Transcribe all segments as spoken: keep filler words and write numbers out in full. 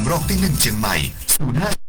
ำโรคตี้นึ่งเจียงใหม่ ศูนย์ห้า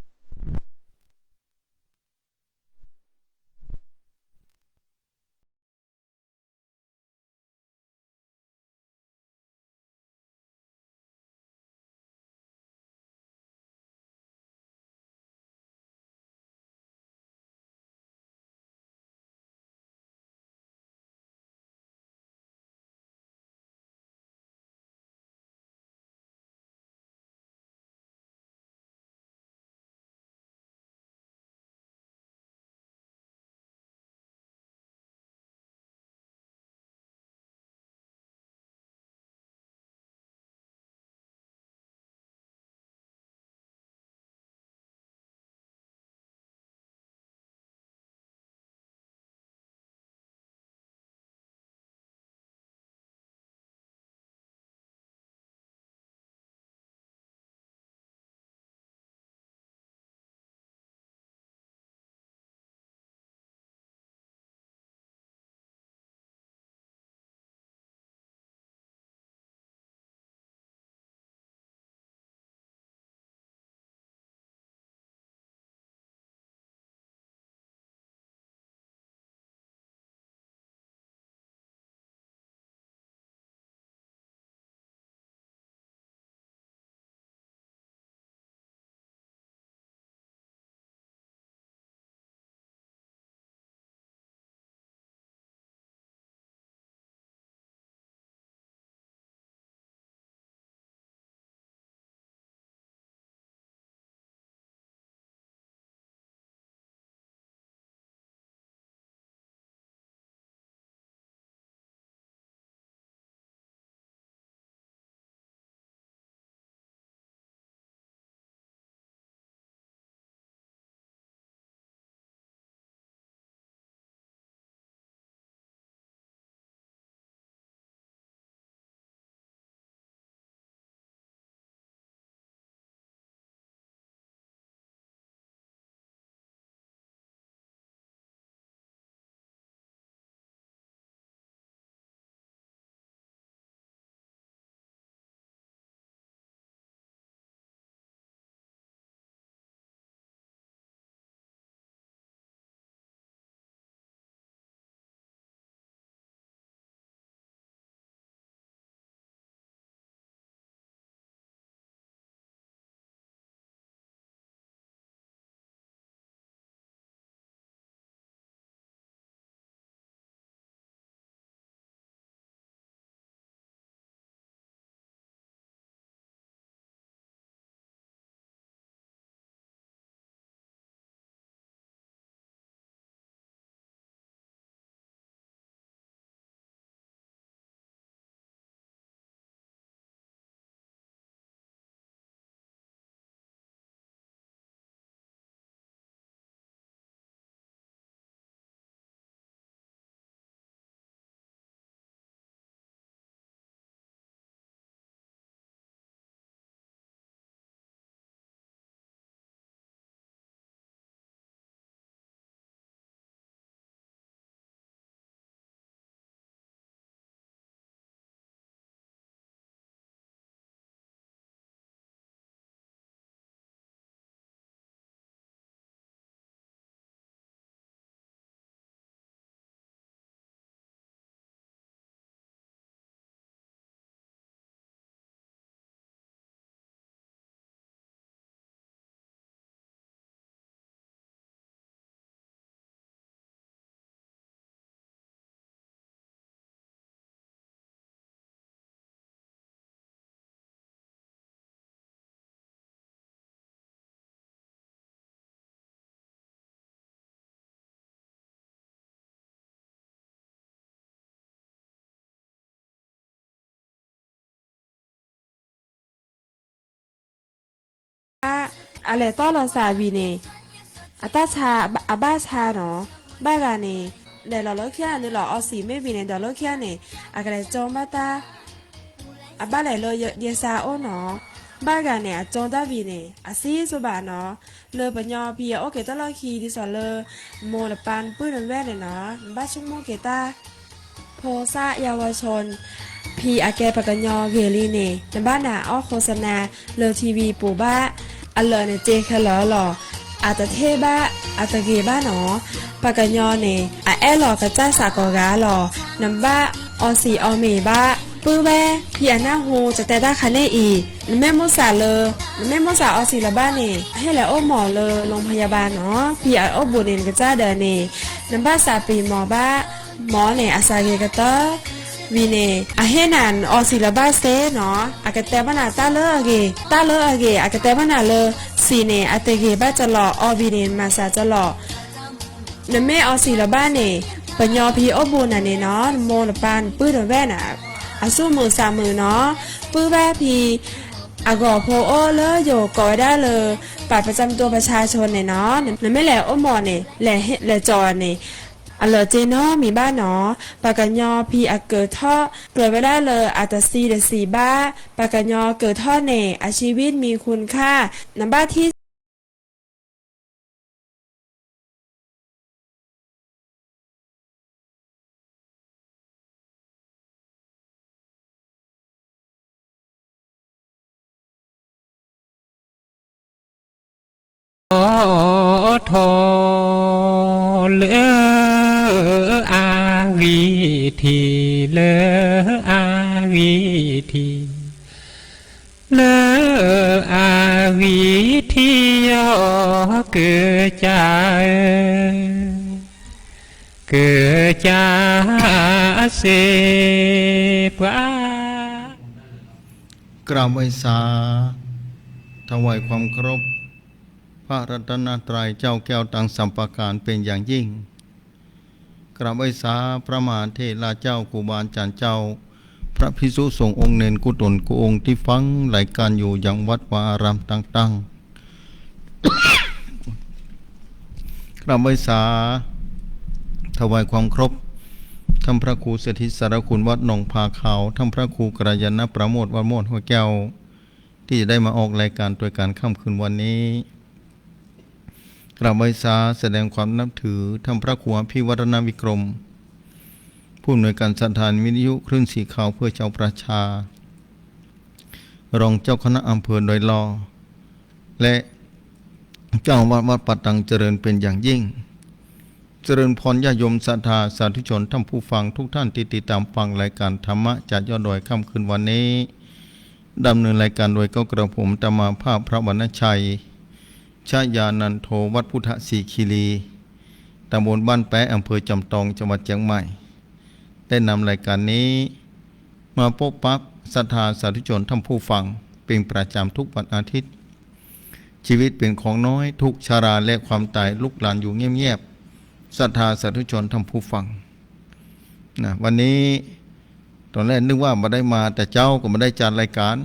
အ အလဲၤတီလီၤစၢ်ဝံၤန့ၣ် အတၢ်ဆါ အဘၣ်ဆါနီၤ, ဘၣ်ဂၤန့ၣ် လဲၤလီၤလိာ်ခံဂၤ နုာ်လီၤအီစံာ်မ့ၢ်ဝံၤန့ၣ် ဒီးလိာ်ခံဂၤန့ၣ် အကလဲၤကၠိဘၣ်တၢ် အဘၣ်လဲၤလၢယဲစါအိၣ်နီၤ, ဘၣ်ဂၤန့ၣ် အကၠိတၢ်ဝံၤန့ၣ် အစံၣ်စိဘၣ်နီၤ, လၢပှၤကညီပှၤအိၣ်က့ၤတၢ်လီၢ်ခံ ဒ်သိးလၢ မိၢ်တပၤ ပုၢ်တဝဲၢ်န့ၣ်နီၤ ဘၣ်ဆိကမိၣ်က့ၤတၢ် โทสะเยาวชน พีอาแกปากะญอเกลีเน่ นบ้าหนาอ้อโฆษณา เลอทีวีปูบ้า อเหลือเน่เจแคลอหล่อ อาตะเท่บ้า อาตะเกบ้าหนอ ปากะญอเน่ อาแอ้หล่อกะจ้าสะก่อก๋าหล่อ นบ้าออสีออเหม่บ้า ปื้อแว่ พีอาหน้าฮูจะแตะด้าคะเน่อี นแม่มดสาเลอ นแม่มดสาออสีละบ้าเน่ เฮแลโอ้หมอเลอโรงพยาบาลหนอ พีอาโอ้บุญเน่นกะจ้าเดอเน่ นบ้าสาปีหมอบ้า หมอเน่อาสาเกกะเตอ วีเน่ อาเฮหนานออสีละบ้าเซหนอ อากะแตบ้าหนาต้าเลออาเก ต้าเลออาเก อากะแตบ้าหนาเลอ สีเน่อาตะเกบ้าจะหล่อ ออวีเน่มาสาจะหล่อ นแม่ออสีละบ้าเน่ ปะญอพีโอ้บุญหนาเน่หนอ โมละปาน ปื้อเดอแว่นอ่ะ อาสู้มือสามมือหนอ ปื้อแว่พี อาก่อโพโอ้เลอโยก่อไว้ได้เลย บัตรประจำตัวประชาชนเน่หนอ นแม่แหละโอ้หมอเน่ แหละเฮ แหละจอเน่ อเหลือเจเนาะ มีบ้าหนอ ปากะญอพีอาเกิดเทาะ เกิดไว้ได้เลย อาตะสีเดอะสีบ้า ปากะญอเกิดเทาะเน่ อาชีวิตมีคุณค่า นบ้าตี้ โท โท เลออาวีที เลออาวีที เลออาวีทียอเกิดจา เกิดจาเสปะ กราบไหว้สา ถวายความเคารพ พระรัตนตรัยเจ้าแก้วตังสามประการเป็นอย่างยิ่ง กราบไหว้สาพระมหาเถระเจ้า ครูบาอาจารย์เจ้า พระภิกษุสงฆ์องค์เณรกู้ต๋นกู้องค์ตี้ฟังรายการอยู่ยังวัดวาอารามต่างๆ กราบไหว้สา ถวายความเคารพ ท่านพระครูสถิตสารคุณวัดหนองผาขาว ท่านพระครูกัลยาณประโมทวัดโมดห้วยแก้ว ตี้จะได้มาออกรายการตวยกั๋นค่ำคืนวันนี้ กราบไหว้สาแสดงความนับถือ ท่านพระครูอภิวัฒนวิกรม ผู้อำนวยการสถานีวิทยุคลื่นสีขาวเพื่อชาวประชา รองเจ้าคณะอำเภอดอยหล่อ และเจ้าอาวาสวัดป่าตังเจริญเป็นอย่างยิ่ง เจริญพรญาติโยมศรัทธาสาธุชนท่านผู้ฟังทุกท่านตี้ติดต๋ามฟังรายการธรรมะจากยอดดอยค่ำคืนวันนี้ ดำเนินรายการโดยเก้ากระผมอาตมาภาพพระวรรณชัย ชยานันโท วัดพุทธสีคีรี ตำบลบ้านแป๊ะ อำเภอจอมตอง จังหวัดเจียงใหม่ ได้นำรายการนี้มาปะปะศรัทธาสาธุชนท่านผู้ฟังเป็นประจำทุกวันอาทิตย์ ชีวิตเป๋นของน้อย ทุกข์ชราและความต๋ายลุกลานอยู่เงียบๆ ศรัทธาสาธุชนท่านผู้ฟัง นะ วันนี้ต๋อนแรกนึกว่าบ่ได้มาแต่เจ๊า ก็บ่ได้จัดรายการ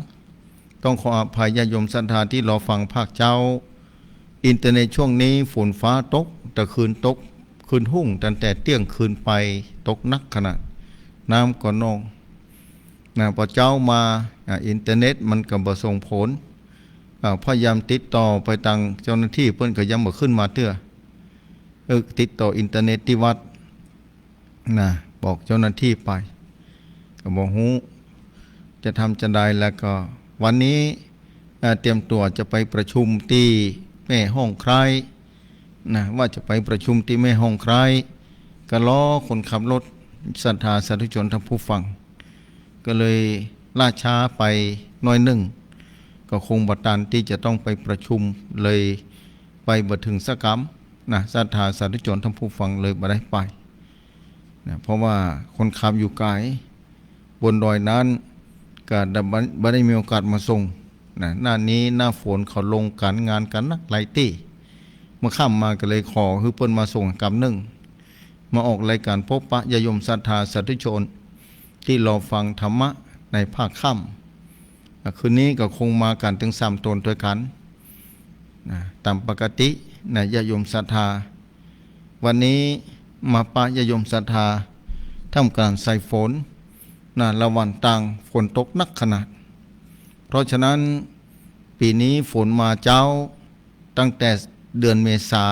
ต้องขออภัยญาติโยมศรัทธาตี้รอฟังภาคเจ๊า อินเทอร์เน็ตช่วงนี้ฝนฟ้าตก แต่คืนตก คืนฮุ่งตั้งแต่เตี้ยงคืนไป ตกหนักขนาด น้ำก็นอง นะ ปอเจ๊ามา อ่า อินเทอร์เน็ตมันก็บ่ส่งผล อ่า พยายามติดต่อไปตังเจ้าหน้าตี้ เปิ้นก็ยังบ่ขึ้นมาเตื้อ เออ ติดต่ออินเทอร์เน็ตตี้วัด นะ บอกเจ้าหน้าตี้ไป ก็บ่ฮู้จะทำจะใด แล้วก็วันนี้ เอ่อ เตรียมตั๋วจะไปประชุมตี้แม่ฮ่องคล้าย นะ ว่าจะไปประชุมตี้แม่ฮ่องคล้าย ก็รอคนขับรถ ศรัทธาสาธุชนท่านผู้ฟัง ก็เลยล่าช้าไปหน้อยนึ่ง ก็คงบ่ตันตี้จะต้องไปประชุม เลยไปบ่เถิงสักกำ นะ ศรัทธาสาธุชนท่านผู้ฟังเลยบ่ได้ไป นะ เพราะว่าคนขับอยู่ไก๋ บนดอยนั้นก็บ่ บ่ได้มีโอกาสมาส่ง นะ หน้านี้หน้าฝนเขาลงกั๋นงานกั๋นนักหลายตี้ เมื่อค่ำมาก็เลยขอหื้อเปิ้นมาส่งกำนึ่ง มาออกรายการปะปะญาติโยมศรัทธาสาธุชนตี้รอฟังธรรมะในภาคค่ำ อ่ะ คืนนี้ก็คงมากั๋นเถิงสามต๋นตวยกั๋น นะ ต๋ามปกติ นะ ญาติโยมศรัทธา วันนี้มาปะญาติโยมศรัทธา ท่ามกลางสายฝน นะ ละหว่างตางฝนตกหนักขนาด เพราะฉะนั้นปี๋นี้ฝนมาเจ๊า ตั้งแต่เดือนเมษา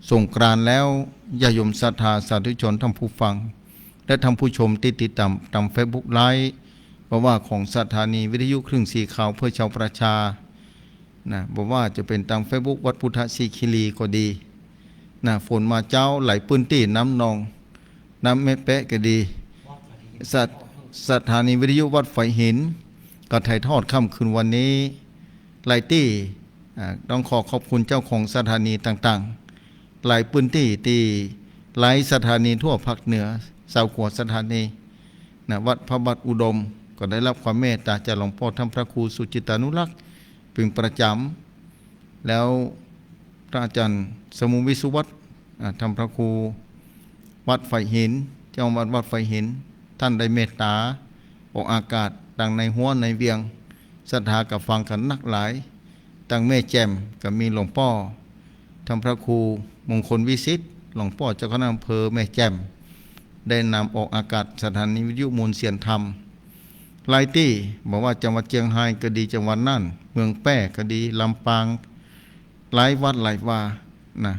สงกรานต์แล้ว ญาติโยมศรัทธาสาธุชนท่านผู้ฟัง และท่านผู้ชมตี้ติดต๋ามตางเฟซบุ๊กไลฟ์ บ่ว่าของสถานีวิทยุคลื่นสีขาวเพื่อชาวประชา นะ บ่ว่าจะเป๋นตางเฟซบุ๊กวัดพุทธสิคิรีก็ดี นะ ฝนมาเจ๊าหลายปื้นตี้ น้ำนอง น้ำแม่แป๊ะก็ดี สถ- สถานีวิทยุวัดฝายหิน ก็ถ่ายทอดค่ำคืนวันนี้ หลายตี้ อ่า ต้องขอขอบคุณเจ้าของสถานีต่างๆ หลายปื้นตี้ตี้หลายสถานีทั่วภาคเหนือ ซาวกว่าสถานี นะ วัดพระบาทอุดม ก็ได้ฮับความเมตต๋าจากหลวงป้อท่านพระครูสุจิตตานุรักษ์เป๋นประจ๋ำ แล้วพระอาจ๋ารย์สมุงวิสุวัฒน์ อ่า ท่านพระครูวัดฝายหิน เจ้าวัดวัดฝายหิน ต้านได้เมตต๋าออกอากาศตางในฮั้วในเวียง ศรัทธาก็ฟังกั๋นนักหลาย ตางแม่แจ่มก็มีหลวงป้อท่านพระครูมงคลวิสิทธิ์ หลวงป้อเจ้าคณะอำเภอแม่แจ่ม ได้นำออกอากาศสถานีวิทยุมวลเสียงธรรม หลายตี้ บ่ว่าจังหวัดเจียงฮายก็ดี จังหวัดน่าน เมืองแป้ก็ดี ลำปาง หลายวัดหลายวา นะ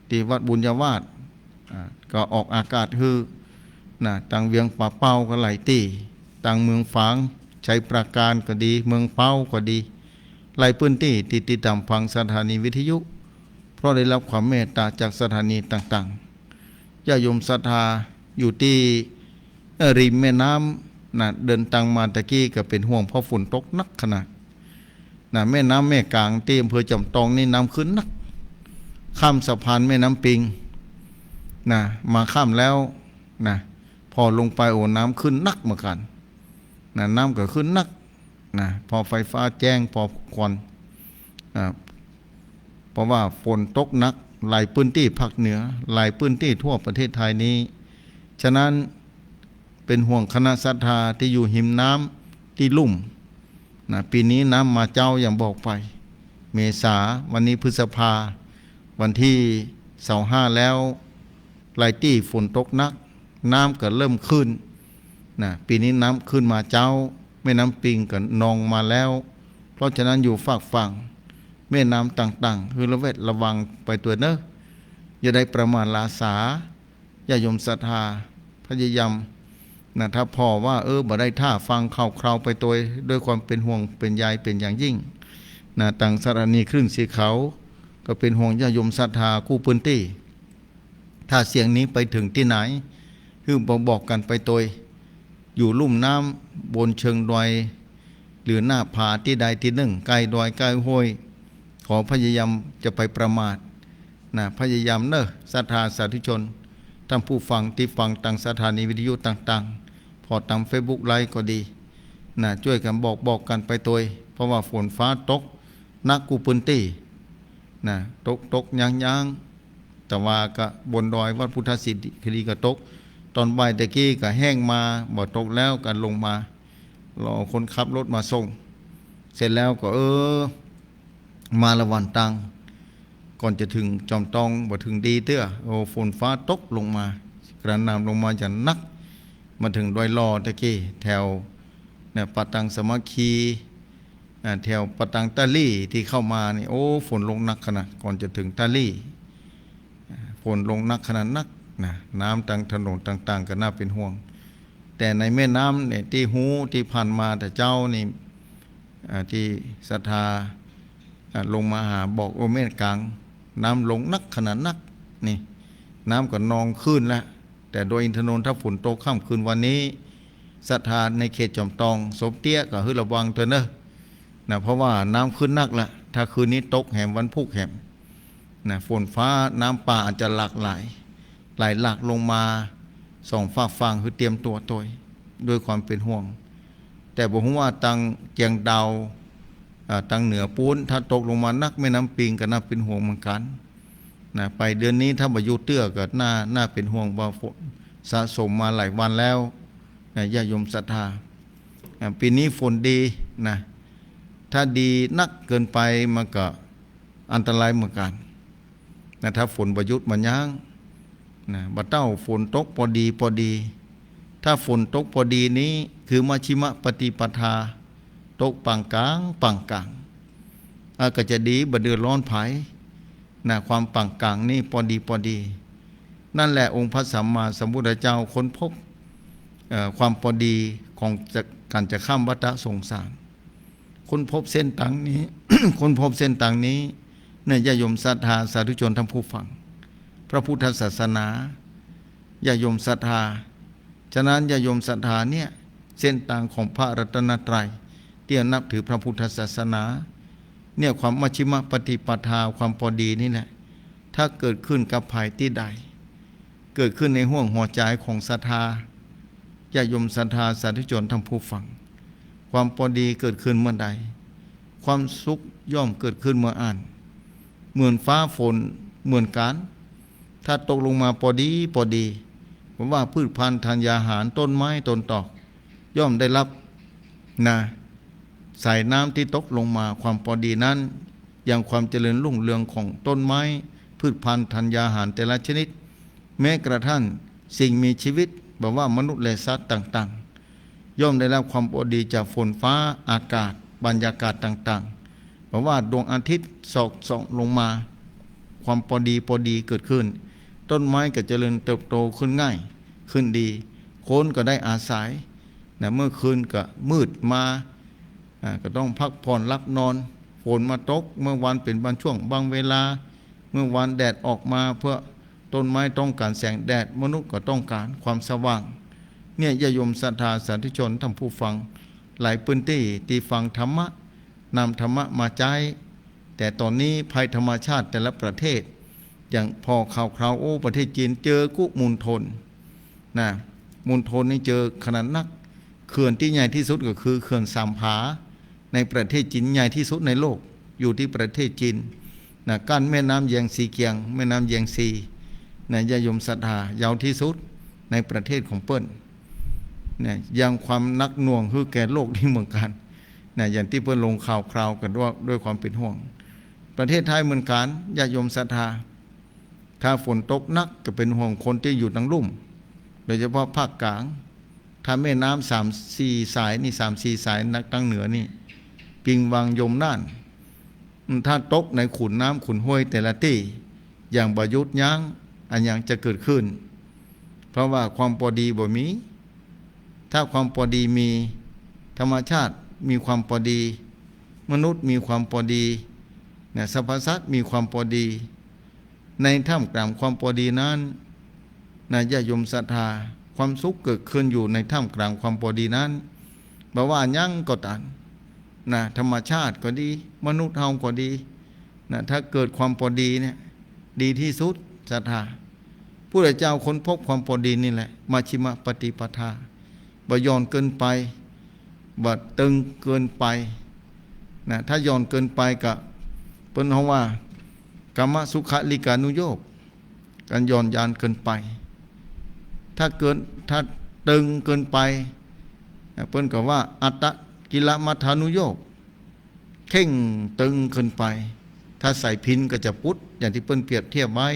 ตี้วัดบุญญาวาสน์ อ่า ก็ออกอากาศหื้อ นะ ตางเวียงป่าเป้าก็หลายตี้ ตางเมืองฝาง ชัยปราการก็ดี เมืองเป๊าก็ดี หลายปื้นตี้ตี้ติดต๋ามฟังสถานีวิทยุ เพราะได้ฮับความเมตต๋าจากสถานีต่างๆ ญาติโยมศรัทธาอยู่ตี้ เอ่อ ริมแม่น้ำ นะ เดินตางมาตะกี้ก็เป๋นห่วงเพราะฝนตกนักขนาด นะ แม่น้ำแม่กลางตี้อำเภอจอมตองนี่น้ำขึ้นนัก ข้ามสะพานแม่น้ำปิง นะ มาข้ามแล้ว นะ ผ่อลงไป โอ้ น้ำขึ้นนักเหมือนกั๋น นะ น้ำก็ขึ้นนัก นะ ผ่อไฟฟ้าแจ้ง ผ่อควัน อ่า เพราะว่าฝนตกนัก หลายปื้นตี้ภาคเหนือ หลายปื้นตี้ทั่วประเทศไทยนี้ ฉะนั้นเป๋นห่วงคณะศรัทธาตี้อยู่ฮิมน้ำตี้ลุ่ม นะ ปี๋นี้น้ำมาเจ๊าอย่างบอกไป เมษา วันนี้พฤษภา วันตี้ซาวห้าแล้ว หลายตี้ฝนตกนัก น้ำก็เริ่มขึ้น นะ ปี๋นี้น้ำขึ้นมาเจ๊า แม่น้ำปิงก็นองมาแล้ว เพราะฉะนั้นอยู่ฟากฝั่งแม่น้ำต่างๆ หื้อระแวดระวังไปตวยเนาะ อย่าได้ประมาทหลาสา ญาติโยมศรัทธา พยายาม นะ ถ้าผ่อว่า เออ บ่ได้ท่าฟังข่าวคราวไปตวย ด้วยความเป๋นห่วงเป๋นใยเป๋นอย่างยิ่ง นะ ตางสถานีคลื่นสีขาว ก็เป๋นห่วงญาติโยมศรัทธากู้ปื้นตี้ ถ้าเสียงนี้ไปเถิงตี้ไหน หื้อบอกๆ กั๋นไปตวย อยู่ลุ่มน้ำ บนเชิงดอย หรือหน้าผาตี้ใดตี้นึ่ง ใก้ดอยใก้ห้วย ขอพยายามจะไปประมาท นะ พยายามเนาะ ศรัทธาสาธุชน ต้านผู้ฟังตี้ฟังตางสถานีวิทยุต่างๆ ผ่อตางเฟซบุ๊กไลฟ์ก็ดี นะ จ้วยกั๋นบอกๆ กั๋นไปตวย เพราะว่าฝนฟ้าตกนักกู้ปื้นตี้ นะ ตกตกยั้งๆ แต่ว่าก็บนดอยวัดพุทธสิทธิคีรีก็ตก ต๋อนบ่ายตะกี้ก็แห้งมา บ่ตกแล้วก็ลงมา รอคนขับรถมาส่ง เสร็จแล้วก็ เออ มาละหว่างตาง ก่อนจะเถิงจอมตอง บ่เถิงดีเตื้อ โอ้ ฝนฟ้าตกลงมา กระหน่ำลงมาอย่างนัก มาเถิงดอยหล่อตะกี้ แถว เนี่ย ป่าตังสามัคคี อ่า แถวป่าตังต้าลี่ตี้เข้ามานี่ โอ้ ฝนลงนักขนาด ก่อนจะเถิงต้าลี่ อ่า ฝนลงนักขนาดนัก นะ น้ำตางถนนต่างๆ ก็น่าเป๋นห่วง แต่ในแม่น้ำเนี่ย ตี้ฮู้ตี้ผ่านมาแต่เจ๊านี่ อ่า ตี้ศรัทธา อ่า ลงมาหาบอก โอ้ แม่น้ำกลาง น้ำลงนักขนาดนัก นี่ น้ำก็นองขึ้นแล้ว แต่ดอยอินทนนท์ถ้าฝนตกค่ำคืนวันนี้ ศรัทธาในเขตจอมตอง สมเตี้ยก็หื้อระวังตวยเนาะ นะ เพราะว่าน้ำขึ้นนักละ ถ้าคืนนี้ตกแหมวันพูกแหม นะ ฝนฟ้าน้ำป่าอาจจะหลากหลาย ไหลหลากลงมาสองฟากฝั่ง หื้อเตรียมตั๋วตวย ด้วยความเป๋นห่วง แต่บ่ฮู้ว่าตางเจียงดาว อ่า ตางเหนือปู๊น ถ้าตกลงมานัก แม่น้ำปิงก็น่าเป๋นห่วงเหมือนกั๋น นะ ไปเดือนนี้ถ้าบ่หยุดเตื้อก็น่า น่าเป๋นห่วงว่าฝนสะสมมาหลายวันแล้ว นะ ญาติโยมศรัทธา อ่า ปี๋นี้ฝนดี นะ ถ้าดีนักเกินไปมันก็อันตรายเหมือนกั๋น นะ ถ้าฝนบ่หยุดบ่ยั้ง นะ บ่าเต้าฝนตกปอดีปอดี ถ้าฝนตกปอดีนี้คือมัชฌิมปฏิปทา ตกปานก๋าง ปานก๋าง อ่ะ ก็จะดี บ่เดือดร้อนใผ นะ ความปานก๋างนี่ปอดีปอดี นั่นแหละองค์พระสัมมาสัมพุทธเจ้าค้นพบ เอ่อ ความปอดีของจะ ก๋านจะข้ามวัฏสงสาร ค้นพบเส้นตางนี้ ค้นพบเส้นตางนี้ เนี่ย ญาติโยมศรัทธาสาธุชนท่านผู้ฟัง พระพุทธศาสนา ญาติโยมศรัทธา ฉะนั้นญาติโยมศรัทธาเนี่ย เส้นตางของพระรัตนตรัย ที่นับถือพระพุทธศาสนา เนี่ย ความมัชฌิมปฏิปทา ความปอดีนี่แหละ ถ้าเกิดขึ้นกับใผตี้ใด เกิดขึ้นในห้วงหัวใจ๋ของศรัทธา ญาติโยมศรัทธาสาธุชนท่านผู้ฟัง ความปอดีเกิดขึ้นเมื่อใด ความสุขย่อมเกิดขึ้นเมื่ออั้น เหมือนฟ้าฝนเหมือนกั๋น ถ้าตกลงมาปอดีปอดี เพราะว่าพืชพันธุ์ธัญญาหาร ต้นไม้ต้นตอก ย่อมได้ฮับ นะ สายน้ำตี้ตกลงมา ความปอดีนั้น ยังความเจริญรุ่งเรืองของต้นไม้ พืชพันธุ์ธัญญาหารแต่ละชนิด แม้กระทั่งสิ่งมีชีวิต บ่ว่ามนุษย์และสัตว์ต่างๆ ย่อมได้ฮับความปอดีจากฝนฟ้าอากาศ บรรยากาศต่างๆ บ่ว่าดวงอาทิตย์สอดส่องลงมา ความปอดีปอดีเกิดขึ้น ต้นไม้ก็เจริญเติบโตขึ้นง่าย ขึ้นดี คนก็ได้อาศัย นะ เมื่อคืนก็มืดมา อ่า ก็ต้องพักผ่อนหลับนอน ฝนมาตก เมื่อวานเป๋นบางช่วงบางเวลา เมื่อวานแดดออกมา เพื่อต้นไม้ต้องก๋านแสงแดด มนุษย์ก็ต้องก๋านความสว่าง เนี่ย ญาติโยมศรัทธาสาธุชนท่านผู้ฟัง หลายพื้นตี้ตี้ฟังธรรมะ นำธรรมะมาใจ๊ แต่ต๋อนนี้ภัยธรรมชาติแต่ละประเทศ อย่างผ่อข่าวคราว โอ้ ประเทศจีนเจอกู้มณฑล นะ มณฑลนี่เจอขนาดนัก เขื่อนตี้ใหญ่ตี้สุดก็คือเขื่อนสามผา ในประเทศจีน ใหญ่ตี้สุดในโลก อยู่ตี้ประเทศจีน นะ กั้นแม่น้ำแยงซีเกียง แม่น้ำแยงซี นะ ญาติโยมศรัทธา ยาวตี้สุดในประเทศของเปิ้น เนี่ย ยังความหนักหน่วงหื้อแก่โลกนี้เหมือนกั๋น นะ อย่างตี้เปิ้นลงข่าวคราวกั๋นด้วย ด้วยความเป๋นห่วง ประเทศไทยเหมือนกั๋น ญาติโยมศรัทธา ถ้าฝนตกหนักก็เป๋นห่วงคนตี้อยู่ตางลุ่ม โดยเฉพาะภาคกลาง ถ้าแม่น้ำสามสี่สายนี่ สามสี่สายนักตางเหนือนี่ ปิงวัง ยมน่าน ถ้าตกในขุนน้ำขุนห้วยแต่ละตี้ อย่างบ่หยุดยั้ง อะหยังจะเกิดขึ้น เพราะว่าความปอดีบ่มี ถ้าความปอดีมี ธรรมชาติมีความปอดี มนุษย์มีความปอดี นะ สรรพสัตว์มีความปอดี ในท่ามกลางความปอดีนั้น นะ ญาติโยมศรัทธา ความสุขเกิดขึ้นอยู่ในท่ามกลางความปอดีนั้น บ่ว่าอะหยังก็ต๋าม นะ ธรรมชาติก็ดี มนุษย์เฮาก็ดี นะ ถ้าเกิดความปอดีเนี่ย ดีตี้สุด ศรัทธา พุทธเจ้าค้นพบความปอดีนี่แหละ มัชฌิมปฏิปทา บ่หย่อนเกินไป บ่ตึงเกินไป นะ ถ้าหย่อนเกินไปก็ เปิ้นฮ้องว่า กามสุขัลลิกานุโยค ก๋านหย่อนยานเกินไป ถ้าเกิน ถ้าตึงเกินไป นะ เปิ้นก็ว่าอัตตกิลมัฏฐานุโยค เข่งตึงเกินไป ถ้าใส่พิณก็จะปุด อย่างตี้เปิ้นเปรียบเทียบไว้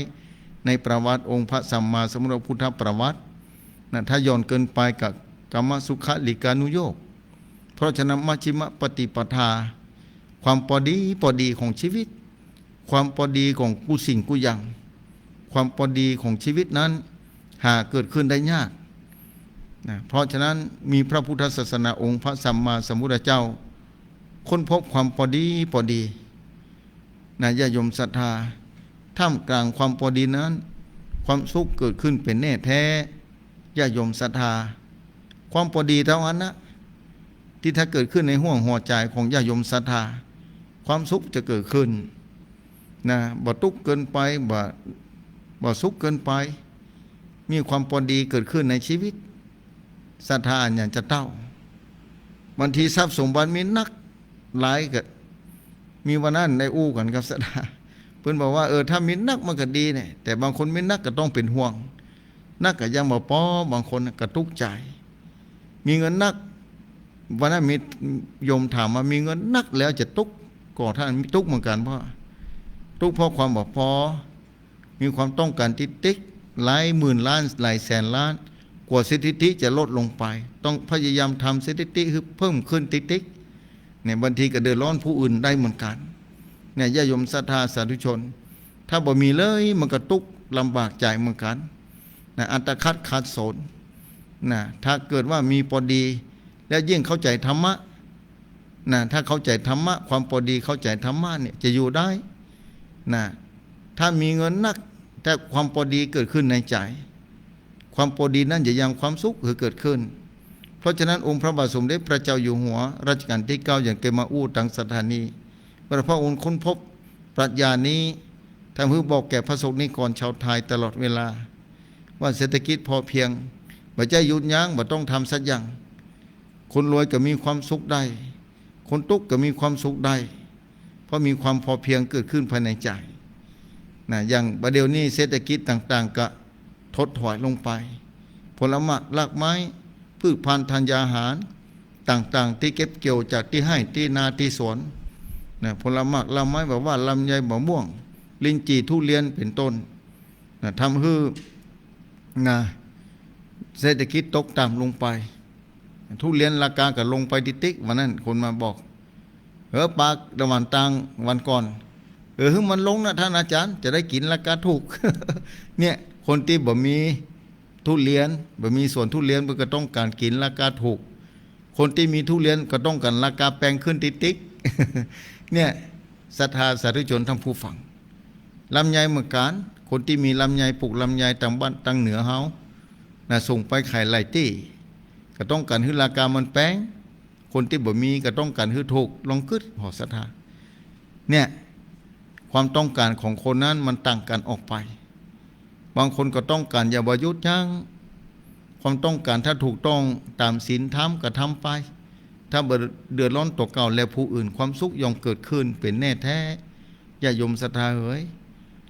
ในประวัติองค์พระสัมมาสัมพุทธประวัติ นะ ถ้าหย่อนเกินไปก็กามสุขัลลิกานุโยค เพราะฉะนั้นมัชฌิมปฏิปทา ความปอดีปอดีของชีวิต ความปอดีของกู้สิ่งกู้อย่าง ความปอดีของชีวิตนั้น หาเกิดขึ้นได้ยาก นะ เพราะฉะนั้นมีพระพุทธศาสนาองค์พระสัมมาสัมพุทธเจ้า ค้นพบความปอดีปอดี นะ ญาติโยมศรัทธา ท่ามกลางความปอดีนั้น ความสุขเกิดขึ้นเป๋นแน่แท้ ญาติโยมศรัทธา ความปอดีเต้าอั้นนะ ตี้ถ้าเกิดขึ้นในห้วงหัวใจ๋ของญาติโยมศรัทธา ความสุขจะเกิดขึ้น นะ บ่ตุ๊กข์เกินไป บ่ บ่สุขเกินไป มีความปอดีเกิดขึ้นในชีวิต ศรัทธาอะหยังจะเต้า บางทีทรัพย์สมบัติมีนักหลายก็ มีวันนั้นได้อู้กั๋นกับศรัทธา เปิ้นบอกว่า เออ ถ้ามีนักมันก็ดีเนี่ย แต่บางคนมีนักก็ต้องเป๋นห่วง นักก็ยังบ่ปอ บางคนก็ตุ๊กข์ใจ๋ มีเงินนัก วันนั้นมีโยมถามว่า มีเงินนักแล้วจะตุ๊กข์ก่อ ท่านมีตุ๊กข์เหมือนกั๋น เพราะตุ๊กข์เพราะความบ่ปอ มีความต้องก๋านติ๊กๆ หลายหมื่นล้าน หลายแสนล้าน กว่าสถิติจะลดลงไป ต้องพยายามทำสถิติหื้อเพิ่มขึ้นติ๊กๆ เนี่ย บางทีก็เดือดร้อนผู้อื่นได้เหมือนกั๋น เนี่ย ญาติโยมศรัทธาสาธุชน ถ้าบ่มีเลยมันก็ตุ๊กข์ลำบากใจ๋เหมือนกั๋น นะ อัตคัดขัดสน นะ ถ้าเกิดว่ามีปอดี แล้วยิ่งเข้าใจ๋ธรรมะ นะ ถ้าเข้าใจ๋ธรรมะ ความปอดีเข้าใจ๋ธรรมะเนี่ยจะอยู่ได้ นะ ถ้ามีเงินนัก แต่ความปอดีเกิดขึ้นในใจ๋ ความปอดีนั้นจะยังความสุขหื้อเกิดขึ้น เพราะฉะนั้นองค์พระบาทสมเด็จพระเจ้าอยู่หัวรัชกาลตี้เก้า อย่างเกยมาอู้ตังสัตถานี้ เมื่อพระองค์ค้นพบปรัชญานี้ ทำหื้อบอกแก่พระสงฆ์นิกรชาวไทยตลอดเวลา ว่าเศรษฐกิจพอเพียง บ่ใจ้หยุดยั้ง บ่ต้องทำสักอย่าง คนรวยก็มีความสุขได้ คนตุ๊กข์ก็มีความสุขได้ เพราะมีความพอเพียงเกิดขึ้นภายในใจ๋ นะ อย่างบ่าเดี่ยวนี้เศรษฐกิจต่างๆ ก็ถดถอยลงไป ผลหมากรากไม้ พืชพันธุ์ธัญญาหารต่างๆ ตี้เก็บเกี่ยวจากตี้ไฮ่ตี้นาตี้สวน นะ ผลหมากรากไม้ บ่าว่าลำไย บ่าม่วง ลิ้นจี่ ทุเรียน เป๋นต้น นะ ทำหื้อ นะ เศรษฐกิจตกต่ำลงไป ทุเรียนราคาก็ลงไปติ๊กๆ วันนั้นคนมาบอก เออ ปากตะวันตางวันก่อน เออ หื้อมันลงนะท่านอาจารย์ จะได้กิ๋นราคาถูก เนี่ย คนตี้บ่มีทุเรียน บ่มีสวนทุเรียน มันก็ต้องก๋านกิ๋นราคาถูก คนตี้มีทุเรียนก็ต้องก๋านราคาแปงขึ้นติ๊กๆ เนี่ย ศรัทธาสาธุชนท่านผู้ฟัง ลำไยเหมือนกั๋น คนตี้มีลำไย ปลูกลำไยตางบ้านตางเหนือเฮา นะ ส่งไปขายหลายตี้ ก็ต้องก๋านหื้อราคามันแปง คนตี้บ่มีก็ต้องก๋านหื้อถูก ลองกึ๊ดผ่อศรัทธา เนี่ย ความต้องก๋านของคนนั้นมันต่างกั๋นออกไป บางคนก็ต้องก๋านอย่าบ่หยุดยั้ง ความต้องก๋านถ้าถูกต้องต๋ามศีลธรรมก็ทำไป ถ้าบ่เดือดร้อนตั๋วเก่าและผู้อื่น ความสุขย่อมเกิดขึ้นเป๋นแน่แท้ ญาติโยมศรัทธาเหย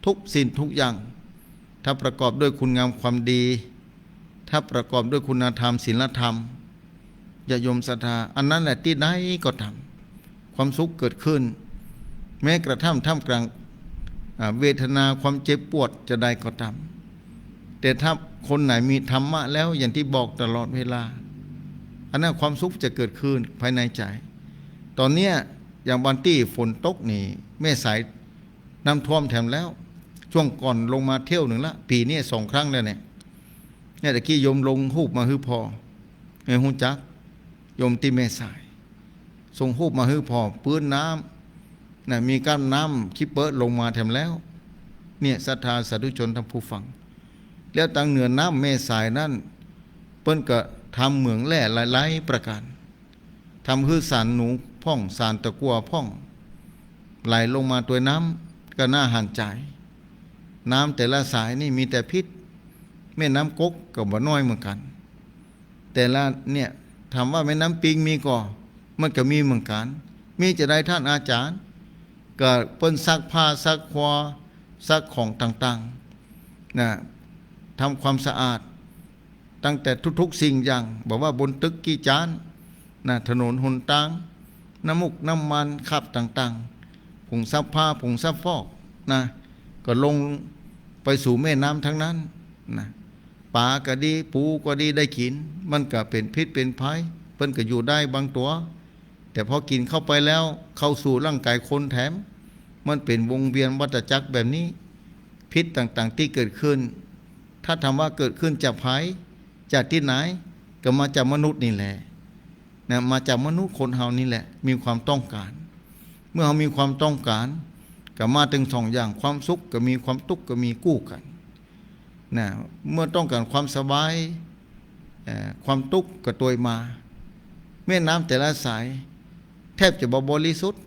ทุกสิ่งทุกอย่าง ถ้าประกอบด้วยคุณงามความดี ถ้าประกอบด้วยคุณธรรมศีลธรรม ญาติโยมศรัทธา อันนั้นแหละตี้ใดก็ต๋าม ความสุขเกิดขึ้น แม้กระทั่งท่ามกลาง อ่า เวทนาความเจ็บปวดจะใดก็ต๋าม แต่ถ้าคนไหนมีธรรมะแล้ว อย่างตี้บอกตลอดเวลา อันนั้นความสุขจะเกิดขึ้นภายในใจ๋ ต๋อนเนี้ยอย่างบ้านตี้ฝนตกนี่ แม่สายน้ำท่วมแถมแล้ว ช่วงก่อนลงมาเที่ยวนึ่งละ ปี๋นี้สองครั้งแล้วเนี่ย เนี่ยตะกี้โยมลงฮูปมาหื้อผ่อ หื้อฮู้จัก โยมตี้แม่สาย ส่งฮูปมาหื้อผ่อ ปื๊นน้ำ นะ มีก้านน้ำขี้เปิ๊ะลงมาแถมแล้ว เนี่ยศรัทธาสาธุชนท่านผู้ฟัง แล้วตางเหนือน้ำแม่สายนั้น เปิ้นก็ทำเหมืองแร่หลายๆ ประก๋าน ทำหื้อสารหนูพ่อง สารตะกั่วพ่อง ไหลลงมาตวยน้ำ ก็น่าหันใจ๋ น้ำแต่ละสายนี่มีแต่พิษ แม่น้ำก๊กก็บ่น้อยเหมือนกั๋น แต่ละเนี่ย ถามว่าแม่น้ำปิงมีก่อ มันก็มีเหมือนกั๋น มีจะใดท่านอาจารย์ ก็เปิ้นซักผ้าซักควา ซักของต่างๆ นะ ทำความสะอาด ตั้งแต่ทุกๆ สิ่งอย่าง บ่ว่าบนตึกกี้จ๊าน นะ ถนนหนตาง น้ำมูกน้ำมัน คราบต่างๆ ผงซักผ้า ผงซักฟอก นะ ก็ลงไปสู่แม่น้ำทั้งนั้น นะ ป๋าก็ดี ปูก็ดี ได้กิ๋น มันก็เป๋นพิษเป๋นภัย เปิ้นก็อยู่ได้บางตั๋ว แต่พอกิ๋นเข้าไปแล้ว เข้าสู่ร่างก๋ายคนแถม มันเป๋นวงเวียนวัฏจักรแบบนี้ พิษต่างๆ ตี้เกิดขึ้น ถ้าถามว่าเกิดขึ้นจากใผ จากตี้ไหน ก็มาจากมนุษย์นี่แหละ นะ มาจากมนุษย์คนเฮานี่แหละ มีความต้องก๋าน เมื่อเฮามีความต้องก๋าน ก็มาตึงสองอย่าง ความสุขก็มี ความตุ๊กข์ก็มี กู้กั๋น นะ เมื่อต้องก๋านความสบาย เอ่อ ความตุ๊กข์ก็ตวยมา แม่น้ำแต่ละสาย แทบจะบ่บริสุทธิ์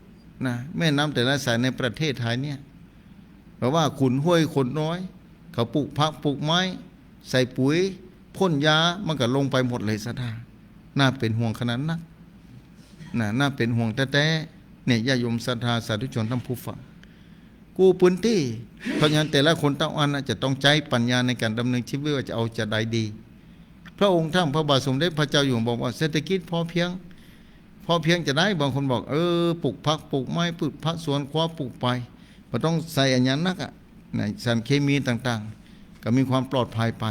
นะ แม่น้ำแต่ละสายในประเทศไทยเนี่ย เพราะว่าขุนห้วยคนน้อย เขาปลูกผักปลูกไม้ ใส่ปุ๋ย พ่นยา มันก็ลงไปหมดเลยศรัทธา น่าเป๋นห่วงขนาดนัก นะ น่าเป๋นห่วงแต๊ๆ เนี่ย ญาติโยมศรัทธาสาธุชนท่านผู้ฟัง กู้ปื้นตี้ เพราะฉะนั้นแต่ละคนต้องอันน่ะ จะต้องใจ๊ปัญญาในก๋านดำเนินชีวิตว่าจะเอาจะใดดี พระองค์ท่านพระบาทสมเด็จพระเจ้าอยู่หัวบอกว่าเศรษฐกิจพอเพียง พอเพียงจะใด บางคนบอก เออ ปลูกผักปลูกไม้ ปลูกผักสวนครัวปลูกไป บ่ต้องใส่อะหยังนักอะ นะ สารเคมีต่างๆ ก็มีความปลอดภัยไป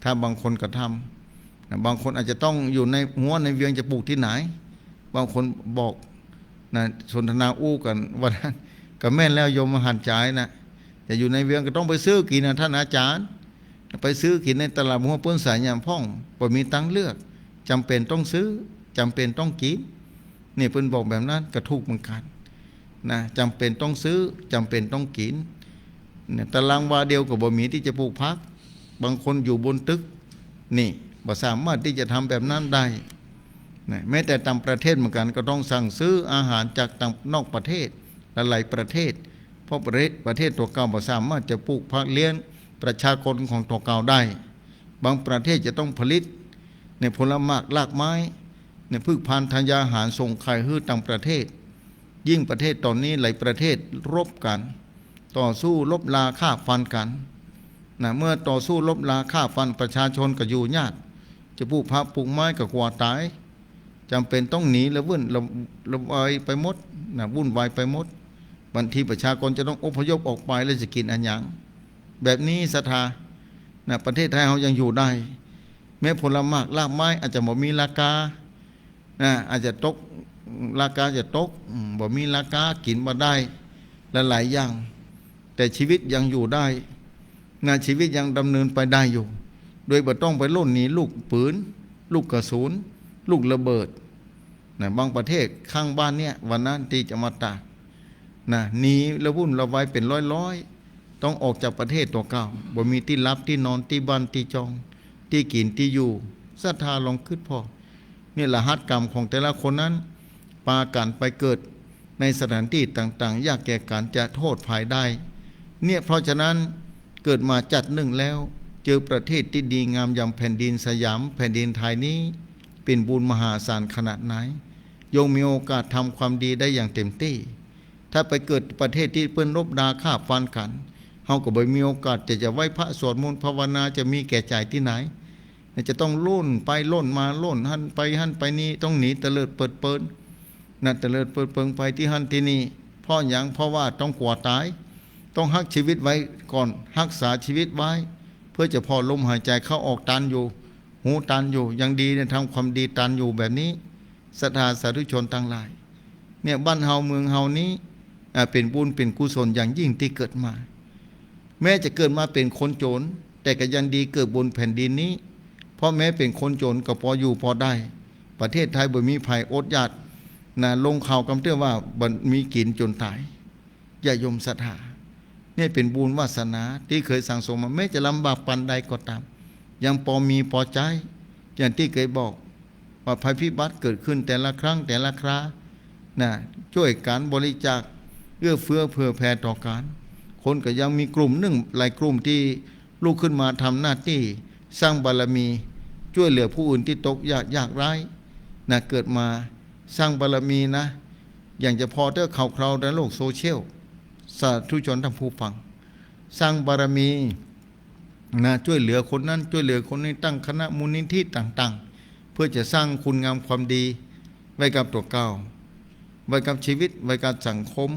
ถ้าบางคนกระทำ นะ บางคนอาจจะต้องอยู่ในหัวในเวียงจะปลูกตี้ไหน บางคนบอก นะ สนทนาอู้กั๋นว่า ก็แม่นแล้วโยมมหันต์จ๋ายนะ จะอยู่ในเวียงก็ต้องไปซื้อกิ๋นนะท่านอาจารย์ ไปซื้อกิ๋นในตลาดหัวเปิ้นสายยามพ่อง บ่มีตังค์เลือก จ๋ำเป๋นต้องซื้อ จ๋ำเป๋นต้องกิ๋น นี่เปิ้นบอกแบบนั้นก็ถูกเหมือนกั๋นนะ จ๋ำเป๋นต้องซื้อ จ๋ำเป๋นต้องกิ๋น เนี่ย ตารางวาเดียวก็บ่มีตี้จะปลูกผัก บางคนอยู่บนตึก นี่ บ่สามารถตี้จะทำแบบนั้นได้นะ แม้แต่ต่างประเทศเหมือนกั๋น ก็ต้องสั่งซื้ออาหารจากต่าง นอกประเทศ หลายๆ ประเทศ เพราะประเทศ ประเทศตั๋วเก่าบ่สามารถจะปลูกผักเลี้ยงประชากรของตั๋วเก่าได้ บางประเทศจะต้องผลิตในผลหมากรากไม้ ในพืชพันธุ์ธัญญาหารส่งขายหื้อต่างประเทศ ยิ่งประเทศต๋อนนี้หลายประเทศรบกั๋น ต่อสู้รบราฆ่าฟันกั๋นนะ เมื่อต่อสู้รบราฆ่าฟัน ประชาชนก็อยู่ยาก จะปลูกผักปลูกไม้ก็กั๋วต๋าย จ๋ำเป๋นต้องหนีละวุ่นละ ละวายไปหมดนะ วุ่นวายไปหมด บางทีประชากรจะต้องอพยพออกไป แล้วจะกิ๋นอะหยัง แบบนี้ศรัทธานะ ประเทศไทยเฮายังอยู่ได้ แม้ผลหมากรากไม้อาจจะบ่มีราคานะ อาจจะตก ราคาจะตก อืม บ่มีราคา กิ๋นบ่ได้ หลายๆ อย่าง แต่ชีวิตยังอยู่ได้นะ ชีวิตยังดำเนินไปได้อยู่ โดยบ่ต้องไปล่นหนีลูกปืน ลูกกระสุน ลูกระเบิดนะ บางประเทศข้างบ้านเนี่ย วันนั้นตี้จะมาตากนะ หนีละวุ่นละวายเป๋นร้อยๆ ต้องออกจากประเทศตั๋วเก่า บ่มีตี้หลับตี้นอน ตี้บ้านตี้จอง ตี้กิ๋นตี้อยู่ ศรัทธาลองกึ๊ดผ่อ เนี่ยรหัสกรรมของแต่ละคนนั้น ปากั๋นไปเกิดในสถานตี้ต่างๆ ยากแก่ก๋านจะโทษภัยได้ เนี่ยเพราะฉะนั้นเกิดมาจัดนึ่งแล้ว เจอประเทศตี้ดีงามอย่างแผ่นดินสยาม แผ่นดินไทยนี้ เป๋นบุญมหาศาลขนาดไหน ยังมีโอกาสทำความดีได้อย่างเต็มตี้ ถ้าไปเกิดประเทศตี้เปิ้นรบราฆ่าฟันกั๋น เฮาก็บ่มีโอกาสจะ จะไหว้พระสวดมนต์ภาวนา จะมีแก่ใจ๋ตี้ไหน จะต้องล่นไปล่นมา ล่นหั้นไปหั้นไปนี่ ต้องหนีเตลิดเปิดเปิงนะ เตลิดเปิดเปิงไปตี้หั้นตี้นี่ เพราะหยัง เพราะว่าต้องกั๋วต๋าย ต้องฮักชีวิตไว้ก่อน ฮักษาชีวิตไว้ เพื่อจะผ่อลมหายใจ๋เข้าออกตันอยู่ ฮู้ตันอยู่ ยังดีเนี่ย ทำความดีตันอยู่แบบนี้ ศรัทธาสาธุชนตังหลาย เนี่ยบ้านเฮาเมืองเฮานี้ อ่า เป๋นบุญเป๋นกุศลอย่างยิ่งตี้เกิดมา แม้จะเกิดมาเป๋นคนจ๋น แต่ก็ยังดีเกิดบนแผ่นดินนี้ เพราะแม้เป๋นคนจ๋นก็ปออยู่ปอได้ ประเทศไทยบ่มีภัยอดอยากนะ ลงข่าวกำเตื้อว่าบ่มีกิ๋นจ๋นต๋าย ญาติโยมศรัทธา เนี่ยเป๋นบุญวาสนาตี้เกยสั่งสมมา แม้จะลำบากปานใดก็ต๋าม ยังปอมีปอใจ๊ อย่างตี้เกยบอก ว่าภัยพิบัติเกิดขึ้นแต่ละครั้งแต่ละครานะ จ้วยกั๋นบริจาค เอื้อเฟื้อเผื่อแผ่ต่อกั๋น คนก็ยังมีกลุ่มนึ่งหลายกลุ่มตี้ลุกขึ้นมาทำหน้าตี้สร้างบารมี จ้วยเหลือผู้อื่นตี้ตกยากยากไร้นะ เกิดมาสร้างบารมีนะ อย่างจะผ่อเตื้อข่าวคราวในโลกโซเชียล สาธุชนท่านผู้ฟัง สร้างบารมี นะ จ้วยเหลือคนนั้น จ้วยเหลือคนนี้ ตั้งคณะมูลนิธิต่างๆ เพื่อจะสร้างคุณงามความดีไว้กับตั๋วเก่า ไว้กับชีวิต ไว้กับสังคม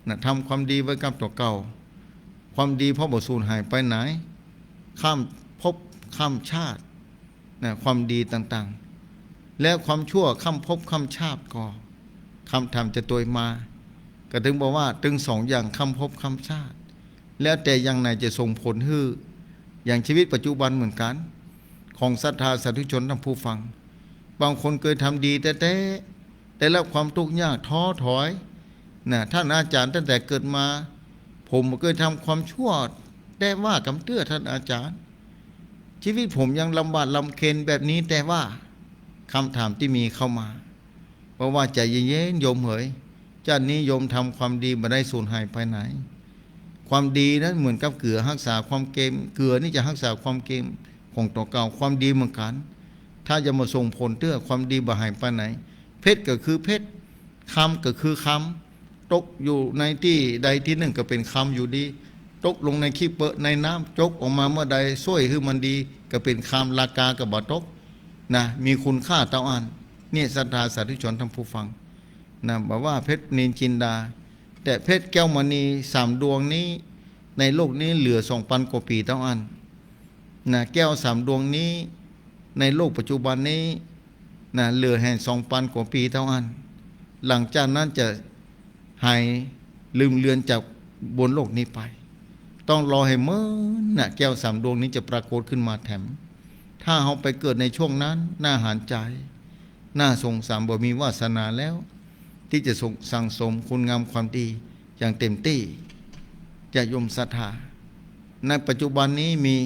นะ ทำความดีไว้กับตั๋วเก่า ความดีผ่อบ่สูญหายไปไหน ข้ามภพข้ามชาติ นะ ความดีต่างๆ และความชั่วข้ามภพข้ามชาติก็ กำถามจะตวยมา ก็เถิงบอกว่าตึงสองอย่าง ข้ามภพข้ามชาติ แล้วแต่อย่างไหนจะส่งผลหื้อ อย่างชีวิตปัจจุบันเหมือนกั๋น ของศรัทธาสาธุชนท่านผู้ฟัง บางคนเกยทำดีแต๊ๆ ได้รับความทุกข์ยากท้อถอย นะ ท่านอาจารย์ ตั้งแต่เกิดมา ผมบ่เกยทำความชั่วแต๊ว่ากำเตื้อ ท่านอาจารย์ ชีวิตผมยังลำบากลำเค็ญแบบนี้แต๊ว่า กำถามตี้มีเข้ามา เพราะว่าใจ๋เย็นๆ โยมเหย จ้าดนี้โยมทำความดีบ่ได้สูญหายไปไหน ความดีนั้นเหมือนกับเกลือฮักษาความเค็ม เกลือนี่จะฮักษาความเค็มของตั๋วเก่า ความดีเหมือนกั๋น ถ้าจะมาส่งผลเตื้อ ความดีบ่หายไปไหน เพชรก็คือเพชร คำก็คือคำ ตกอยู่ในตี้ใดตี้นึ่งก็เป๋นคำอยู่ดี ตกลงในขี้เปอะในน้ำ จกออกมาเมื่อใด ซ่วยหื้อมันดี ก็เป๋นคำ ราคาก็บ่ตก นะ มีคุณค่าเต้าอั้น เนี่ยศรัทธาสาธุชนท่านผู้ฟัง นะ บ่ว่าเพชรนิลจินดา แต่เพชรแก้วมณีสามดวงนี้ ในโลกนี้เหลือสองปันกว่าปี๋เต้าอั้น นะ แก้วสามดวงนี้ ในโลกปัจจุบันนี้ นะ เหลือแหมสองปันกว่าปี๋เต้าอั้น หลังจากนั้นจะหายลืมเลือนจากบนโลกนี้ไป ต้องรอหื้อเหมือนน่ะ แก้วสามดวงนี้จะปรากฏขึ้นมาแถม ถ้าเฮาไปเกิดในช่วงนั้น น่าหาญใจ น่าสงสาร บ่มีวาสนาแล้ว ตี้จะสั่ง สั่งสมคุณงามความดีอย่างเต็มตี้ ญาติโยมศรัทธา ในปัจจุบันนี้มี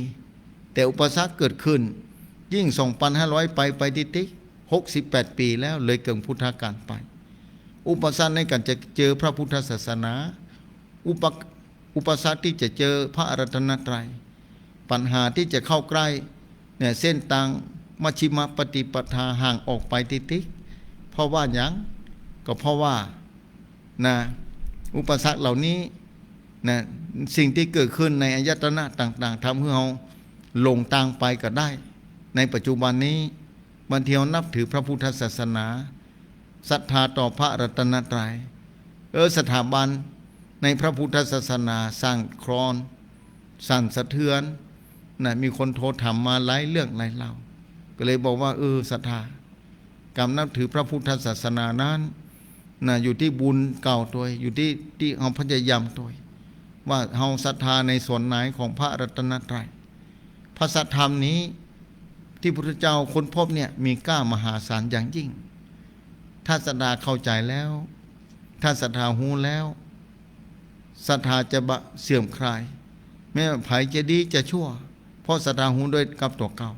แต่อุปสรรคเกิดขึ้น ยิ่งสองปันห้าร้อยไป ไปติ๊กๆ หกสิบแปดปี๋แล้ว เลยเกิ่งพุทธกาลไป อุปสรรคในก๋านจะเจอพระพุทธศาสนา อุป อุปสรรคตี้จะเจอพระรัตนตรัย ปัญหาตี้จะเข้าใก้ เนี่ย เส้นตางมัชฌิมปฏิปทาห่างออกไปติ๊กๆ เพราะว่าหยัง ก็เพราะว่า นะ อุปสรรคเหล่านี้ นะ สิ่งตี้เกิดขึ้นในอายตนะต่างๆ ทำหื้อเฮาหลงตางไปก็ได้ ในปัจจุบันนี้ บางทีเฮานับถือพระพุทธศาสนา ศรัทธาต่อพระรัตนตรัย เออ สถาบันในพระพุทธศาสนาสั่นคลอน สั่นสะเทือน นะ มีคนโทรถามมาหลายเรื่องหลายราว ก็เลยบอกว่า เออ ศรัทธา ก๋านนับถือพระพุทธศาสนานั้น นะ อยู่ตี้บุญเก่าตวย อยู่ตี้ ตี้เฮาพยายามตวย ว่าเฮาศรัทธาในส่วนไหนของพระรัตนตรัย พระสัทธรรมนี้ ตี้พุทธเจ้าค้นพบเนี่ย มีก้ามหาศาลอย่างยิ่ง ถ้าศรัทธาเข้าใจ๋แล้ว ถ้าศรัทธาฮู้แล้ว ศรัทธาจะบ่เสื่อมคลาย แม้ใผจะดีจะชั่ว เพราะศรัทธาฮู้โดยกับตั๋วเก่า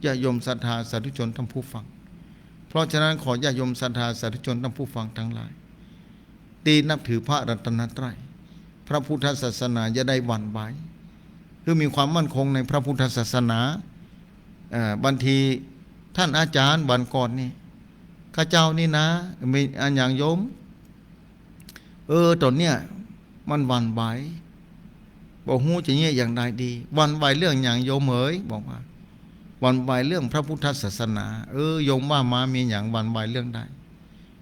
ญาติโยมศรัทธาสาธุชนท่านผู้ฟัง เพราะฉะนั้นขอญาติโยมศรัทธาสาธุชนท่านผู้ฟังตังหลาย ตี้นับถือพระรัตนตรัย พระพุทธศาสนาอย่าได้หวั่นไหว คือมีความมั่นคงในพระพุทธศาสนา เอ่อ บางทีต้านอาจ๋ารย์วันก่อนนี่ ข้าเจ้านี่นะ มีอะหยังโยม เออ ต๋อนเนี้ยมันหวั่นไหว บ่ฮู้จะเยียะอย่างใดดี หวั่นไหวเรื่องหยังโยมเหย บอกว่า หวั่นไหวเรื่องพระพุทธศาสนา เออ โยมว่ามามีหยังหวั่นไหวเรื่องใด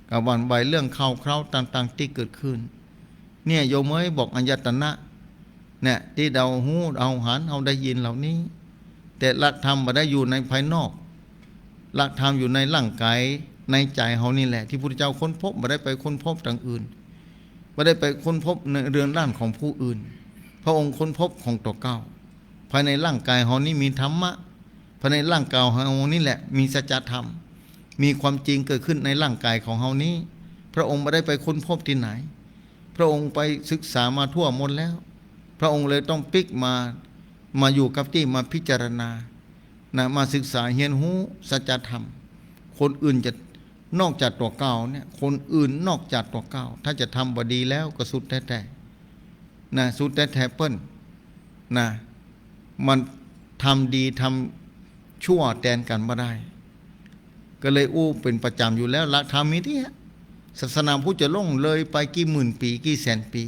ก็หวั่นไหวเรื่องข่าวคราวต่างๆ ตี้เกิดขึ้น เนี่ยโยมเหย บอกอายตนะ เนี่ย ตี้เฮาฮู้ เฮาหัน เฮาได้ยินเหล่านี้ แต่หลักธรรมบ่ได้อยู่ในภายนอก หลักธรรมอยู่ในร่างก๋าย ในใจ๋เฮานี่แหละ ตี้พุทธเจ้าค้นพบ บ่ได้ไปค้นพบตางอื่น บ่ได้ไปค้นพบในเรือนร่างของผู้อื่น พระองค์ค้นพบของตั๋วเก่า ภายในร่างก๋ายเฮานี้มีธรรมะ ภายในร่างก๋ายเฮานี้แหละมีสัจธรรม มีความจริงเกิดขึ้นในร่างก๋ายของเฮานี้ พระองค์บ่ได้ไปค้นพบตี้ไหน พระองค์ไปศึกษามาทั่วหมดแล้ว พระองค์เลยต้องปิ๊กมา มาอยู่กับตี้ มาพิจารณา นะ มาศึกษาเฮียนฮู้สัจธรรม คนอื่นจะ นอกจากตั๋วเก่าเนี่ย คนอื่นนอกจากตั๋วเก่า ถ้าจะทำบ่ดีแล้วก็สุดแท้ๆ นะ สุดแท้ๆ เปิ้น นะ มันทำดีทำชั่วแตนกั๋นบ่ได้ ก็เลยอู้เป๋นประจ๋ำอยู่แล้ว หลักธรรมมีตี้ ศาสนาพุทธจะล่วงเลยไปกี่หมื่นปี๋ กี่แสนปี๋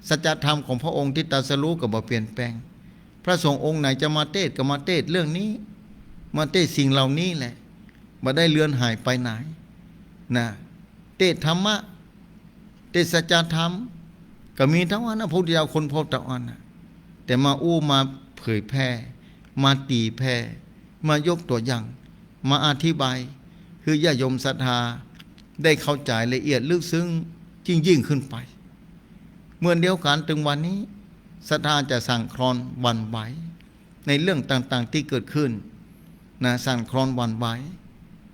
สัจธรรมของพระองค์ตี้ตรัสรู้ก็บ่เปลี่ยนแปลง พระสงฆ์องค์ไหนจะมาเตสน์ก็มาเตสน์เรื่องนี้ มาเตสน์สิ่งเหล่านี้แหละ บ่ได้เลือนหายไปไหน นะ เตสน์ธรรมะ เตสน์สัจธรรม ก็มีเต้าอั้นนะ พระพุทธเจ้าค้นพบเต้าอั้นนะ แต่มาอู้มาเผยแผ่ มาตี๋แผ่ มายกตั๋วอย่าง มาอธิบาย หื้อญาติโยมศรัทธาได้เข้าใจ๋ละเอียดลึกซึ้งยิ่งๆ ขึ้นไป เหมือนเดียวกั๋น ตึงวันนี้ ศรัทธาจะสั่นคลอนหวั่นไหว ในเรื่องต่างๆ ตี้เกิดขึ้น นะ สั่นคลอนหวั่นไหว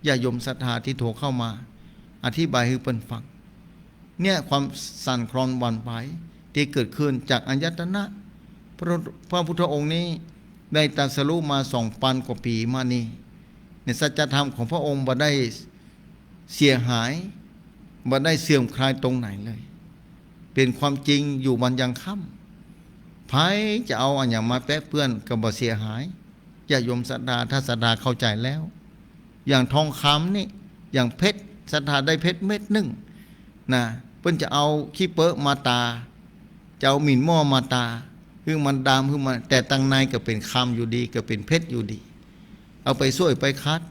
ญาติโยมศรัทธาตี้โทรเข้ามา อธิบายหื้อเปิ้นฟัง เนี่ย ความสั่นคลอนหวั่นไหวตี้เกิดขึ้นจากอายตนะ พระ พระพุทธองค์นี้ได้ตรัสรู้มาสองปันกว่าปี๋มานี้ ในสัจธรรมของพระองค์บ่ได้เสียหาย บ่ได้เสื่อมคลายตรงไหนเลย เป๋นความจริงอยู่วันยังค่ำ ใผจะเอาอะหยังมาแปะเปื้อนก็บ่เสียหาย ญาติโยมศรัทธา ถ้าศรัทธาเข้าใจ๋แล้ว อย่างทองคำนี่ อย่างเพชร ศรัทธาได้เพชรเม็ดนึ่ง นะ เปิ้นจะเอาขี้เป๊อะมาตา จะเอาหมิ่นหม้อมาตา หื้อมันดำ หื้อมัน แต่ตังในก็เป๋นคำอยู่ดี ก็เป๋นเพชรอยู่ดี เอาไปส้วยไปขัด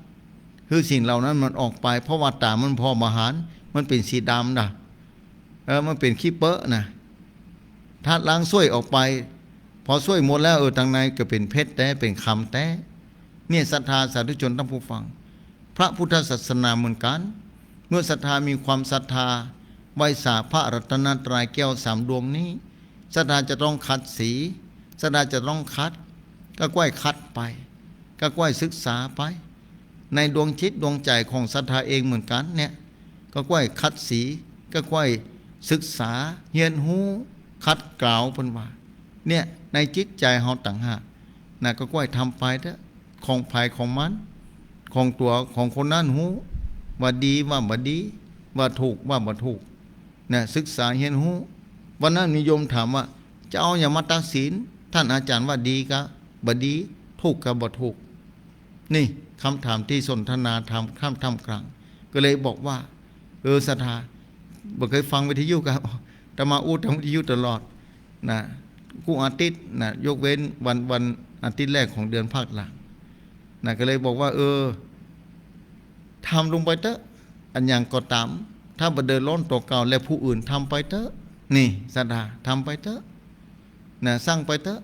หื้อสิ่งเหล่านั้นมันออกไป เพราะว่าต๋ามันผ่อบ่หัน มันเป๋นสีดำนะ เออ มันเป๋นขี้เป๊อะนะ ถ้าล้างส้วยออกไป พอส้วยหมดแล้ว เออ ตังในก็เป๋นเพชรแต๊ เป๋นคำแต๊ เนี่ยศรัทธาสาธุชนท่านผู้ฟัง พระพุทธศาสนาเหมือนกั๋น เมื่อศรัทธามีความศรัทธา ไหว้สาพระรัตนตรัยแก้วสามดวงนี้ ศรัทธาจะต้องขัดสี ศรัทธาจะต้องขัด ก็ก้อยขัดไป ก็ก้อยศึกษาไป ในดวงจิตดวงใจ๋ของศรัทธาเองเหมือนกั๋นเนี่ย ก็ก้อยขัดสี ก็ก้อยศึกษา เฮียนฮู้ ขัดเกลา เปิ้นว่า เนี่ย ในจิตใจ๋เฮาต่างหากนะ ก็ก้อยทำไปเต๊อะ ของใผของมัน ของตั๋วของคนนั้นฮู้ ว่าดีว่าบ่ดี ว่าถูกว่าบ่ถูก นะ ศึกษาเฮียนฮู้ วันนั้นมีโยมถามว่า จะเอาหยังมาตัดสิน ท่านอาจ๋ารย์ว่าดีกาบ่ดี ถูกกาบ่ถูก นี่กำถามตี้สนทนาธรรมค่ำท่ามกลาง ก็เลยบอกว่า เออ ศรัทธา บ่เกยฟังวิทยุกา อาตมาอู้ตางวิทยุตลอดนะ กู้อาทิตย์นะ ยกเว้นวัน วันอาทิตย์แรกของเดือนภาคหลังนะ ก็เลยบอกว่า เออ ทำลงไปเต๊อะ อันหยังก็ต๋าม ถ้าบ่เดือดร้อนตั๋วเก่าและผู้อื่น ทำไปเต๊อะ นี่ ศรัทธา ทำไปเต๊อะนะ สั่งไปเต๊อะ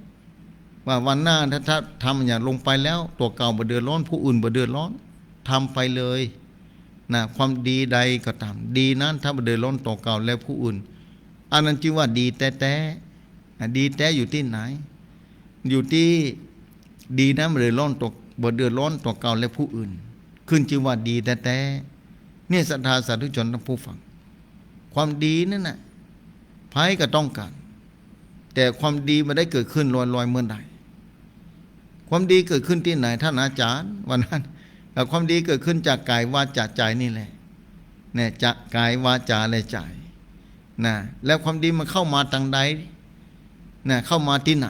ว่าวันหน้าถ้า ถ้าทำอันหยังลงไปแล้ว ตั๋วเก่าบ่เดือดร้อน ผู้อื่นบ่เดือดร้อน ทำไปเลยนะ ความดีใดก็ต๋าม ดีนั้นถ้าบ่เดือดร้อนตั๋วเก่าและผู้อื่น อันนั้นจื้อว่าดีแต๊ๆ อ่ะ ดีแต๊อยู่ตี้ไหน อยู่ตี้ดีนั้นบ่เดือดร้อนตั๋ว บ่เดือดร้อนตั๋วเก่าและผู้อื่น ขึ้นจื้อว่าดีแต๊ๆ เนี่ย ศรัทธาสาธุชนท่านผู้ฟัง ความดีนั่นน่ะ ใผก็ต้องก๋าน แต่ความดีบ่ได้เกิดขึ้นลอยๆ เมื่อใด ความดีเกิดขึ้นตี้ไหน ท่านอาจ๋ารย์ วันนั้น เอ่อ ความดีเกิดขึ้นจากก๋าย วาจา ใจ๋นี่แหละ เนี่ย จากก๋าย วาจา และใจ๋ นะ แล้วความดีมันเข้ามาตางใด นะ เข้ามาตี้ไหน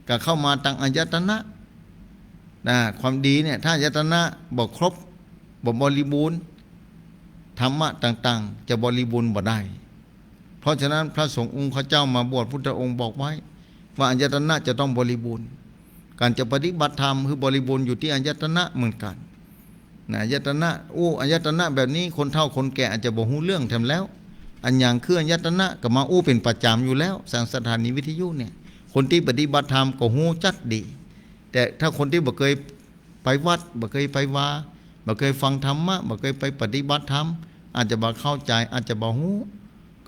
ก็เข้ามาตางอายตนะ นะ ความดีเนี่ย ถ้าอายตนะบ่ครบ บ่บริบูรณ์ ธรรมะต่างๆ จะบริบูรณ์บ่ได้ เพราะฉะนั้นพระสงฆ์องค์ข้าเจ้ามาบวช พุทธองค์บอกไว้ ว่าอายตนะจะต้องบริบูรณ์ ก๋านจะปฏิบัติธรรมหื้อบริบูรณ์อยู่ตี้อายตนะเหมือนกั๋น นะ อายตนะ โอ้ อายตนะแบบนี้ คนเฒ่าคนแก่อาจจะบ่ฮู้เรื่องแถมแล้ว อันหยังคืออายตนะก็มาอู้เป๋นประจ๋ำอยู่แล้ว ตางสถานีวิทยุเนี่ย คนตี้ปฏิบัติธรรมก็ฮู้จักดี แต่ถ้าคนตี้บ่เกยไปวัด บ่เกยไปวา บ่เกยฟังธรรมะ บ่เกยไปปฏิบัติธรรม อาจจะบ่เข้าใจ๋ อาจจะบ่ฮู้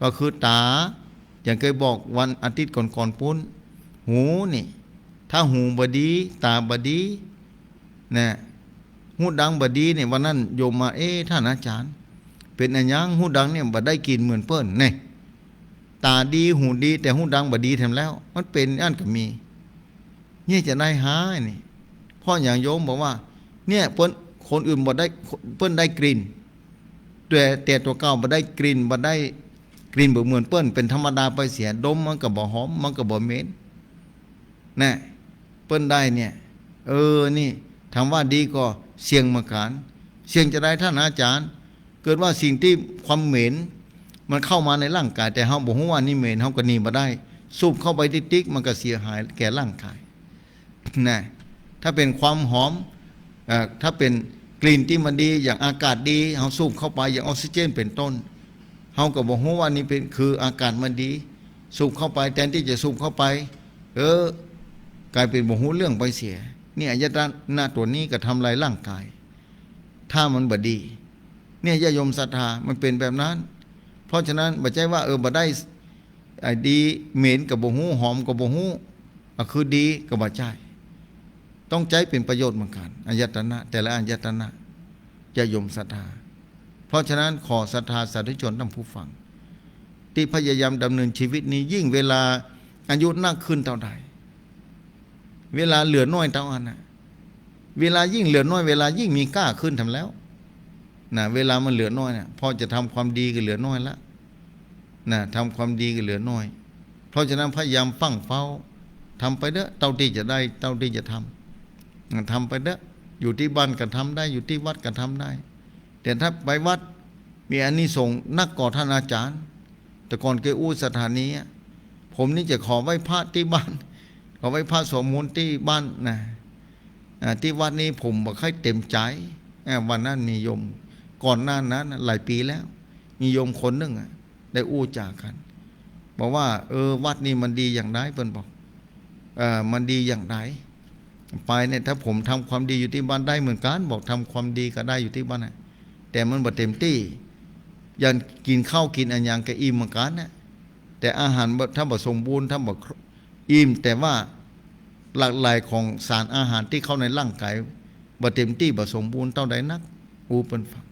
ก็คือต๋า อย่างเกยบอกวันอาทิตย์ก่อนๆ ปู๊น หูนี่ ถ้าหูบ่ดี ต๋าบ่ดี นะ ฮู้ดังบ่ดีเนี่ย วันนั้นโยมมา เอ๊ะ ท่านอาจ๋ารย์ เป๋นอะหยัง ฮู้ดังเนี่ยบ่ได้กลิ่นเหมือนเปิ้น เนี่ย ต๋าดี หูดี แต่ฮู้ดังบ่ดีแถมแล้ว มันเป๋นอั้นก็มี เนี่ยจะได้หายนี่ เพราะหยัง โยมบอกว่า เนี่ย เปิ้น คนอื่นบ่ได้ เปิ้นได้กลิ่น แต่ แต่ตั๋วเก่าบ่ได้กลิ่น บ่ได้กลิ่นบ่เหมือนเปิ้น เป๋นธรรมดาไปเสีย ดมมันก็บ่หอม มันก็บ่เหม็น นะ เปิ้นได้เนี่ย เออ นี่ ถามว่าดีก่อ เสี่ยงเหมือนกั๋น เสี่ยงจะใด ท่านอาจ๋ารย์ เกิดว่าสิ่งตี้ความเหม็น มันเข้ามาในร่างก๋าย แต่เฮาบ่ฮู้ว่านี่เหม็น เฮาก็หนีบ่ได้ สูบเข้าไปติ๊กๆ มันก็เสียหายแก่ร่างก๋าย นะ ถ้าเป๋นความหอม เอ่อ ถ้าเป๋นกลิ่นตี้มันดี อย่างอากาศดี เฮาสูบเข้าไป อย่างออกซิเจนเป๋นต้น เฮาก็บ่ฮู้ว่านี่เป๋น คืออากาศมันดี สูบเข้าไป แทนตี้จะสูบเข้าไป เออ ก๋ายเป๋นบ่ฮู้เรื่องไปเสีย นี่อายตนะตั๋วนี้ก็ทำลายร่างก๋าย ถ้ามันบ่ดี เนี่ย ญาติโยมศรัทธา มันเป๋นแบบนั้น เพราะฉะนั้นบ่ใจ้ว่า เออ บ่ได้ ไอ้ดี เหม็นก็บ่ฮู้ หอมก็บ่ฮู้ อ่ะ คือดีก็บ่ใจ้ ต้องใจ๊เป๋นประโยชน์เหมือนกั๋น อายตนะ แต่ละอายตนะ ญาติโยมศรัทธา เพราะฉะนั้นขอศรัทธาสาธุชนท่านผู้ฟัง ตี้พยายามดำเนินชีวิตนี้ ยิ่งเวลาอายุนักขึ้นเต้าใด เวลาเหลือน้อยเต้าอั้นน่ะ เวลายิ่งเหลือน้อย เวลายิ่งมีก้าขึ้นแถมแล้ว นะ เวลามันเหลือน้อยเนี่ย พอจะทำความดีก็เหลือน้อยละ นะ ทำความดีก็เหลือน้อย เพราะฉะนั้นพยายามฟั่งเฟ้า ทำไปเต๊อะ เต้าตี้จะได้ เต้าตี้จะทำ นะ ทำไปเต๊อะ อยู่ตี้บ้านก็ทำได้ อยู่ตี้วัดก็ทำได้ แต่ถ้าไปวัด มีอานิสงส์นักก่อ ท่านอาจ๋ารย์ แต่ก่อนเกยอู้สถานีอะ ผมนี่จะขอไหว้พระตี้บ้าน ขอไหว้พระสวดมนต์ตี้บ้านนะ อ่า ตี้วัดนี้ผมบ่ค่อยเต็มใจ๋ อ่า วันนั้นมีโยม ก่อนหน้านั้นน่ะ หลายปี๋แล้ว มีโยมคนนึ่งอะ ได้อู้จ๋ากั๋น บอกว่า เออ วัดนี้มันดีอย่างใด เปิ้นบอก เอ่อ มันดีอย่างใด ไปเนี่ย ถ้าผมทำความดีอยู่ตี้บ้านได้เหมือนกั๋น บอกทำความดีก็ได้อยู่ตี้บ้านน่ะ แต่มันบ่เต็มตี้ อย่างกิ๋นข้าวกิ๋นอะหยังก็อิ่มเหมือนกั๋นน่ะ แต่อาหารบ่ ถ้าบ่สมบูรณ์ ถ้าบ่ครบ อิ่ม แต่ว่าหลากหลายของสารอาหารตี้เข้าในร่างก๋ายบ่เต็มตี้ บ่สมบูรณ์เต้าใดนัก อู้เปิ้นฟัง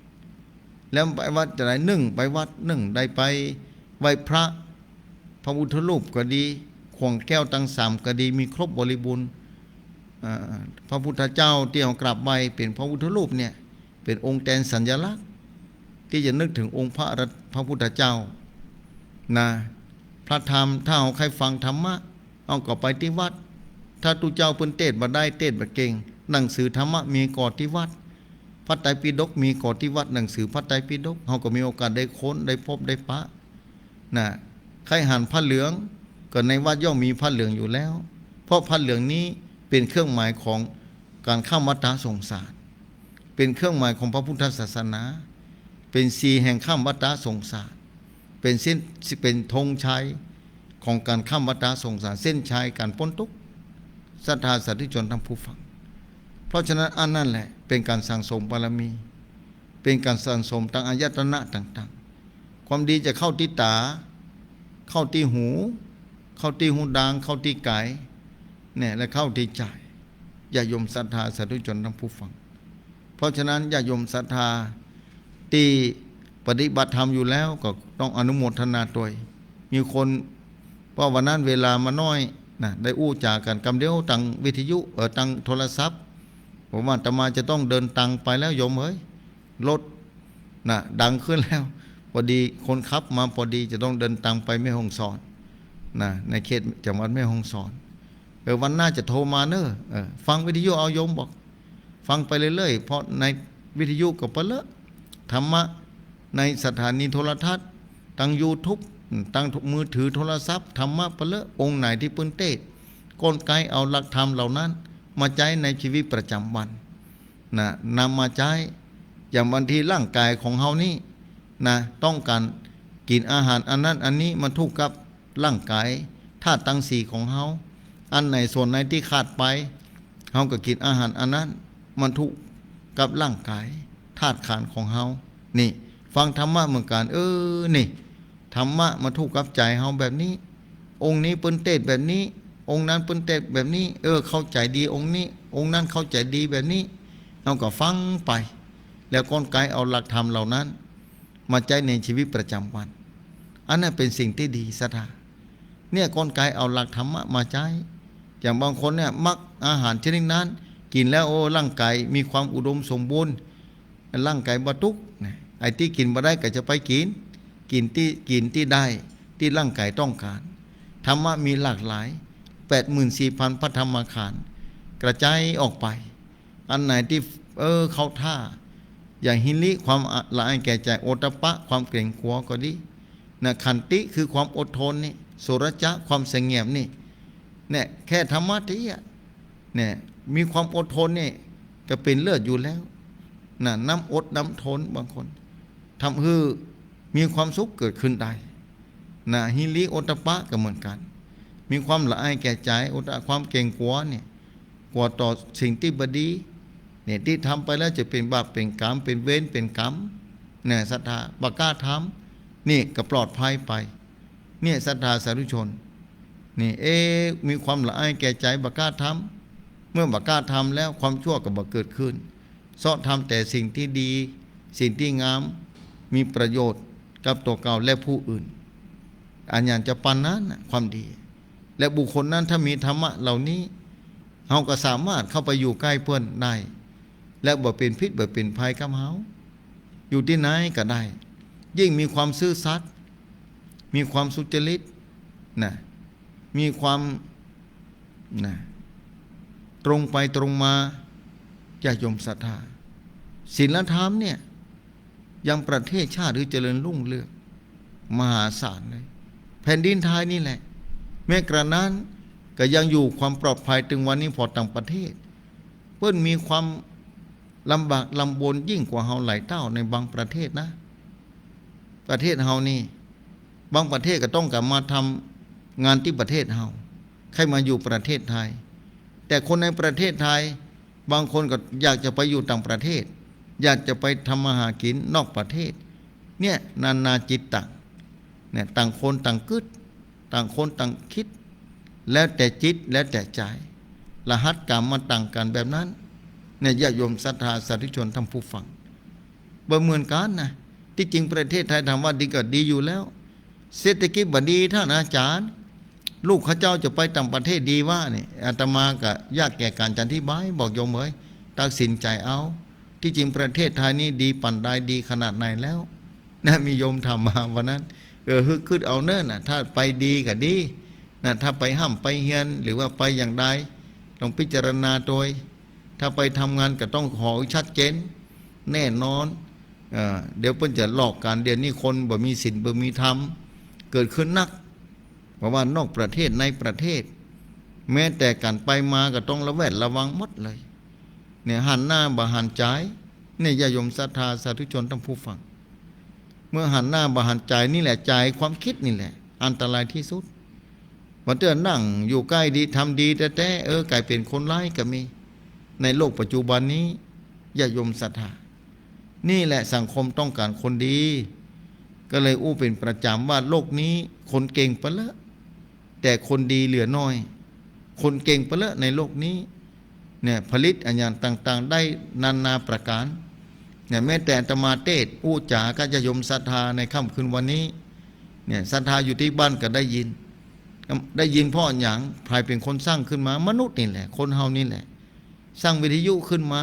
แล้วไปวัดจาใด นึ่ง ไปวัด นึ่ง ได้ไปไหว้พระ พระพุทธรูปก็ดี ข่วงแก้วตังสามก็ดี มีครบบริบูรณ์ อ่า พระพุทธเจ้าตี้เฮากราบไหว้เป๋นพระพุทธรูปเนี่ย เป๋นองค์แตนสัญลักษณ์ ตี้จะนึกเถิงองค์พระรัต- พระพุทธเจ้า นะ พระธรรม ถ้าเฮาใค่ฟังธรรมะ เฮาก็ไปตี้วัด ถ้าตุ๊เจ้าเปิ้นเตสน์บ่ได้ เตสน์บ่เก่ง หนังสือธรรมะมีก่อตี้วัด พระไตรปิฎกมีก่อตี้วัด หนังสือพระไตรปิฎก เฮาก็มีโอกาสได้ค้น ได้พบ ได้ปะ นะ ใค่หันผ้าเหลือง ก็ในวัดย่อมมีผ้าเหลืองอยู่แล้ว เพราะผ้าเหลืองนี้เป๋นเครื่องหมายของก๋านข้ามวัฏสงสาร เป๋นเครื่องหมายของพระพุทธศาสนา เป๋นสีแห่งข้ามวัฏสงสาร เป๋นเส้น เป๋นธงชัยของก๋านข้ามวัฏสงสาร เส้นชัยก๋านป๊นตุ๊กข์ ศรัทธาสาธุชนท่านผู้ฟัง เพราะฉะนั้นอันนั้นแหละเป๋นก๋านสั่งสมบารมี เป๋นก๋านสั่งสมตางอายตนะต่างๆ ความดีจะเข้าตี้ต๋า เข้าตี้หู เข้าตี้ฮูดาง เข้าตี้ก๋าย เนี่ย และเข้าตี้ใจ๋ ญาติโยมศรัทธาสาธุชนท่านผู้ฟัง เพราะฉะนั้นญาติโยมศรัทธาตี้ปฏิบัติธรรมอยู่แล้วก็ต้องอนุโมทนาตวย มีคน เพราะวันนั้นเวลามาน้อยนะ ได้อู้จ๋ากั๋นกำเดียวตางวิทยุ เอ่อ ตางโทรศัพท์ ผมว่าอาตมาจะต้องเดินตางไปแล้วโยมเอ๋ย รถนะดังขึ้นแล้ว พอดีคนขับมาพอดี จะต้องเดินตางไปแม่ฮ่องสอนนะ ในเขตจังหวัดแม่ฮ่องสอน เออ วันหน้าจะโทรมาเน่อ เออ ฟังวิทยุเอาโยมบอก ฟังไปเรื่อยๆ เพราะในวิทยุก็ปะเลอะธรรมะ ในสถานีโทรทัศน์ ตางยูทูบ ตางมือถือโทรศัพท์ ธรรมะปะเลอะ องค์ไหนตี้เปิ้นเตสน์ ก้นไกเอาหลักธรรมเหล่านั้นมาใจ๊ในชีวิตประจำวัน นะ นำมาใจ๊ อย่างบางทีร่างก๋ายของเฮานี่นะ ต้องก๋านกิ๋นอาหารอันนั้นอันนี้ มันถูกกับร่างก๋ายธาตุตังสี่ของเฮา อันไหนส่วนไหนตี้ขาดไป เฮาก็กิ๋นอาหารอันนั้น มันถูกกับร่างก๋ายธาตุขันธ์ของเฮา นี่ ฟังธรรมะเหมือนกั๋น เออ นี่ ธรรมะมาถูกกับใจ๋เฮาแบบนี้ องค์นี้เปิ้นเตสน์แบบนี้ องค์นั้นเปิ้นเตสน์แบบนี้ เออ เข้าใจ๋ดีองค์นี้ องค์นั้นเข้าใจ๋ดีแบบนี้ เฮาก็ฟังไป แล้วก้นไกเอาหลักธรรมเหล่านั้นมาใจ๊ในชีวิตประจำวัน อันนั้นเป๋นสิ่งตี้ดีศรัทธา เนี่ย ก้นไกเอาหลักธรรมะมาใจ๊ อย่างบางคนเนี่ยมักอาหารชนิดนั้น กิ๋นแล้ว โอ้ ร่างก๋ายมีความอุดมสมบูรณ์ ร่างก๋ายบ่ตุ๊กข์นะ ไอ้ตี้กิ๋นบ่ได้ก็จะไปกิ๋น กิ๋นตี้ กิ๋นตี้ได้ ตี้ร่างก๋ายต้องก๋าน ธรรมะมีหลากหลาย แปดหมื่นสี่พันพระธรรมขันธ์ กระจายออกไป อันไหนตี้ เออ เข้าท่า อย่างหิริ ความละอายแก่ใจ๋ โอตตัปปะ ความเกรงกลัวก็ดีนะ ขันติ คือความอดทนนี่ สุรจะ ความสงบนี่ เนี่ย แค่ธรรมะตี้อะ เนี่ย มีความอดทนนี่ก็เป๋นเลิศอยู่แล้วนะ น้ำอดน้ำทน บางคนทำหื้อมีความสุขเกิดขึ้นได้นะ หิริโอตตัปปะก็เหมือนกั๋น มีความละอายแก่ใจ๋ โอตตัปปะ ความเกรงกลัวเนี่ย กลัวต่อสิ่งตี้บ่ดี เนี่ย ตี้ทำไปแล้วจะเป๋นบาปเป๋นกรรม เป๋นเวรเป๋นกรรม เนี่ย ศรัทธา บ่กล้าทำ นี่ก็ปลอดภัยไป เนี่ย ศรัทธาสาธุชน นี่ เอ๊ะ มีความละอายแก่ใจ๋ บ่กล้าทำ เมื่อบ่กล้าทำแล้ว ความชั่วก็บ่เกิดขึ้น เซาะทำแต่สิ่งตี้ดี สิ่งตี้งาม มีประโยชน์กับตั๋วเก่าและผู้อื่น อันหยังจะปานนั้นน่ะ ความดี และบุคคลนั้นถ้ามีธรรมะเหล่านี้ เฮาก็สามารถเข้าไปอยู่ใก้เปิ้นได้ และบ่เป๋นพิษบ่เป๋นภัยกับเฮา อยู่ตี้ไหนก็ได้ ยิ่งมีความซื่อสัตย์ มีความสุจริตนะ มีความนะ ตรงไปตรงมา ญาติโยมศรัทธา ศีลธรรมเนี่ย ยังประเทศชาติหื้อเจริญรุ่งเรืองมหาศาลเลย แผ่นดินไทยนี่แหละ แม้กระนั้นก็ยังอยู่ความปลอดภัย ตึงวันนี้ผ่อต่างประเทศ เปิ้นมีความลำบากลำบนยิ่งกว่าเฮาหลายเต้าในบางประเทศนะ ประเทศเฮานี่ บางประเทศก็ต้องก๋านมาทำงานตี้ประเทศเฮา ใค่มาอยู่ประเทศไทย แต่คนในประเทศไทย บางคนก็อยากจะไปอยู่ต่างประเทศ อยากจะไปทำมาหากิ๋นนอกประเทศ เนี่ย นานาจิตตัง เนี่ย ต่างคนต่างกึ๊ด ต่างคนต่างกึ๊ด แล้วแต่จิต แล้วแต่ใจ๋ รหัสก๋รรมมันต่างกั๋นแบบนั้น เนี่ย ญาติโยมศรัทธาสาธุชนท่านผู้ฟัง บ่เหมือนกั๋นนะ ตี้จริงประเทศไทยถามว่าดีก็ดีอยู่แล้ว เศรษฐกิจบ่ดีต้านอาจ๋ารย์ ลูกข้าเจ้าจะไปต่างประเทศดีวะเนี่ย อาตมาก็ยากแก่ก๋านจะอธิบาย บอกโยมเอ๋ย ตัดสินใจ๋เอา ตี้จริงประเทศไทยนี่ดีป่านใด ดีขนาดไหนแล้ว นะ มีโยมถามมาวันนั้น เออ หึกกึ๊ดเอาเน่อนะ ถ้าไปดีก็ดีนะ ถ้าไปฮ่ำไปเฮียน หรือว่าไปอย่างใด ลองพิจารณาโตย ถ้าไปทำงานก็ต้องขอชัดเจน แน่นอน เอ่อ เดี๋ยวเปิ้นจะหลอกกั๋น เดี๋ยวนี้คนบ่มีศีลบ่มีธรรม เกิดขึ้นนัก บ่ว่านอกประเทศในประเทศ แม้แต่ก๋านไปมาก็ต้องระแวดระวังหมดเลย เนี่ย หันหน้าบ่หันใจ๋ เนี่ย ญาติโยมศรัทธาสาธุชนท่านผู้ฟัง เมื่อหันหน้าบ่หันใจ๋นี่แหละ ใจ๋ความกึ๊ดนี่แหละ อันตรายตี้สุด บ่าเตื้อนั่งอยู่ใก้ดี ทำดีแต๊ๆ เออ ก๋ายเป๋นคนร้ายก็มี ในโลกปัจจุบันนี้ ญาติโยมศรัทธา นี่แหละสังคมต้องก๋านคนดี ก็เลยอู้เป๋นประจ๋ำว่าโลกนี้คนเก่งปะเลอะ แต่คนดีเหลือน้อย คนเก่งปะเลอะในโลกนี้ เนี่ย ผลิตอะหยังต่างๆ ได้นานาประก๋าน เนี่ย แม้แต่อาตมาเตสน์อู้จ๋ากับญาติโยมศรัทธาในค่ำคืนวันนี้ เนี่ย ศรัทธาอยู่ตี้บ้านก็ได้ยิน ได้ยินเพราะอะหยัง ใผเป๋นคนสร้างขึ้นมา มนุษย์นี่แหละ คนเฮานี่แหละ สร้างวิทยุขึ้นมา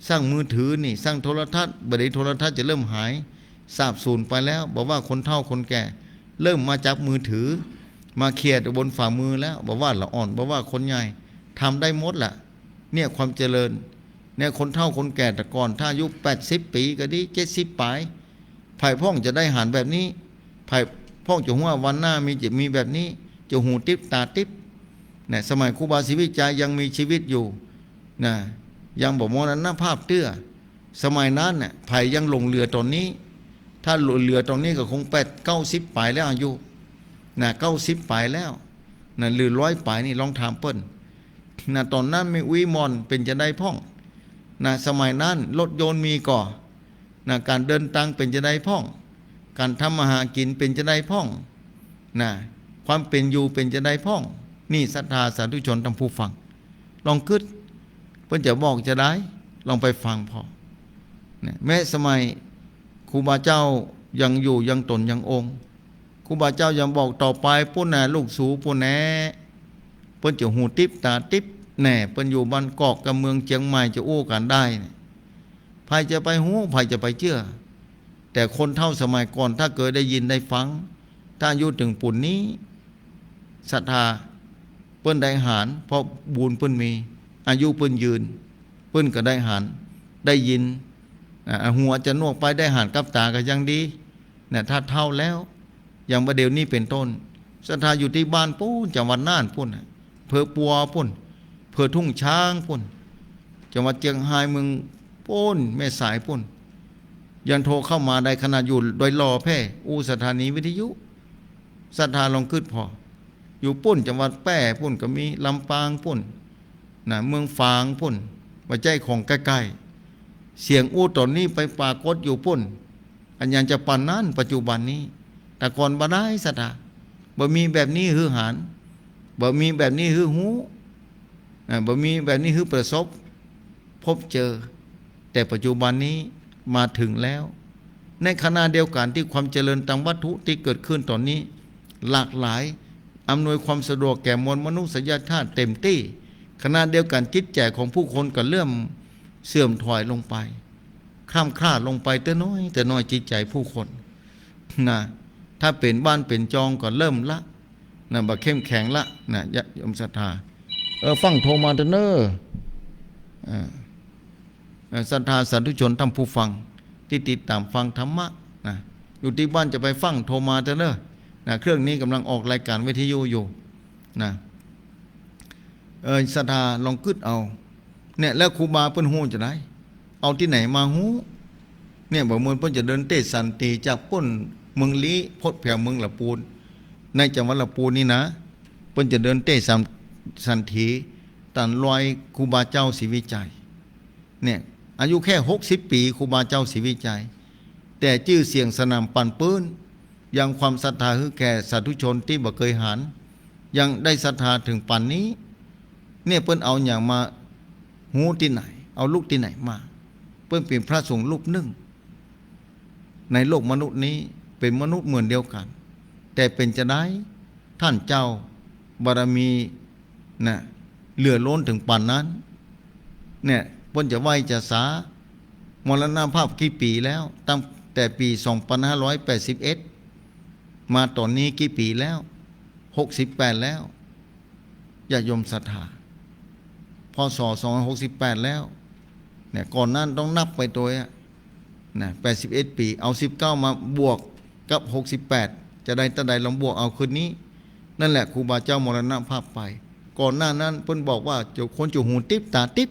สร้างมือถือนี่ สร้างโทรทัศน์ บ่ดีโทรทัศน์จะเริ่มหาย สาบสูญไปแล้ว บ่ว่าคนเฒ่าคนแก่ เริ่มมาจับมือถือ มาเขียนบนฝ่ามือแล้ว บ่ว่าละอ่อน บ่ว่าคนใหญ่ ทำได้หมดละ เนี่ยความเจริญ เนี่ยคนเฒ่าคนแก่แต่ก่อน ถ้าอายุแปดสิบปี๋ก็ดี เจ็ดสิบป๋าย ใผพ่องจะได้หันแบบนี้ ใผพ่องจะฮู้ว่าวันหน้ามี จะมีแบบนี้ จะหูติ๊บต๋าติ๊บ นะ สมัยครูบาศรีวิชัยยังมีชีวิตอยู่ นะ ยังบ่มรณภาพเตื้อ สมัยนั้นน่ะ ใผยังหลงเหลือต๋อนนี้ ถ้าหลงเหลือต๋อนนี้ก็คงแปด เก้าสิบป๋ายแล้วอายุ นะ เก้าสิบป๋ายแล้ว นะ หรือร้อยป๋ายนี่ ลองถามเปิ้น นะ ต๋อนนั้นแม่อุ๊ยหม่อนเป๋นจาใดพ่อง นะ สมัยนั้นรถยนต์มีก่อ นะ ก๋านเดินตางเป๋นจาใดพ่อง ก๋านทำมาหากิ๋นเป๋นจาใดพ่อง นะ ความเป๋นอยู่เป๋นจาใดพ่อง นี่ศรัทธาสาธุชนท่านผู้ฟัง ลองกึ๊ด เปิ้นจะบอกจาใด ลองไปฟังผ่อ นะ แม้สมัยครูบาเจ้ายังอยู่ยังต๋นยังองค์ ครูบาเจ้ายังบอกต่อไปปู้นแหน่ ลูกสูปู้นแหน่ เปิ้นจะหูติ๊บต๋าติ๊บแหน่ เปิ้นอยู่บ้านกอกกับเมืองเจียงใหม่จะอู้กั๋นได้เนี่ย ใผจะไปฮู้ ใผจะไปเจื้อ แต่คนเฒ่าสมัยก่อนถ้าเกยได้ยินได้ฟัง ถ้าอายุเถิงปูนนี้ ศรัทธา เปิ้นได้หัน เพราะบุญเปิ้นมี อายุเปิ้นยืน เปิ้นก็ได้หัน ได้ยิน อ่า หูอาจจะหนวกไป ได้หันกับต๋าก็ยังดี เนี่ย ถ้าเฒ่าแล้ว อย่างบ่าเดี่ยวนี้เป๋นต้น ศรัทธาอยู่ตี้บ้านปู้น จังหวัดน่านปู้นน่ะ อำเภอปัวปู้น อำเภอทุ่งช้างปู้น จังหวัดเจียงฮาย เมืองปู้น แม่สายปู้น ยังโทรเข้ามาได้ ขนาดอยู่ดอยหล่อแพ่ อู้สถานีวิทยุ ศรัทธาลองกึ๊ดผ่อ อยู่ปู้น จังหวัดแป้ปู้นก็มี ลำปางปู้น นะ เมืองฝางปู้น บ่ใจ้ของใก้ๆ เสียงอู้ต๋อนนี้ไปปรากฏอยู่ปู้น อันยังจะปานนั้นปัจจุบันนี้ แต่ก่อนบ่ได้ศรัทธา บ่มีแบบนี้หื้อหัน บ่มีแบบนี้หื้อฮู้ อ่า บ่มีแบบนี้หื้อประสบ พบเจอ แต่ปัจจุบันนี้มาเถิงแล้ว ในขณะเดียวกั๋นตี้ความเจริญตางวัตถุตี้เกิดขึ้นต๋อนนี้หลากหลาย อำนวยความสะดวกแก่มวลมนุษยชาติเต็มตี้ ขณะเดียวกั๋นจิตใจ๋ของผู้คนก็เริ่มเสื่อมถอยลงไป คร่ำคร่าลงไปเตื้อน้อยเตื้อน้อย จิตใจ๋ผู้คน นะ ถ้าเป๋นบ้านเป๋นจองก็เริ่มละ นะ บ่เข้มแข็งละ นะ ญาติโยมศรัทธา เออ ฟั่งโทรมาเต๊อะเน่อ เออ เอ่อ ศรัทธาสาธุชนท่านผู้ฟังตี้ติดต๋ามฟังธรรมะนะ อยู่ตี้บ้านจะไปฟั่งโทรมาเต๊อะเน่อนะ เครื่องนี้ก่ำลังออกรายก๋านวิทยุอยู่นะ เออ ศรัทธาลองกึ๊ดเอา เนี่ย แล้วครูบาเปิ้นฮู้จาใด เอาตี้ไหนมาฮู้ เนี่ย บ่เหมือนเปิ้นจะเดินเตศน์สันถีจากปู้นเมืองลี้ พดแผวเมืองละปูน ในจังหวัดละปูนนี่นะ เปิ้นจะเดินเตศน์สัน สันถี ต๋ามรอยครูบาเจ้าศรีวิชัย เนี่ย อายุแค่หกสิบปี๋ ครูบาเจ้าศรีวิชัย แต่จื้อเสียงสนั่นปั่นปื้น ยังความศรัทธาหื้อแก่สาธุชนตี้บ่เกยหัน ยังได้ศรัทธาเถิงป๋านนี้ เนี่ยเปิ้นเอาหยังมาฮู้ตี้ไหน เอาลุกตี้ไหนมา เปิ้นเป๋นพระสงฆ์รูปนึ่ง ในโลกมนุษย์นี้เป๋นมนุษย์เหมือนเดียวกั๋น แต่เป๋นจาใด ต้านเจ้าบารมีนะ เหลือล้นเถิงป๋านนั้น เนี่ย เปิ้นจะไหว้จะสา มรณภาพกี่ปี๋แล้ว ตั้งแต่ปี๋สองปันห้าร้อยแปดสิบเอ็ด มาต๋อนนี้กี่ปี๋แล้ว หกสิบแปดแล้ว ญาติโยมศรัทธา พ.ศ. สองร้อยหกสิบแปดแล้ว เนี่ย ก่อนนั้นต้องนับไปตวยอะ นะ แปดสิบเอ็ดปี๋ เอาสิบเก้ามาบวกกับหกสิบแปด จะได้เต้าใด ลองบวกเอาคืนนี้ นั่นแหละครูบาเจ้ามรณภาพไป ก่อนหน้านั้นเปิ้นบอกว่าเจ้าคนจะหูติ๊บต๋าติ๊บ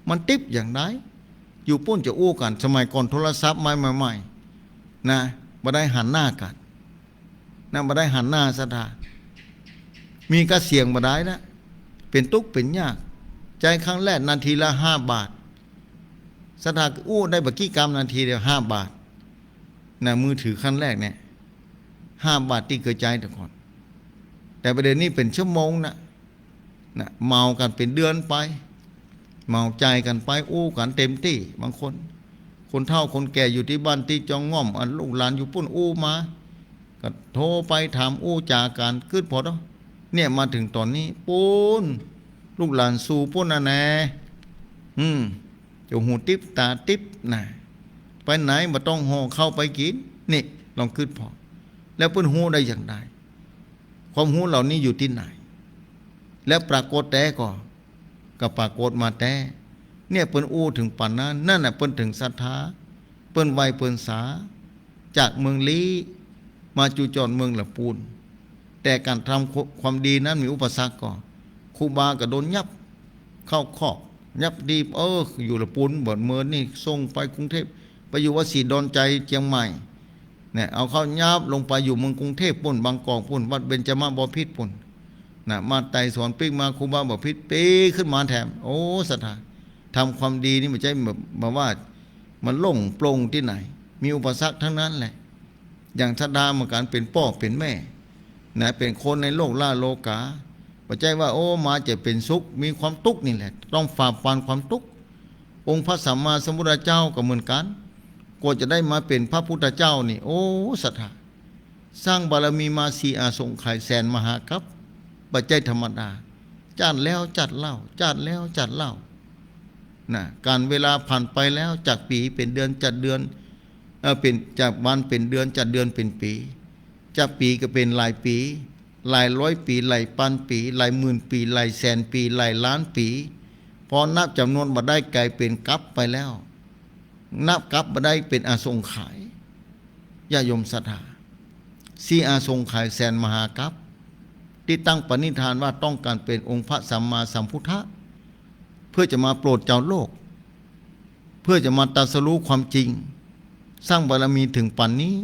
มันติ๊บอย่างใด อยู่ปู๊นจะอู้กั๋น สมัยก่อนโทรศัพท์ใหม่ๆ นะ บ่ได้หันหน้ากั๋น นะ บ่ได้หันหน้าศรัทธา มีก้าเสียงบ่ได้นะ เป๋นตุ๊กเป๋นยาก ใจ๊ครั้งแรกนาทีละห้าบาท ศรัทธาอู้ได้บ่กี่กำ นาทีเดียวห้าบาท นะ มือถือครั้งแรกเนี่ย ห้าบาทตี้เกยใจ๊แต่ก่อน แต่ประเดี๋ยวนี้เป๋นชั่วโมงนะ นะ เหมากั๋นเป๋นเดือนไป เหมาจ่ายกั๋นไป อู้กั๋นเต็มตี้ บางคน คนเฒ่าคนแก่อยู่ตี้บ้านตี้จองง่อม อันลูกหลานอยู่ปู๊นอู้มา ก็โทรไปถามอู้จ๋ากั๋น กึ๊ดผ่อเนาะ เนี่ยมาเถิงต๋อนนี้ปู๊น ลูกหลานสู่ปู๊นน่ะแน่ อืม จะหูติ๊บต๋าติ๊บนะ ไปไหนบ่ต้องห่อข้าวไปกิ๋น นี่ลองกึ๊ดผ่อ แล้วเปิ้นฮู้ได้อย่างใด ความฮู้เหล่านี้อยู่ตี้ไหน และปรากฏแต๊ก่อ ก็ปรากฏมาแต๊ เนี่ยเปิ้นอู้เถิงป๋านนั้น นั่นน่ะเปิ้นเถิงศรัทธา เปิ้นไหว้เปิ้นสา จากเมืองลี้มาจุจอดเมืองละปูน แต่ก๋านทำความดีนั้นมีอุปสรรคก่อ ครูบาก็โดนยับเข้าคอก ยับดี เออ อยู่ละปูน บ่เมินนี่ส่งไปกรุงเทพฯ ไปอยู่วัดศรีดอนชัยเจียงใหม่ เนี่ย เอาเข้ายับลงไปอยู่เมืองกรุงเทพฯปู๊น บางกอกปู๊น วัดเบญจมบพิตรปู๊น นะ มาไต่สอนปิ๊กมาครูบาบพิตรปิ๊กขึ้นมาแถม โอ้ ศรัทธา ทำความดีนี่บ่ใจ้แบบ แบบว่ามันโล่งโปร่งตี้ไหน มีอุปสรรคทั้งนั้นแหละ อย่างศรัทธาเหมือนกั๋น เป๋นป้อเป๋นแม่ นะ เป๋นคนในโลกล่าโลกา บ่ใจ้ว่า โอ้ มาจะเป๋นสุข มีความตุ๊กข์นี่แหละ ต้องฝ่าฟันความตุ๊กข์ องค์พระสัมมาสัมพุทธเจ้าก็เหมือนกั๋น กว่าจะได้มาเป๋นพระพุทธเจ้านี่ โอ้ ศรัทธา สร้างบารมีมาสี่อสงไขยแสนมหากัป บ่ใจ้ธรรมดา จัดแล้วจัดเล่า จัดแล้วจัดเล่า นะ ก๋านเวลาผ่านไปแล้ว จากปี๋เป๋นเดือน จากเดือน เอ่อ เป๋น จากวันเป๋นเดือน จากเดือนเป๋นปี๋ จากปี๋ก็เป๋นหลายปี๋ หลายร้อยปี๋ หลายปันปี๋ หลายหมื่นปี๋ หลายแสนปี๋ หลายล้านปี๋ พอนับจ๋ำนวนบ่ได้ก๋ายเป๋นกัปไปแล้ว นับกัปบ่ได้เป๋นอสงไขย ญาติโยมศรัทธา สี่อสงไขยแสนมหากัป ตี้ตั้งปณิธานว่าต้องก๋านเป๋นองค์พระสัมมาสัมพุทธะ เพื่อจะมาโปรดจาวโลก เพื่อจะมาตรัสรู้ความจริง สร้างบารมีเถิงปั๋นนี้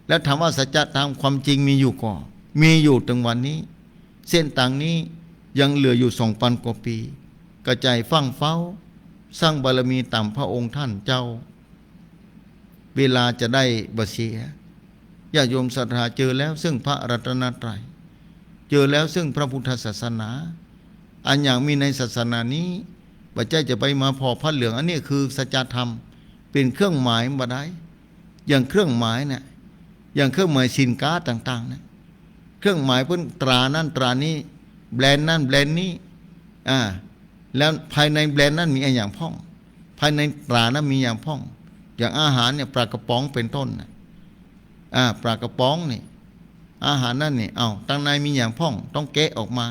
แล้วถามว่าสัจธรรมความจริงมีอยู่ก่อ มีอยู่เถิงวันนี้ เส้นตางนี้ยังเหลืออยู่สองปันกว่าปี๋ กระจายฟั่งเฟ้า สร้างบารมีต๋ามพระองค์ท่านเจ้า เวลาจะได้บ่เสีย ญาติโยมศรัทธา เจอแล้วซึ่งพระรัตนตรัย เจอแล้วซึ่งพระพุทธศาสนา อันอย่างมีในศาสนานี้ บ่ใจ้จะไปมาผ่อผ้าเหลือง อันนี้คือสัจธรรม เป๋นเครื่องหมายบ่ได้ อย่างเครื่องหมายเนี่ย อย่างเครื่องหมายสินค้าต่างๆ เนี่ย เครื่องหมายเปิ้นตรานั้นตรานี้ แบรนด์นั้นแบรนด์นี้ อ่า แล้วภายในแบรนด์นั้นมีอะหยังพ่อง ภายในตรานั้นมีอะหยังพ่อง อย่างอาหารเนี่ย ปลากระป๋องเป๋นต้นน่ะ อ่า ปลากระป๋องนี่ อาหารนั้นนี่ เอ้า ตังในมีอะหยังพ่อง ต้องแกะออกมา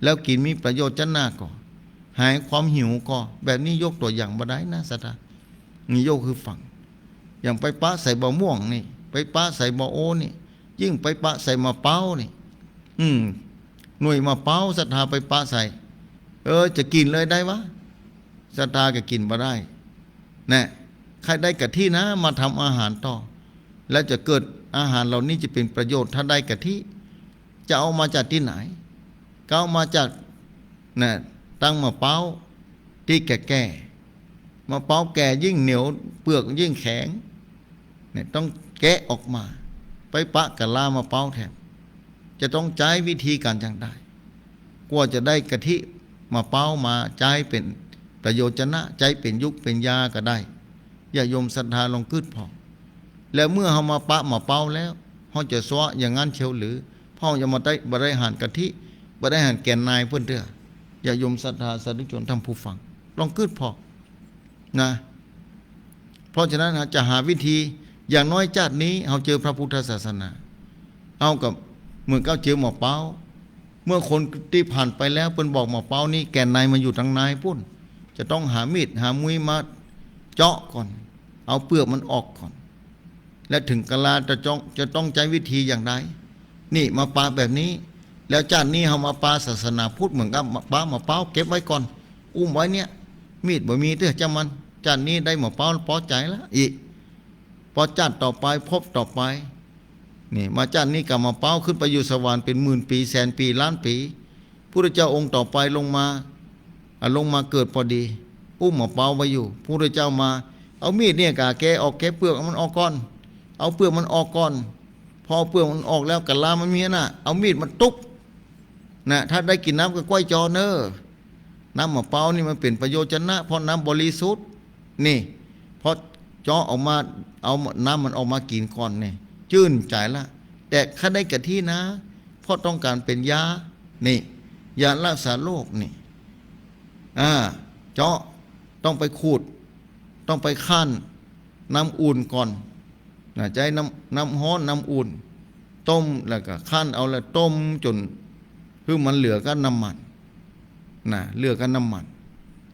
แล้วกิ๋นมีประโยชน์จะนักก่อ หายความหิวก่อ แบบนี้ยกตั๋วอย่างบ่ได้นะ ศรัทธา นี่ยกหื้อฟัง อย่างไปปะใส่บ่าม่วงนี่ ไปปะใส่บ่าโอนี่ ยิ่งไปปะใส่มะเป๊านี่ อืม หน่วยมะเป๊า ศรัทธาไปปะใส่ เออ จะกิ๋นเลยได้วะ ศรัทธาก็กิ๋นบ่ได้ แน่ ใค่ได้กะทินะ มาทำอาหารต่อ แล้วจะเกิด อาหารเหล่านี้จะเป๋นประโยชน์ ถ้าได้กะทิ จะเอามาจากตี้ไหน ก็เอามาจาก น่ะ ตังมะเป๊าตี้แก่ๆ มะเป๊าแก่ยิ่งเหนียว เปลือกยิ่งแข็ง เนี่ย ต้องแกะออกมา ไปปะกะลาหมากเป๊าแถม จะต้องใจ๊วิธีก๋านอย่างใด กว่าจะได้กะทิหมากเป๊ามาใจ๊เป๋นประโยชนะ ใจ๊เป๋นยุกเป๋นยาก็ได้ ญาติโยมศรัทธาลองกึ๊ดผ่อ แล้วเมื่อเฮามาปะหมากเป๊าแล้ว เฮาจะเซาะอย่างนั้นเชียวหรือ เพราะเฮาจะมาได้ บ่ได้หันกะทิ บ่ได้หันแก่นในเปิ้นเตื้อ ญาติโยมศรัทธาสาธุชนท่านผู้ฟัง ลองกึ๊ดผ่อ นะ เพราะฉะนั้นจะหาวิธี อย่างน้อยจาตินี้เฮาเจอพระพุทธศาสนา เฮาก็เหมือนกับเจอหมากเป๊า เมื่อคนตี้ผ่านไปแล้วเปิ้นบอกหมากเป๊านี่แก่นในมันอยู่ตังในปู๊น จะต้องหามีดหามุ้ยมาเจาะก่อน เอาเปลือกมันออกก่อน และเถิงกาลาจะจ้อง จะต้องใจ๊วิธีอย่างใด นี่มาปะแบบนี้ แล้วจาตินี้เฮามาปะศาสนาพุทธเหมือนกับมาปะหมากเป๊าเก็บไว้ก่อน อุ้มไว้เนี่ย มีดบ่มีเตื้อจ้ามัน จาตินี้ได้หมากเป๊าปอใจ๋ละ อีก ปอจาติต่อไป ภพต่อไป นี่ มาจาตินี้ก็หมากเป๊าขึ้นไปอยู่สวรรค์เป๋นหมื่นปี๋ แสนปี๋ ล้านปี๋ พุทธเจ้าองค์ต่อไปลงมา อ่ะ ลงมาเกิดปอดี อุ้มหมากเป๊าไว้อยู่ พุทธเจ้ามา เอามีดเนี่ยก่าแกะออก แกะเปลือกมันออกก่อน เอาเปลือกมันออกก่อน พอเอาเปลือกมันออกแล้วกาลามันมีน่ะ เอามีดมาตุ๊บ นะ ถ้าได้กิ๋นน้ำก็ก้อยจอเน่อ น้ำหมากเป๊านี่มันเป๋นประโยชนะ เพราะน้ำบริสุทธิ์ นี่ พอเจาะออกมา เอาน้ำมันออกมากิ๋นก่อนนี่ จื้นใจ๋ละ แต่ข้าได้กะทินะ เพราะต้องก๋านเป๋นยา นี่ ยารักษาโรคนี่ อ่า เจาะ ต้องไปขูด ต้องไปคั้น น้ำอุ่นก่อน นะ ใจ๊น้ำ น้ำฮ้อน น้ำอุ่น ต้ม แล้วก็คั้นเอา แล้วต้มจ๋นหื้อมันเหลือกับน้ำมัน นะ เหลือกับน้ำมัน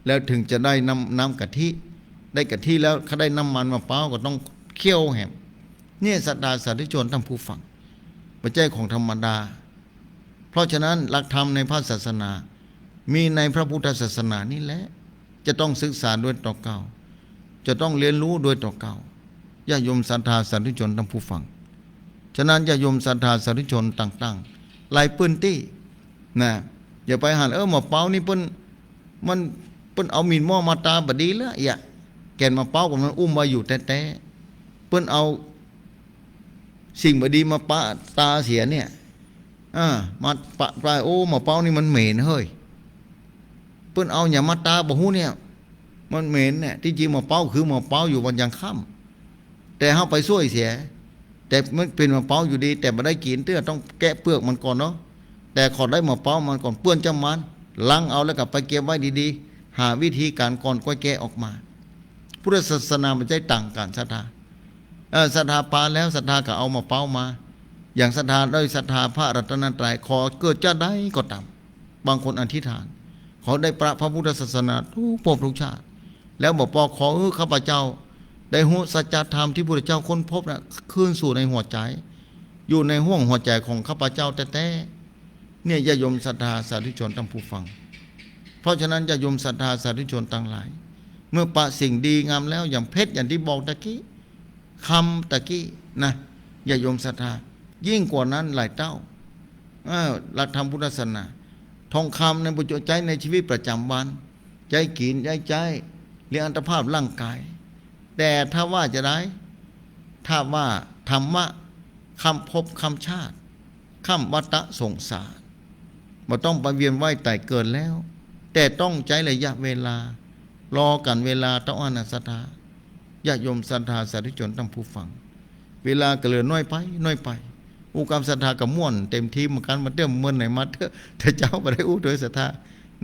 แล้วเถิงจะได้น้ำ น้ำกะทิ ได้กะทิแล้ว ข้าได้น้ำมันหมากเป๊าก็ต้องเคี่ยวแหม เนี่ยศรัทธาสาธุชนท่านผู้ฟัง บ่ใจ้ของธรรมดา เพราะฉะนั้นหลักธรรมในพระศาสนา มีในพระพุทธศาสนานี่แหละ จะต้องศึกษาโดยเต้าเก่า จะต้องเฮียนฮู้โดยเต้าเก่า ญาติโยมศรัทธาสาธุชนท่านผู้ฟัง ฉะนั้นญาติโยมศรัทธาสาธุชนต่างๆ หลายปื้นตี้ นะ อย่าไปหัน เออ หมากเป๊านี่เปิ้น มัน เปิ้นเอาหมิ่นหม้อมาตาบ่ดีแล้ว เอียะ แก่นหมากเป๊าก็มันอุ้มไว้อยู่แต๊ๆ เปิ้นเอาสิ่งบ่ดีมาปะตาเสียเนี่ย อ่า มาปะปาย โอ้ หมากเป๊านี่มันเหม็นเฮ้ย เปิ้นเอาหยังมาตาบ่ฮู้เนี่ย มันเหม็นเนี่ย ตี้จริงหมากเป๊าคือหมากเป๊าอยู่วันยังค่ำ แต่เฮาไปซ่วยเสีย แต่มันเป๋นหมากเป๊าอยู่ดี แต่บ่ได้กิ๋นเตื้อ ต้องแกะเปลือกมันก่อนเนาะ แต่ขอได้หมากเป๊ามันก่อน เปื้อนจ้ามัน ล้างเอาแล้วก็ไปเก็บไว้ดีๆ หาวิธีก๋านก่อนก้อยแกะออกมา พุทธศาสนามันจะต่างกั๋นศรัทธา เออ ศรัทธาปาแล้ว ศรัทธาก็เอาหมากเป๊ามา อย่างศรัทธาได้ศรัทธาพระรัตนตรัย ขอเกิดจาติใดก็ต๋าม บางคนอธิษฐาน ขอได้ปะพระพุทธศาสนาทุกภพทุกชาติ แล้วบ่ปอขอหื้อข้าพเจ้าได้ฮู้สัจธรรมตี้พุทธเจ้าค้นพบน่ะ คืนสู่ในหัวใจ๋ อยู่ในห้วงหัวใจ๋ของข้าพเจ้าแต๊ๆ เนี่ยญาติโยมศรัทธาสาธุชนท่านผู้ฟัง เพราะฉะนั้นญาติโยมศรัทธาสาธุชนตังหลาย เมื่อปะสิ่งดีงามแล้ว อย่างเพชร อย่างตี้บอกตะกี้ คำตะกี้นะ ญาติโยมศรัทธา ยิ่งกว่านั้นหลายเต้า เออ หลักธรรมพุทธศาสนา ทองคำในบุจใจ๊ในชีวิตประจ๋ำวัน ใจ๊กิ๋น ใจ๊ใจ๊ เลี้ยงอัตภาพร่างกาย แต่ถ้าว่าจาใด ถ้าว่าธรรมะ ข้ามภพข้ามชาติ ข้ามวัฏสงสาร บ่ต้องไปเวียนว่ายต๋ายเกิดแล้ว แต่ต้องใจ๊ระยะเวลา รอก๋านเวลาเต้าอั้นนะศรัทธา ญาติโยมศรัทธาสาธุชนท่านผู้ฟัง เวลาก็เหลือน้อยไป น้อยไป อู้กำศรัทธาก็ม่วนเต๋มทีเหมือนกั๋น มาเตื้อเมินไหนมาเตื้อ แต่เจ๊าบ่ได้อู้โดยศรัทธา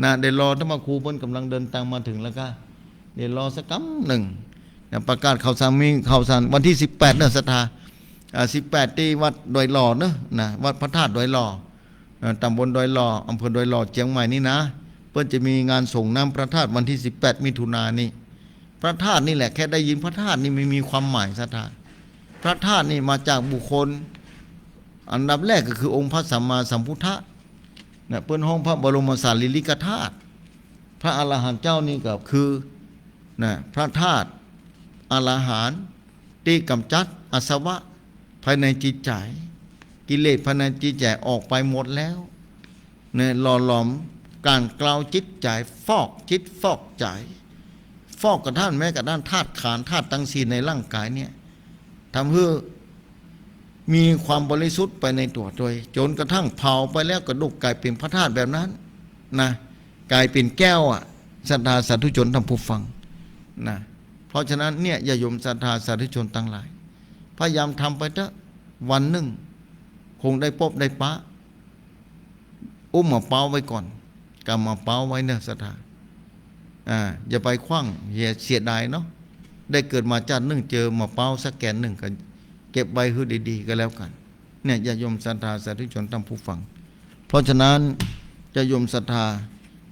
นะ เดี๋ยวรอธรรมครูเปิ้นก่ำลังเดินตางมาเถิงแล้วก้า เดี๋ยวรอสักกำนึ่ง นะ ประกาศข่าวสาร มีข่าวสารวันตี้สิบแปดเนาะศรัทธา อ่า สิบแปดตี้วัดดอยหล่อเนาะ นะ วัดพระธาตุดอยหล่อ เอ่อ ต๋ำบลดอยหล่อ อำเภอดอยหล่อ เจียงใหม่นี่นะ เปิ้นจะมีงานสรงน้ำพระธาตุวันตี้สิบแปดมิถุนายนนี้ พระธาตุนี่แหละ แค่ได้ยินพระธาตุนี่มันมีความหมายศรัทธา พระธาตุนี่มาจากบุคคล อันดับแรกก็คือองค์พระสัมมาสัมพุทธะ นะ เปิ้นฮ้องพระบรมสารีริกธาตุ พระอรหันต์เจ้านี่ก็คือ นะ พระธาตุอรหันต์ตี้ก๋ำจัดอาสวะภายในจิตใจ๋ กิเลสภายในจิตใจ๋ออกไปหมดแล้ว เนี่ย หล่อหลอมกลั่นเกลาจิตใจ๋ ฟอกจิตฟอกใจ๋ ฟอกกระทั่งแม้กระทั่งธาตุขันธ์ ธาตุตังสี่ในร่างกายเนี่ย ทำหื้อ มีความบริสุทธิ์ไปในตั๋วตวย จ๋นกระทั่งเผาไปแล้วกระดูกก๋ายเป๋นพระธาตุแบบนั้นนะ ก๋ายเป๋นแก้วอะ ศรัทธาสาธุชนท่านผู้ฟังนะ เพราะฉะนั้นเนี่ย ญาติโยมศรัทธาสาธุชนตังหลาย พยายามทำไปเต๊อะ วันนึ่งคงได้ปบได้ปะ อุ้มหมากเป๊าไว้ก่อน ก๋ำหมากเป๊าไว้เน่อศรัทธา อ่า อย่าไปขว้าง เสีย เสียดายเนาะ ได้เกิดมาจาตินึ่งเจอหมากเป๊าสักแก่นนึ่งก็เก็บไว้หื้อดีๆ ก็แล้วกั๋น เนี่ย ญาติโยมศรัทธาสาธุชนท่านผู้ฟัง เพราะฉะนั้น ญาติโยมศรัทธา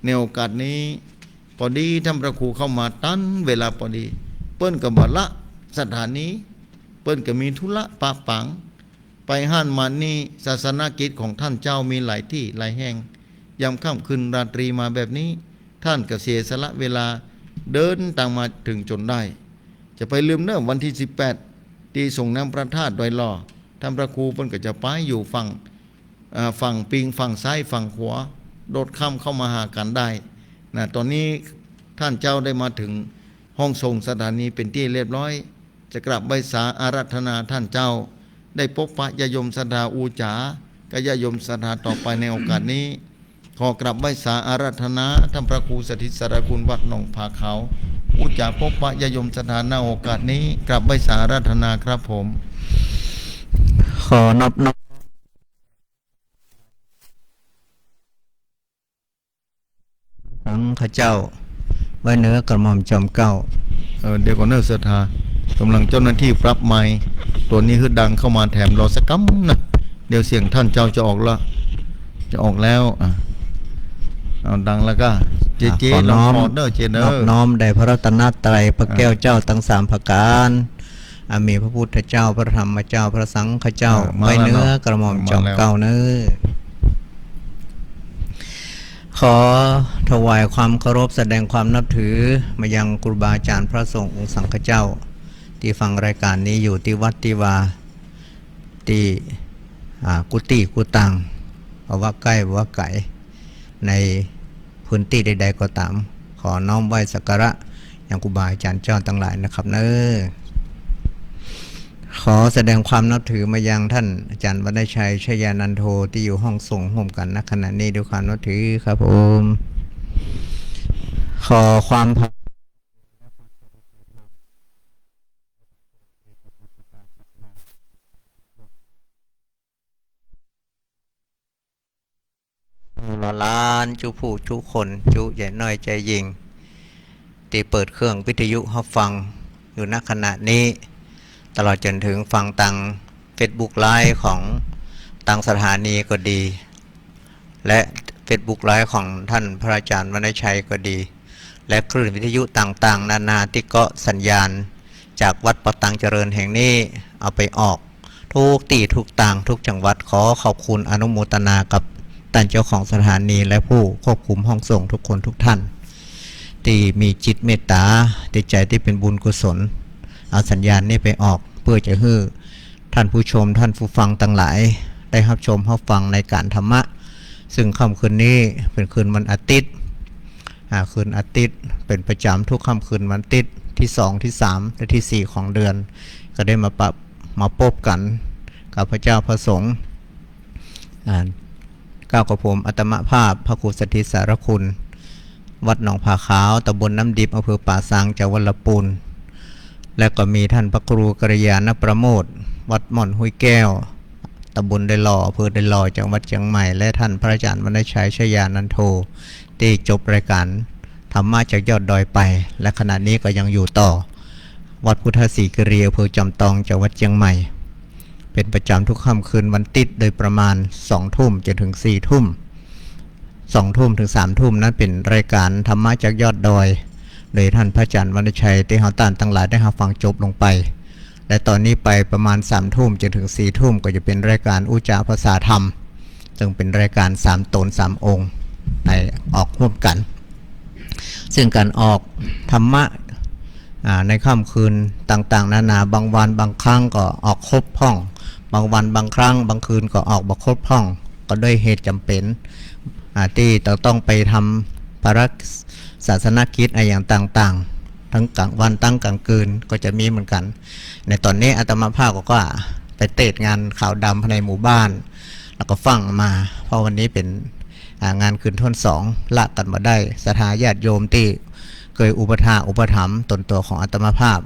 ในโอกาสนี้ ปอดีท่านพระครูเข้ามาตันเวลาปอดี เปิ้นก็บ่ละสถานี เปิ้นก็มีธุระปะปัง ไปหั้นมานี่ ศาสนกิจของท่านเจ้ามีหลายตี้หลายแห่ง ยามค่ำคืนราตรีมาแบบนี้ ท่านก็เสียสละเวลาเดินตางมาเถิงจ๋นได้ จะไปลืมเน่อ วันตี้สิบแปด ตี้ส่งน้ำพระธาตุดอยหล่อ ท่านพระครูเปิ้นก็จะไปอยู่ฝั่ง อ่า ฝั่งปิง ฝั่งซ้าย ฝั่งขวา โดดข้ามเข้ามาหากั๋นได้นะ ต๋อนนี้ท่านเจ้าได้มาเถิงห้องส่งสถานีเป๋นตี้เรียบร้อย จะกราบไหว้สาอาราธนาท่านเจ้า ได้ปบปะญาติโยมศรัทธาอู้จ๋ากับญาติโยมศรัทธาต่อไปในโอกาสนี้ ขอกราบไหว้สาอาราธนาท่านพระครูสถิตสารคุณวัดหนองผาขาว อู้จ๋าปบปะญาติโยมศรัทธาณโอกาสนี้ กราบไหว้สาอาราธนาครับผม ขอนอบน้อม สังฆเจ้า ไว้เหนือกระหม่อมจอมเกล้า เออ เดี๋ยวก่อนเน่อศรัทธา ก่ำลังเจ้าหน้าตี้ปรับไมค์ตั๋วนี้หื้อดังเข้ามาแถม รอสักกำนะ เดี๋ยวเสียงท่านเจ้าจะออกละ จะออกแล้ว อ่ะ เอาดังแล้วก็ เจ๊ อ่ะ เจ๊ ขอน้อม ลองพอเด้อ เจ๊เด้อ นอบน้อมแด่พระรัตนตรัย พระแก้วเจ้าตังสามประก๋าน อันมีพระพุทธเจ้า พระธรรมเจ้า พระสังฆเจ้า อ่ะ มาแล้วเนาะ ไว้เหนือกระหม่อมจอมเกล้าเน่อ มาแล้ว ขอถวายความเคารพ แสดงความนับถือมายังครูบาอาจ๋ารย์พระสงฆ์องค์สังฆเจ้า ตี้ฟังรายก๋านนี้อยู่ตี้วัดตี้วา ตี้ อ่า กู้ตี้กู้ตาง บ่ว่าใก้ บ่ว่าไก๋ ในพื้นตี้ใดๆ ก็ต๋าม ขอน้อมไหว้สักการะยังครูบาอาจ๋ารย์เจ้าตังหลายนะครับเน่อ ขอแสดงความนับถือมายังท่านอาจ๋ารย์วรรณชัย ชยานันโท ตี้อยู่ห้องส่งฮ่วมกั๋น ณ ขณะนี้ด้วยความนับถือครับผม ขอความ หล่อหลานจุผู้จุคน จุใหญ่น้อยใจ๋ยิ่ง ตี้เปิดเครื่องวิทยุฮับฟังอยู่ ณ ขณะนี้ ตลอดจ๋นเถิงฟังตางเฟซบุ๊กไลฟ์ของตางสถานีก็ดี และเฟซบุ๊กไลฟ์ของท่านพระอาจารย์วรรณชัยก็ดี และคลื่นวิทยุต่างๆ นานาตี้เกาะสัญญาณจากวัดป่าตังเจริญแห่งนี้ เอาไปออกทุกตี้ทุกตางทุกจังหวัด ขอขอบคุณอนุโมทนากับต้านเจ้าของสถานีและผู้ควบคุมห้องส่งทุกคนทุกท่าน ตี้มีจิตเมตต๋า ตี้ใจ๋ตี้เป๋นบุญกุศล เอาสัญญาณนี้ไปออก เปื้อจะหื้อ ท่านผู้ชมท่านผู้ฟังตังหลาย ได้ฮับชมฮับฟังในก๋านธรรมะ ซึ่งค่ำคืนนี้เป๋นคืนวันอาทิตย์ อ่า คืนอาทิตย์เป๋นประจ๋ำทุกค่ำคืนวันอาทิตย์ตี้สอง ตี้สาม และตี้สี่ของเดือน ก็ได้มาปะ มาปบกั๋นกับพระเจ้าพระสงฆ์ อ่า เกล้ากระผมอาตมาภาพพระครูสถิตสารคุณ วัดหนองผาขาว ตำบลน้ำดิบ อำเภอป่าซาง จังหวัดลำพูน และก็มีท่านพระครูกัลยาณประโมท วัดม่อนห้วยแก้ว ตำบลดอยหล่อ อำเภอดอยหล่อ จังหวัดเชียงใหม่ และท่านพระอาจารย์วรรณชัย ชยานันโท ตี้จบรายการธรรมะจากยอดดอยไป และขณะนี้ก็ยังอยู่ต่อ วัดพุทธศรีคีรี อำเภอจอมตอง จังหวัดเชียงใหม่ เป๋นประจ๋ำทุกค่ำคืนวันอาทิตย์ โดยประมาณสองทุ่มจ๋นเถิงสี่ทุ่ม สองทุ่มเถิงสามทุ่มนั้นเป๋นรายการธรรมะจากยอดดอย โดยท่านพระอาจารย์วรรณชัย ตี้เฮาต้านตังหลายได้ฮับฟังจบลงไป และต๋อนนี้ไปประมาณสามทุ่มจ๋นเถิงสี่ทุ่ม ก็จะเป๋นรายการอู้จ๋าภาษาธรรม ซึ่งเป๋นรายการสามต๋นสามองค์ ได้ออกฮ่วมกั๋น ซึ่งก๋านออกธรรมะ อ่า ในค่ำคืนต่างๆ นานา บางวันบางครั้งก็ออกครบพ่อง บางวันบางครั้งบางคืนก็ออกบ่ครบพ่อง ก็ด้วยเหตุจ๋ำเป๋น อ่า ตี้จะต้องไปทำภารกิจศาสนกิจอะหยังต่างๆ ตึงก๋างวันตึงก๋างคืนก็จะมีเหมือนกั๋น ในต๋อนนี้อาตมาภาพก็ว่า ไปเตสน์งานขาวดำภายในหมู่บ้าน แล้วก็ฟั่งมา เพราะวันนี้เป๋น อ่า งานคืนถ้วนสอง ละกั๋นบ่ได้ ศรัทธาญาติโยมตี้เกยอุปถากอุปถัมภ์ต๋นตั๋วของอาตมาภาพ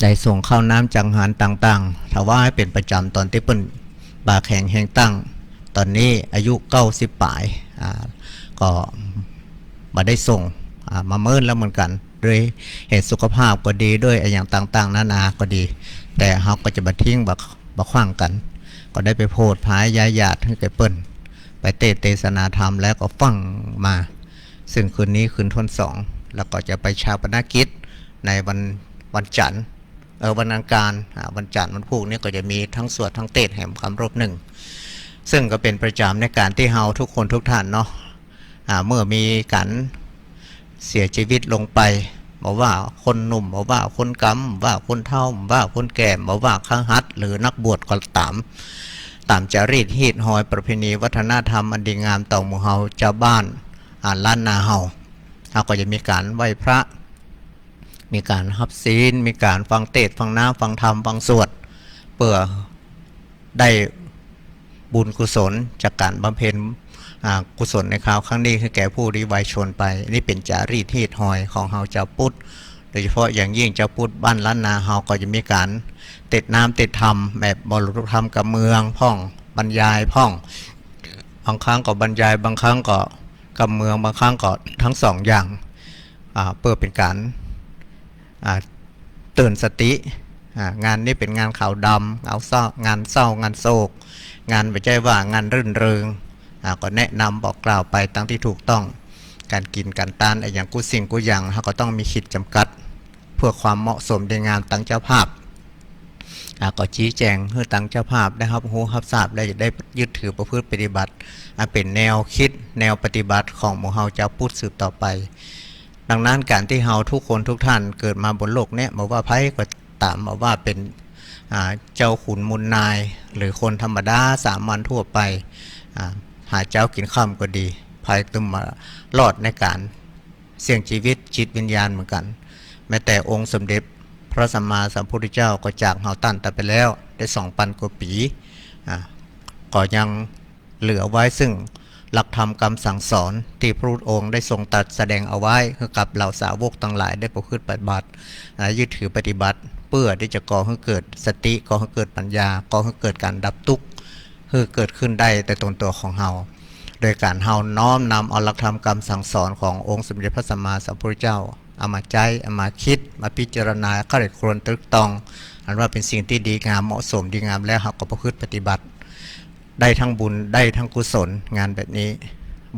ได้ส่งข้าวน้ำจังหันต่างๆ ถวายเป๋นประจ๋ำ ต๋อนตี้เปิ้นบ่าแข็งแฮงตั้ง ต๋อนนี้อายุเก้าสิบป๋าย อ่า ก็บ่ได้ส่ง อ่า มาเมินแล้วเหมือนกั๋น ด้วยเหตุสุขภาพก็ดี ด้วยอะหยังต่างๆ นานาก็ดี แต่เฮาก็จะบ่ทิ้ง บ่ บ่ขว้างกั๋น ก็ได้ไปโผดผายยาหยาดหื้อแก่เปิ้น ไปเตสน์เตสนาธรรมแล้วก็ฟั่งมา ซึ่งคืนนี้คืนถ้วนสอง แล้วก็จะไปฌาปนกิจในวัน วันจันทร์ เอ่อ วันอังคาร อ่า วันจันทร์ วันพูกนี้ก็จะมีทั้งสวดทั้งเตสน์แหมกำรอบนึ่ง ซึ่งก็เป๋นประจ๋ำในก๋านตี้เฮาทุกคนทุกท่านเนาะ อ่า เมื่อมีก๋านเสียจีวิตลงไป บ่ว่าคนหนุ่ม บ่ว่าคนกำ บ่ว่าคนเฒ่า บ่ว่าคนแก่ บ่ว่าคฤหัสถ์หรือนักบวชก็ต๋าม ต๋ามจารีตฮีตฮอยประเพณีวัฒนธรรมอันดีงามต่อหมู่เฮาจาวบ้าน อ่า ล้านนาเฮา เฮาก็จะมีก๋านไหว้พระ มีก๋านฮับศีล มีก๋านฟังเตสน์ ฟังน้ำ ฟังธรรม ฟังสวด เปื้อได้บุญกุศลจากก๋านบำเพ็ญ อ่า กุศลในคราวครั้งนี้หื้อแก่ผู้ลี้ภัยชนไป นี่เป๋นจารีตฮีตฮอยของเฮาจาวพุทธ โดยเฉพาะอย่างยิ่งจาวพุทธบ้านล้านนาเฮาก็จะมีก๋านเตสน์น้ำเตสน์ธรรมแบบบรรลุธรรมกำเมืองพ่อง บรรยายพ่อง บางครั้งก็บรรยาย บางครั้งก็กำเมือง บางครั้งก็ทั้งสองอย่าง อ่า เปื้อเป๋นก๋าน อ่า เตือนสติ อ่า งานนี้เป๋นงานขาวดำ เอาเศร้า งานเศร้า งานโศก งานบ่ใจ้ว่างานรื่นเริง อ่า ก็แนะนำบอกกล่าวไปตางตี้ถูกต้อง ก๋านกิ๋นก๋านตานอะหยังกู้สิ่งกู้อย่าง เฮาก็ต้องมีขีดจ๋ำกัด เปื้อความเหมาะสมดีงามตังเจ้าภาพ อ่า ก็ชี้แจ๋งหื้อตังเจ้าภาพได้ฮับฮู้ฮับทราบ และจะได้ยึดถือประพฤติปฏิบัติ อันเป๋นแนวกึ๊ดแนวปฏิบัติของหมู่เฮาจาวพุทธสืบต่อไป ดังนั้นก๋านตี้เฮาทุกคนทุกท่านเกิดมาบนโลกเนี้ย บ่ว่าใผก็ต๋าม บ่ว่าเป๋น อ่า เจ้าขุนมูลนาย หรือคนธรรมดาสามัญทั่วไป อ่า หาเจ๊ากิ๋นค่ำก็ดี ใผตึงบ่รอดในก๋านเสี่ยงจีวิตจิตวิญญาณเหมือนกั๋น แม้แต่องค์สมเด็จพระสัมมาสัมพุทธเจ้าก็จากเฮาต้านตันไปแล้วได้สองปันกว่าปี๋ อ่า ก็ยัง เหลือไว้ซึ่งหลักธรรมกำสั่งสอนตี้พระพุทธองค์ได้ทรงตรัสแสดงเอาไว้หื้อกับเหล่าสาวกตังหลายได้ประพฤติปฏิบัติ และยึดถือปฏิบัติ เปื้อตี้จะก่อหื้อเกิดสติ ก่อหื้อเกิดปัญญา ก่อหื้อเกิดก๋านดับตุ๊กข์ หื้อเกิดขึ้นได้แต่ตนตั๋วของเฮา โดยก๋านเฮาน้อมนำเอาหลักธรรมกำสั่งสอนขององค์สมเด็จพระสัมมาสัมพุทธเจ้า เอามาใจ๊ เอามาคิด มาพิจารณาใคร่ครวญตรึกตรอง อันว่าเป๋นสิ่งตี้ดีงามเหมาะสมดีงามแล้ว เฮาก็ประพฤติปฏิบัติ ได้ทั้งบุญ ได้ทั้งกุศล งานแบบนี้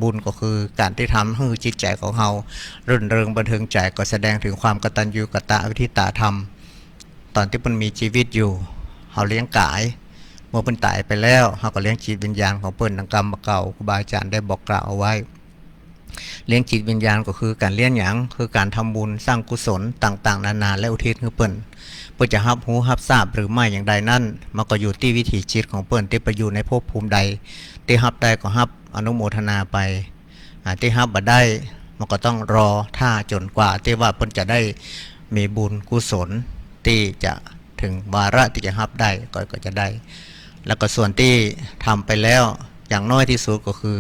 บุญก็คือก๋านตี้ทำหื้อจิตใจ๋ของเฮารื่นเริงบันเทิงใจ๋ ก็แสดงถึงความกตัญญูกตเวทิตาธรรม ต๋อนตี้เปิ้นมีจีวิตอยู่ เฮาเลี้ยงก๋าย เมื่อเปิ้นต๋ายไปแล้ว เฮาก็เลี้ยงจิตวิญญาณของเปิ้นดังกำบ่าเก่า ครูบาอาจ๋ารย์ได้บอกกล่าวเอาไว้ เลี้ยงจิตวิญญาณก็คือก๋านเลี้ยงหยัง คือก๋านทำบุญสร้างกุศลต่างๆ นานา และอุทิศหื้อเปิ้น เปิ้นจะฮับฮู้ฮับทราบหรือไม่อย่างใดนั้น มันก็อยู่ตี้วิถีจิตของเปิ้นตี้ไปอยู่ในภพภูมิใด ตี้ฮับได้ก็ฮับอนุโมทนาไป อ่า ตี้ฮับบ่ได้ มันก็ต้องรอท่าจ๋นกว่าตี้ว่าเปิ้นจะได้มีบุญกุศลตี้จะ ถึงวาระตี้จะฮับได้ก็ ก็จะได้ แล้วก็ส่วนตี้ทำไปแล้ว อย่างน้อยตี้สุดก็คือ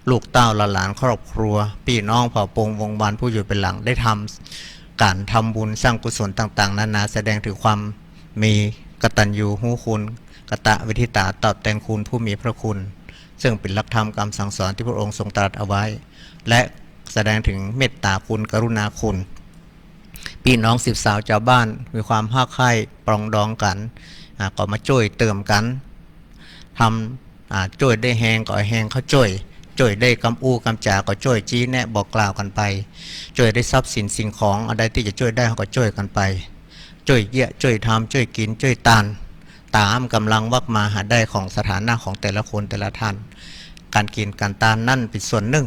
ลูกเต้าหลานๆ ครอบครัว ปี้น้องเผ่าปงวงศ์วานผู้อยู่เบื้องหลัง ได้ทำก๋านทำบุญสร้างกุศลต่างๆ นานา แสดงถึงความมีกตัญญูรู้คุณ กตเวทิตา ตอบแตนคุณผู้มีพระคุณ ซึ่งเป๋นหลักธรรมกำสั่งสอนตี้พระองค์ทรงตรัสเอาไว้ และแสดงถึงเมตตาคุณ กรุณาคุณ ปี้น้องสิบสาวจาวบ้านมีความฮักใค่ปรองดองกั๋น อ่า ก็มาจ้วยเติมกั๋น ทำ อ่า จ้วยได้แฮงก็เอาแฮงเข้าจ้วย จ้วยได้กำอู้กำจ๋าก็จ้วยชี้แนะบอกกล่าวกั๋นไป จ้วยได้ทรัพย์สินสิ่งของอันใดตี้จะจ้วยได้เฮาก็จ้วยกั๋นไป จ้วยเยียะ จ้วยทำ จ้วยกิ๋น จ้วยตาน ต๋ามก๋ำลังวักมาหาได้ของสถานะของแต่ละคนแต่ละท่าน ก๋านกิ๋นก๋านตานนั้นเป๋นส่วนนึ่ง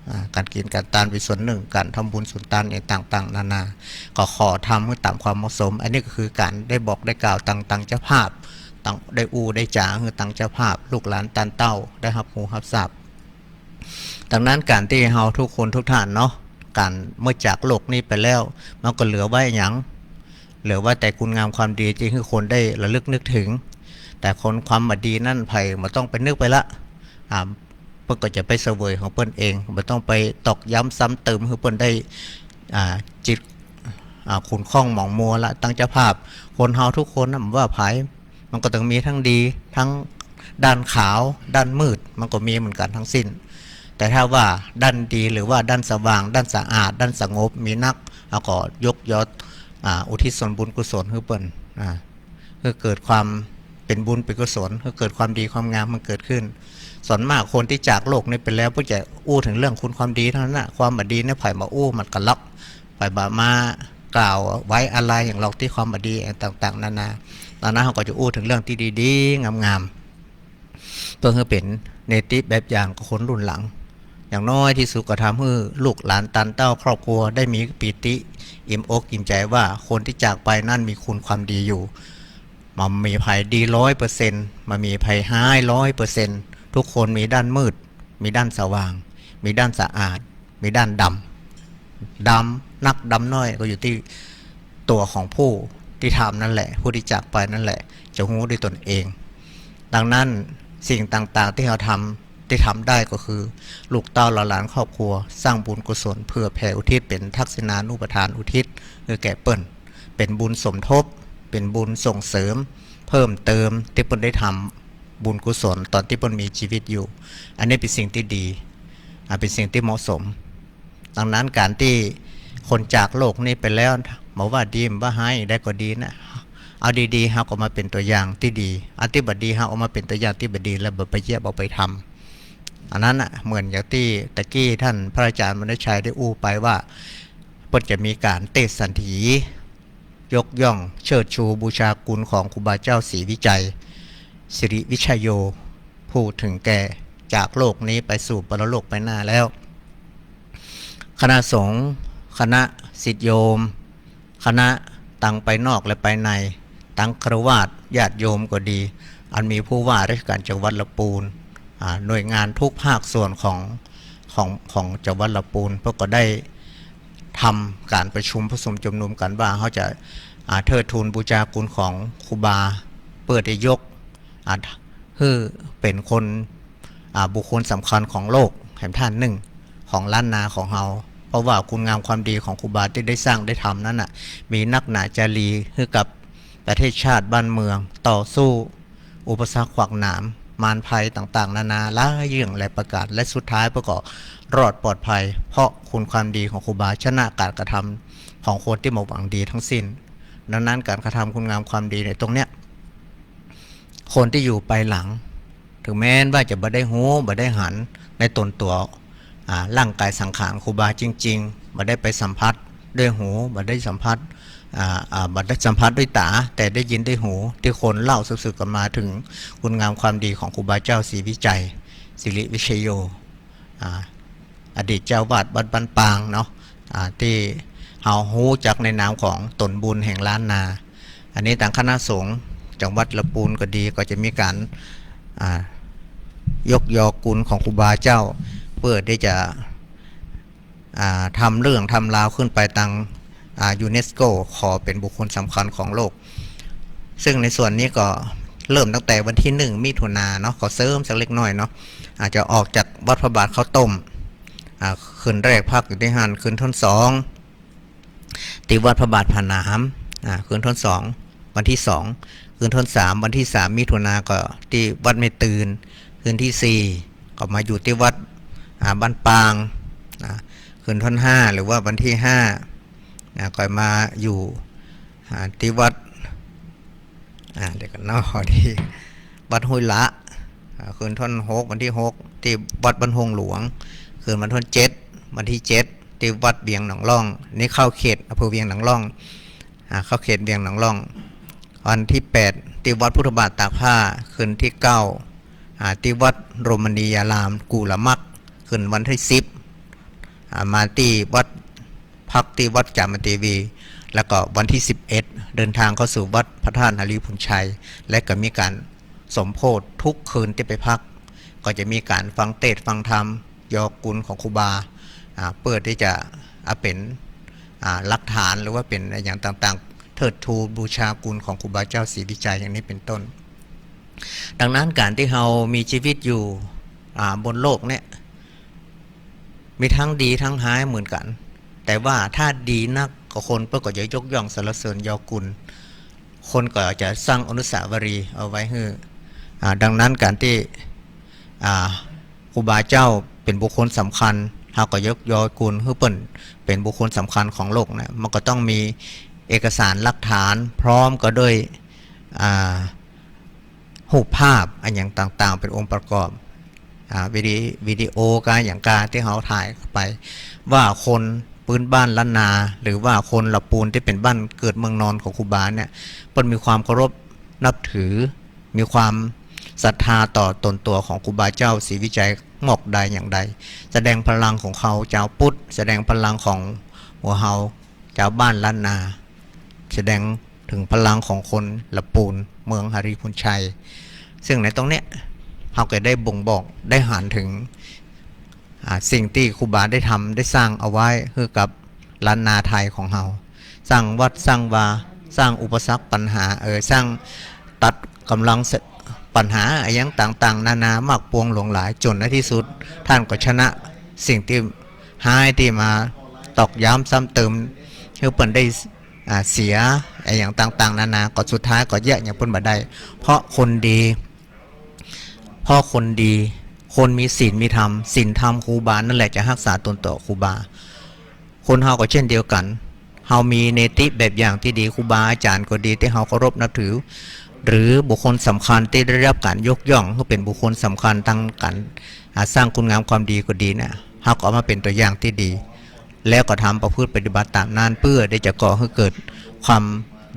อ่า ก๋านกิ๋นก๋านตานเป๋นส่วนนึ่ง ก๋านทำบุญสุนตานอะหยังต่างๆ นานา ก็ขอทำหื้อต๋ามความเหมาะสม อันนี้ก็คือก๋านได้บอกได้กล่าวตัง ตังเจ้าภาพ ตัง ได้อู้ได้จ๋าหื้อตังเจ้าภาพ ลูกหลานต้านเต้าได้ฮับฮู้ฮับทราบ ดังนั้นก๋านตี้เฮาทุกคนทุกท่านเนาะ ก๋านเมื่อจากโลกนี้ไปแล้ว มันก็เหลือไว้หยัง เหลือว่าแต่คุณงามความดีตี้หื้อคนได้ระลึกนึกถึง แต่คนความบ่ดีนั้นใผบ่ต้องไปนึกไปละ อ่า เปิ้นก็จะไปเสวยของเปิ้นเอง บ่ต้องไปตอกย้ำซ้ำเติมหื้อเปิ้นได้ อ่า จิต อ่า ขุ่นข้องหมองมัวละ ตังเจ้าภาพ คนเฮาทุกคนนะ บ่ว่าใผ มันก็ต้องมีทั้งดี ทั้งด้านขาว ด้านมืด มันก็มีเหมือนกั๋นทั้งสิ้น แต่ถ้าว่าด้านดีหรือว่าด้านสว่าง ด้านสะอาด ด้านสงบมีนัก เฮาก็ยกยอ อ่า อุทิศส่วนบุญกุศลหื้อเปิ้น อ่า หื้อเกิดความเป๋นบุญเป๋นกุศล หื้อเกิดความดีความงามมันเกิดขึ้น ส่วนมากคนตี้จากโลกนี้ไปแล้ว เปิ้นจะอู้เถิงเรื่องคุณความดีเท่านั้นนะ ความบ่ดีเนี่ยใผบ่อู้มันกั๋นหรอก ใผบ่มากล่าวไว้อาลัยหยังหรอกตี้ความบ่ดีต่างๆ นานา ตอนนั้นเฮาก็จะอู้เถิงเรื่องตี้ดีๆ งามๆ เพื่อหื้อเป๋นเนติแบบอย่างกับคนรุ่นหลัง อย่างน้อยตี้สุดก็ทำหื้อลูกหลานตันเต้าครอบครัวได้มีปีติอิ่มอกอิ่มใจ๋ว่าคนตี้จากไปนั้นมีคุณความดีอยู่ บ่มีใผดีร้อยเปอร์เซ็นต์ บ่มีใผฮ้ายร้อยเปอร์เซ็นต์ ทุกคนมีด้านมืด มีด้านสว่าง มีด้านสะอาด มีด้านดำ ดำนักดำน้อยก็อยู่ตี้ตั๋วของผู้ตี้ทำนั่นแหละ ผู้ตี้จากไปนั่นแหละ จะฮู้ด้วยตนเอง ดังนั้นสิ่งต่างๆ ตี้เฮาทำ ตี้ทำได้ก็คือ ลูกเต้าเหล่าหลานครอบครัว สร้างบุญกุศลเผื่อแผ่อุทิศเป๋นทักษิณานุปทานอุทิศหื้อแก่เปิ้น เป๋นบุญสมทบ เป๋นบุญส่งเสริม เพิ่มเติมตี้เปิ้นได้ทำบุญกุศลตอนตี้เปิ้นมีชีวิตอยู่ อันนี้เป๋นสิ่งตี้ดี อ่า เป๋นสิ่งตี้เหมาะสม ดังนั้นก๋านตี้คนจากโลกนี้ไปแล้ว บ่ว่าดีบ่ว่าฮ้ายใดก็ดีนะ เอาดีๆ เฮาก็มาเป๋นตั๋วอย่างตี้ดี อันตี้บ่ดีเฮาเอามาเป๋นตั๋วอย่างตี้บ่ดี แล้วบ่ไปเยียะบ่ไปทำ อันนั้นน่ะ เหมือนอย่างตี้ตะกี้ต้านพระอาจารย์มนชัยได้อู้ไปว่า เปิ้นจะมีก๋านเตศน์สันถี ยกย่องเชิดชูบูชาคุณของครูบาเจ้าศรีวิชัย สิริวิชโย ผู้เถิงแก่จากโลกนี้ไปสู่ปรโลกไปหน้าแล้ว คณะสงฆ์ คณะศิษย์โยม คณะตังไปนอกและไปใน ตังฆราวาสญาติโยมก็ดี อันมีผู้ว่าราชการจังหวัดละปูน อ่า หน่วยงานทุกภาคส่วนของ ของ ของจังหวัดละปูน เปิ้นก็ได้ทำก๋านประชุม ประชุมชุมนุมกั๋นว่าเฮาจะ อ่า เทิดทูนบูชาคุณของครูบา เปิ้นได้ยก อ่า หื้อเป๋นคน อ่า บุคคลสำคัญของโลกแหมต้านนึ่งของล้านนาของเฮา เพราะว่าคุณงามความดีของครูบาตี้ได้สร้างได้ทำนั้นน่ะ มีนักหนาจารีหื้อกับประเทศชาติบ้านเมือง ต่อสู้อุปสรรคขวากหนาม มารภัยต่างๆ นานาหลายเยื่องหลายประก๋าน และสุดท้ายเปิ้นก็รอดปลอดภัย เพราะคุณความดีของครูบาชนะก๋านกระทำของคนตี้บ่หวังดีทั้งสิ้น ดังนั้นก๋านกระทำคุณงามความดีในตรงเนี้ย คนตี้อยู่ไปหลัง เถิงแม้นว่าจะบ่ได้ฮู้ บ่ได้หันในต๋นตั๋ว อ่า ร่างกายสังขารครูบาจริงๆ บ่ได้ไปสัมผัสด้วยหู บ่ได้สัมผัส อ่า อ่า บ่ได้สัมผัสด้วยต๋า แต่ได้ยินด้วยหู ตี้คนเล่าสืบๆ กั๋นมาเถิงคุณงามความดีของครูบาเจ้าศรีวิชัย สิริวิชโย อ่า อดีตเจ้าอาวาสวัดบ้านปางเนาะ อ่า ตี้เฮาฮู้จักในนามของต๋นบุญแห่งล้านนา อันนี้ตางคณะสงฆ์จังหวัดละปูนก็ดี ก็จะมีก๋าน อ่า ยกยอคุณของครูบาเจ้า เปื้อตี้จะ อ่า ทำเรื่องทำราวขึ้นไปตาง อ่า ยูเนสโก ขอเป๋นบุคคลสำคัญของโลก ซึ่งในส่วนนี้ก็เริ่มตั้งแต่วันตี้หนึ่งมิถุนายนเนาะ ขอเสริมสักเล็กน้อยเนาะ อ่า จะออกจากวัดพระบาทข้าวต้ม อ่า คืนแรกพักอยู่ตี้หั้น คืนต้นสอง ตี้วัดพระบาทผาหนาม อ่า คืนต้นสอง วันตี้สอง คืนต้นสาม วันตี้สามมิถุนายนก็ตี้วัดแม่ตื่น คืนตี้สี่ก็มาอยู่ตี้วัด อ่า บ้านปาง อ่า คืนต้นห้า หรือว่าวันตี้ห้า อ่า ก็มาอยู่ อ่า ตี้วัด อ่า เดี๋ยวก่อนเนาะ ตี้วัดห้วยละ อ่า คืนต้นหก วันตี้หก ตี้วัดบ้านโฮงหลวง คืนวันต้นเจ็ด วันตี้เจ็ด ตี้วัดเวียงหนองล่อง นี่เข้าเขตอำเภอเวียงหนองล่อง อ่า เข้าเขตเวียงหนองล่อง วันตี้แปด ตี้วัดพุทธบาทตากผ้า คืนตี้เก้า อ่า ตี้วัดโรมณียาราม กุลมัก คืนวันตี้สิบ อ่า มาตี้วัด พักตี้วัดจามเทวี แล้วก็วันตี้สิบเอ็ด เดินทางเข้าสู่วัดพระธาตุหริภุญชัย และก็มีก๋านสมโภชทุกคืนตี้ไปพัก ก็จะมีก๋านฟังเตสน์ฟังธรรม ยอคุณของครูบา อ่า เปื้อตี้จะเอาเป๋น อ่า หลักฐานหรือว่าเป๋นอะหยังต่างๆ เทิดทูนบูชาคุณของครูบาเจ้าศรีวิชัยอย่างนี้เป็นต้น ดังนั้นก๋านตี้เฮามีจีวิตอยู่ อ่า บนโลกเนี่ย มีตึงดีตึงฮ้ายเหมือนกั๋น แต่ว่าถ้าดีนักก็คนเปิ้นก็จะยกย่องสรรเสริญยอคุณ คนก็จะสร้างอนุสาวรีย์เอาไว้หื้อ อ่า ดังนั้นก๋านตี้ อ่า ครูบาเจ้าเป๋นบุคคลสำคัญ เฮาก็ยกยอคุณหื้อเปิ้นเป๋นบุคคลสำคัญของโลกนะ มันก็ต้องมีเอกสารหลักฐานพร้อมก็ด้วย อ่า ฮูปภาพอะหยังต่างๆ เป๋นองค์ประกอบ อ่า วิดี วิดีโอก๋าอะหยังก๋าตี้เฮาถ่ายไป ว่าคนปื๊นบ้านล้านนา หรือว่าคนละปูนตี้เป๋นบ้านเกิดเมืองนอนของครูบาเนี่ย เปิ้นมีความเคารพนับถือ มีความศรัทธาต่อต๋นตั๋วของครูบาเจ้าศรีวิชัยมอกใดอย่างใด แสดงพลังของเขาจาวพุทธ แสดงพลังของหมู่เฮาจาวบ้านล้านนา แสดงเถิงพลังของคนละปูนเมืองหริภุญชัย ซึ่งในตรงเนี้ยเฮาก็ได้บ่งบอกได้หันเถิง อ่า สิ่งตี้ครูบาได้ทำได้สร้างเอาไว้หื้อกับล้านนาไทยของเฮา สร้างวัดสร้างวา สร้างอุปสรรคปัญหา เออ สร้างตัดก๋ำลังปัญหาอะหยังต่างๆ นานามากปวงหลวงหลาย จ๋นในตี้สุดต้านก็ชนะสิ่งตี้ฮ้ายตี้มาตอกย้ำซ้ำเติมหื้อเปิ้นได้ อ่า เสียอะหยังต่างๆ นานา ก็สุดท้ายก็เยียะหยังเปิ้นบ่ได้ เพราะคนดี เพราะคนดี คนมีศีลมีธรรม ศีลธรรมครูบานั่นแหละจะฮักษาต๋นตั๋วครูบา คนเฮาก็เช่นเดียวกั๋น เฮามีเนติแบบอย่างตี้ดี ครูบาอาจ๋ารย์ก็ดีตี้เฮาเคารพนับถือ หรือบุคคลสำคัญตี้ได้รับก๋านยกย่องหื้อเป๋นบุคคลสำคัญตางก๋าน อ่า สร้างคุณงามความดีก็ดีเนี่ย เฮาก็เอามาเป๋นตั๋วอย่างตี้ดี แล้วก็ทำประพฤติปฏิบัติต๋ามนั้น เปื้อได้จะก่อหื้อเกิดความ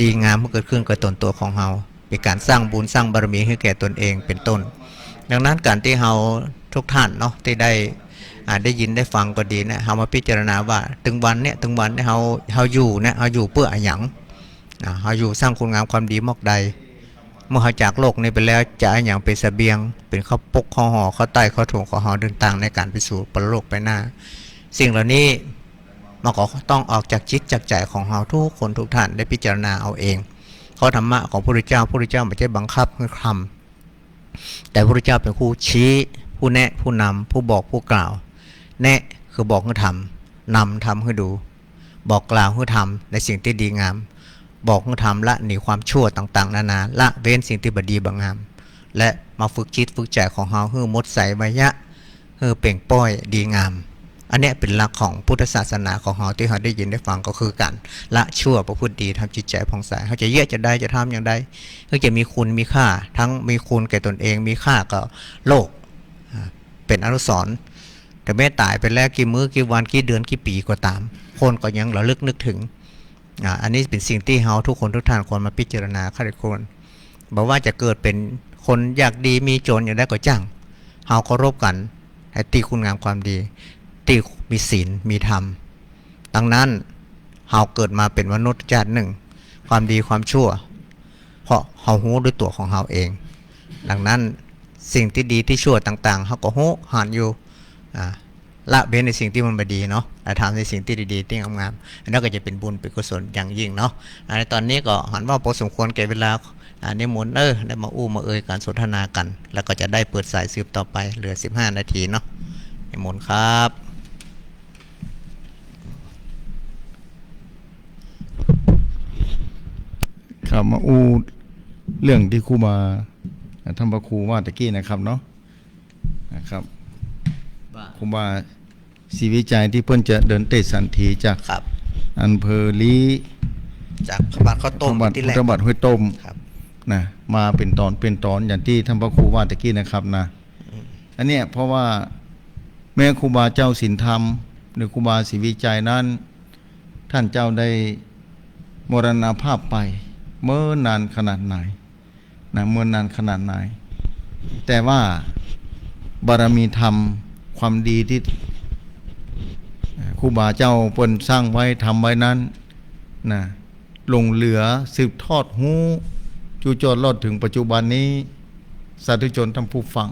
ดีงามหื้อเกิดขึ้นกับต๋นตั๋วของเฮา เป๋นก๋านสร้างบุญสร้างบารมีหื้อแก่ตนเองเป๋นต้น ดังนั้นก๋านตี้เฮาทุกท่านเนาะตี้ได้ อ่า ได้ยินได้ฟังก็ดีเนี่ย เฮามาพิจารณาว่าตึงวันเนี่ย ตึงวันเนี่ยเฮา เฮาอยู่เนี่ย เฮาอยู่เปื้ออะหยัง อ่า เฮาอยู่สร้างคุณงามความดีมอกใด เมื่อเฮาจากโลกนี้ไปแล้วจะเอาอะหยังเป๋นเสบียง เป๋นข้าวปกข้าวห่อ ข้าวใต้ข้าวถุงของเฮาเดินตางในก๋านไปสู่ปรโลกไปหน้า สิ่งเหล่านี้มันก็ต้องออกจากจิตจากใจ๋ของเฮาทุกคนทุกท่านได้พิจารณาเอาเอง เพราะธรรมะของพระพุทธเจ้า พระพุทธเจ้าบ่ใจ้บังคับหื้อทำ แต่พระพุทธเจ้าเป๋นผู้ชี้ ผู้แนะ ผู้นำ ผู้บอก ผู้กล่าว แนะคือบอกหื้อทำ นำทำหื้อดู บอกกล่าวหื้อทำในสิ่งตี้ดีงาม บอกหื้อทำละหนีความชั่วต่างๆ นานา ละเว้นสิ่งตี้บ่ดีบ่งาม และมาฝึกจิตฝึกใจ๋ของเฮาหื้อหมดใสไวยะ หื้อเปล่งป้อยดีงาม อันเนี้ยเป๋นหลักของพุทธศาสนาของเฮาตี้เฮาได้ยินได้ฟังก็คือก๋านละชั่วประพฤติดี ทำจิตใจ๋ผ่องใส เฮาจะเยียะจะได้จะทำอย่างใด เฮาจะมีคุณมีค่า ตึงมีคุณแก่ตนเอง มีค่ากับโลก อ่า เป๋นอนุสรณ์ แต่แม้ต๋ายไปแล้วกี่มื้อกี่วันกี่เดือนกี่ปี๋ก็ต๋าม คนก็ยังระลึกนึกเถิง อ่า อันนี้เป๋นสิ่งตี้เฮาทุกคนทุกท่านควรมาพิจารณาใคร่ครวญ บ่ว่าจะเกิดเป๋นคนยากดีมีจ๋นอย่างใดก็จ้าง เฮาเคารพกั๋น หื้อตี้คุณงามความดี ตี้มีศีลมีธรรม ดังนั้นเฮาเกิดมาเป๋นมนุษย์ชาตินึ่ง ความดีความชั่ว เพราะเฮาฮู้ด้วยตั๋วของเฮาเอง ดังนั้นสิ่งตี้ดีตี้ชั่วต่างๆ เฮาก็ฮู้หันอยู่ อ่า ละเว้นในสิ่งตี้มันบ่ดีเนาะ และทำในสิ่งตี้ดีๆ ตี้งามๆ อันนั้นก็จะเป๋นบุญเป๋นกุศลอย่างยิ่งเนาะ อ่า ในต๋อนนี้ก็หันว่าพอสมควรแก่เวลา อ่า นิมนต์เอ้อ ได้มาอู้มาเอยกั๋นสนทนากั๋น แล้วก็จะได้เปิดสายสืบต่อไป เหลือสิบห้านาทีเนาะ นิมนต์ครับ ครับ มาอู้เรื่องตี้ครูบา อ่า ต้านพระครูว่าตะกี้นะครับเนาะ นะครับ ว่า ครูบาศรีวิชัยตี้เปิ้นจะเดินเตสันถีจาก ครับ อำเภอลี้ จากพระบาทข้าวต้ม พระบาท ตี้แรก พระบาทห้วยต้ม ครับ นะ มาเป๋นต๋อนเป๋นต๋อนอย่างตี้ต้านพระครูว่าตะกี้นะครับนะ อืม อันเนี้ยเพราะว่าแม้ครูบาเจ้าศีลธรรม หรือครูบาศรีวิชัยนั้น ต้านเจ้าได้มรณภาพไปเมินนานขนาดไหน นะ เมินนานขนาดไหน แต่ว่าบารมีธรรมความดีตี้ เอ่อ ครูบาเจ้าเปิ้นสร้างไว้ทำไว้นั้น นะ หลงเหลือสืบทอดฮู้ จุจรรอดเถิงปัจจุบันนี้ สาธุชนต้านผู้ฟัง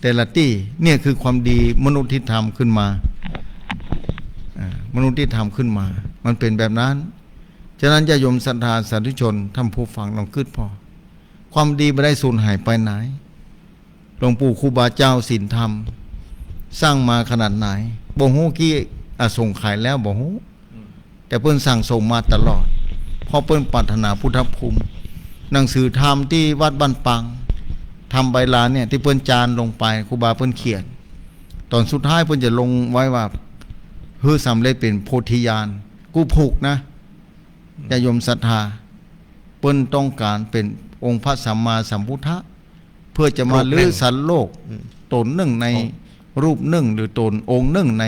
แต่ละตี้ เนี่ยคือความดีมนุษย์ตี้ทำขึ้นมา อ่า มนุษย์ตี้ทำขึ้นมา มันเป๋นแบบนั้น ฉะนั้นญาติโยมศรัทธาสาธุชนท่านผู้ฟังลองกึ๊ดผ่อ ความดีบ่ได้สูญหายไปไหน หลวงปู่ครูบาเจ้าศีลธรรม สร้างมาขนาดไหน บ่ฮู้กี่อสงไขยแล้วบ่ฮู้ อืม แต่เปิ้นสั่งสมมาตลอด เพราะเปิ้นปรารถนาพุทธภูมิ หนังสือธรรมตี้วัดบ้านปัง ธรรมใบลานเนี่ย ตี้เปิ้นจารลงไป ครูบาเปิ้นเขียน ต๋อนสุดท้ายเปิ้นจะลงไว้ว่า หื้อสำเร็จเป๋นโพธิญาณ กู้ผูกนะ อืม ญาติโยมศรัทธา เปิ้นต้องก๋านเป๋นองค์พระสัมมาสัมพุทธะ เพื่อจะมา รูปหนึ่ง รื้อสัตว์โลก อืม ต๋นนึ่งใน องค์ รูปนึ่ง หรือต๋นองค์นึ่งใน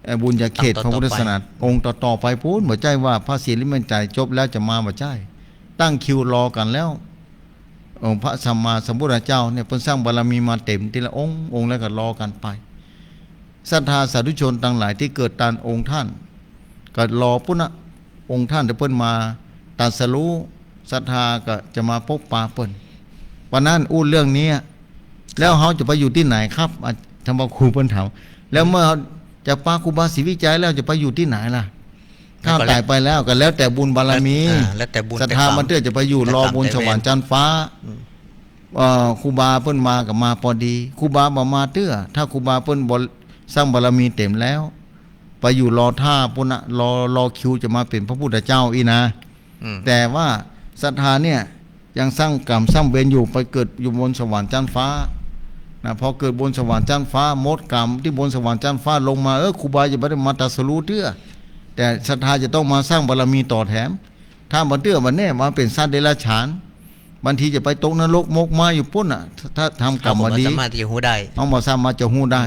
เอ่อ บุญญาเขต องค์ต่อๆ พระพุทธศาสนา ไป องค์ต่อๆ ไปปู๊น บ่ใจ้ว่าพระศรีอริยเมตไตรยจบแล้วจะมา บ่ใจ้ ตั้งคิวรอกั๋นแล้ว องค์พระสัมมาสัมพุทธเจ้าเนี่ย เปิ้นสร้างบารมีมาเต๋มทีละองค์ องค์แล้วก็รอกั๋นไป ศรัทธาสาธุชนตังหลายตี้เกิดตานองค์ต้าน ก็รอปู๊นนะ องค์ต้านตี้เปิ้นมาตรัสรู้ ศรัทธาก็จะมาปบปะเปิ้น วันนั้นอู้เรื่องนี้ แล้วเฮาจะไปอยู่ตี้ไหนครับ อ่ะ ท่านพระครูเปิ้นถาม แล้วเมื่อจะปะครูบาศรีวิชัยแล้วจะไปอยู่ตี้ไหนล่ะ แล้วก็ ถ้าต๋ายไปแล้วก็แล้วแต่บุญบารมี แล้ว อ่า แล้วแต่บุญ ศรัทธา แต่กรรม บางเตื้อจะไปอยู่ แต่กรรม รอบนสวรรค์ แต่เวร จั๊นฟ้า อืม เอ่อ ครูบาเปิ้นมาก็มาปอดี ครูบาบ่มาเตื้อ ถ้าครูบาเปิ้นบ่สร้างบารมีเต๋มแล้ว ไปอยู่รอต้าปู๊นนะ รอ รอคิวจะมาเป๋นพระพุทธเจ้าอี้นะ อืม แต่ว่าศรัทธาเนี่ยยังสร้างกรรมสร้างเวรอยู่ ไปเกิดอยู่บนสวรรค์จั๊นฟ้านะ พอเกิดบนสวรรค์จั๊นฟ้า หมดกรรมตี้บนสวรรค์จั๊นฟ้าลงมา เออ ครูบาจะบ่ได้มาตรัสรู้เตื้อ แต่ศรัทธาจะต้องมาสร้างบารมีต่อแถม ถ้าบ่เตื้อบ่แน่มาเป๋นสัตว์เดรัจฉาน บางทีจะไปตกนรกหมกไหม้อยู่ปู๊นน่ะ ถ้า ถ้าทำกรรมบ่ดี เฮาบ่สามารถจะฮู้ได้ เฮาบ่สามารถจะฮู้ได้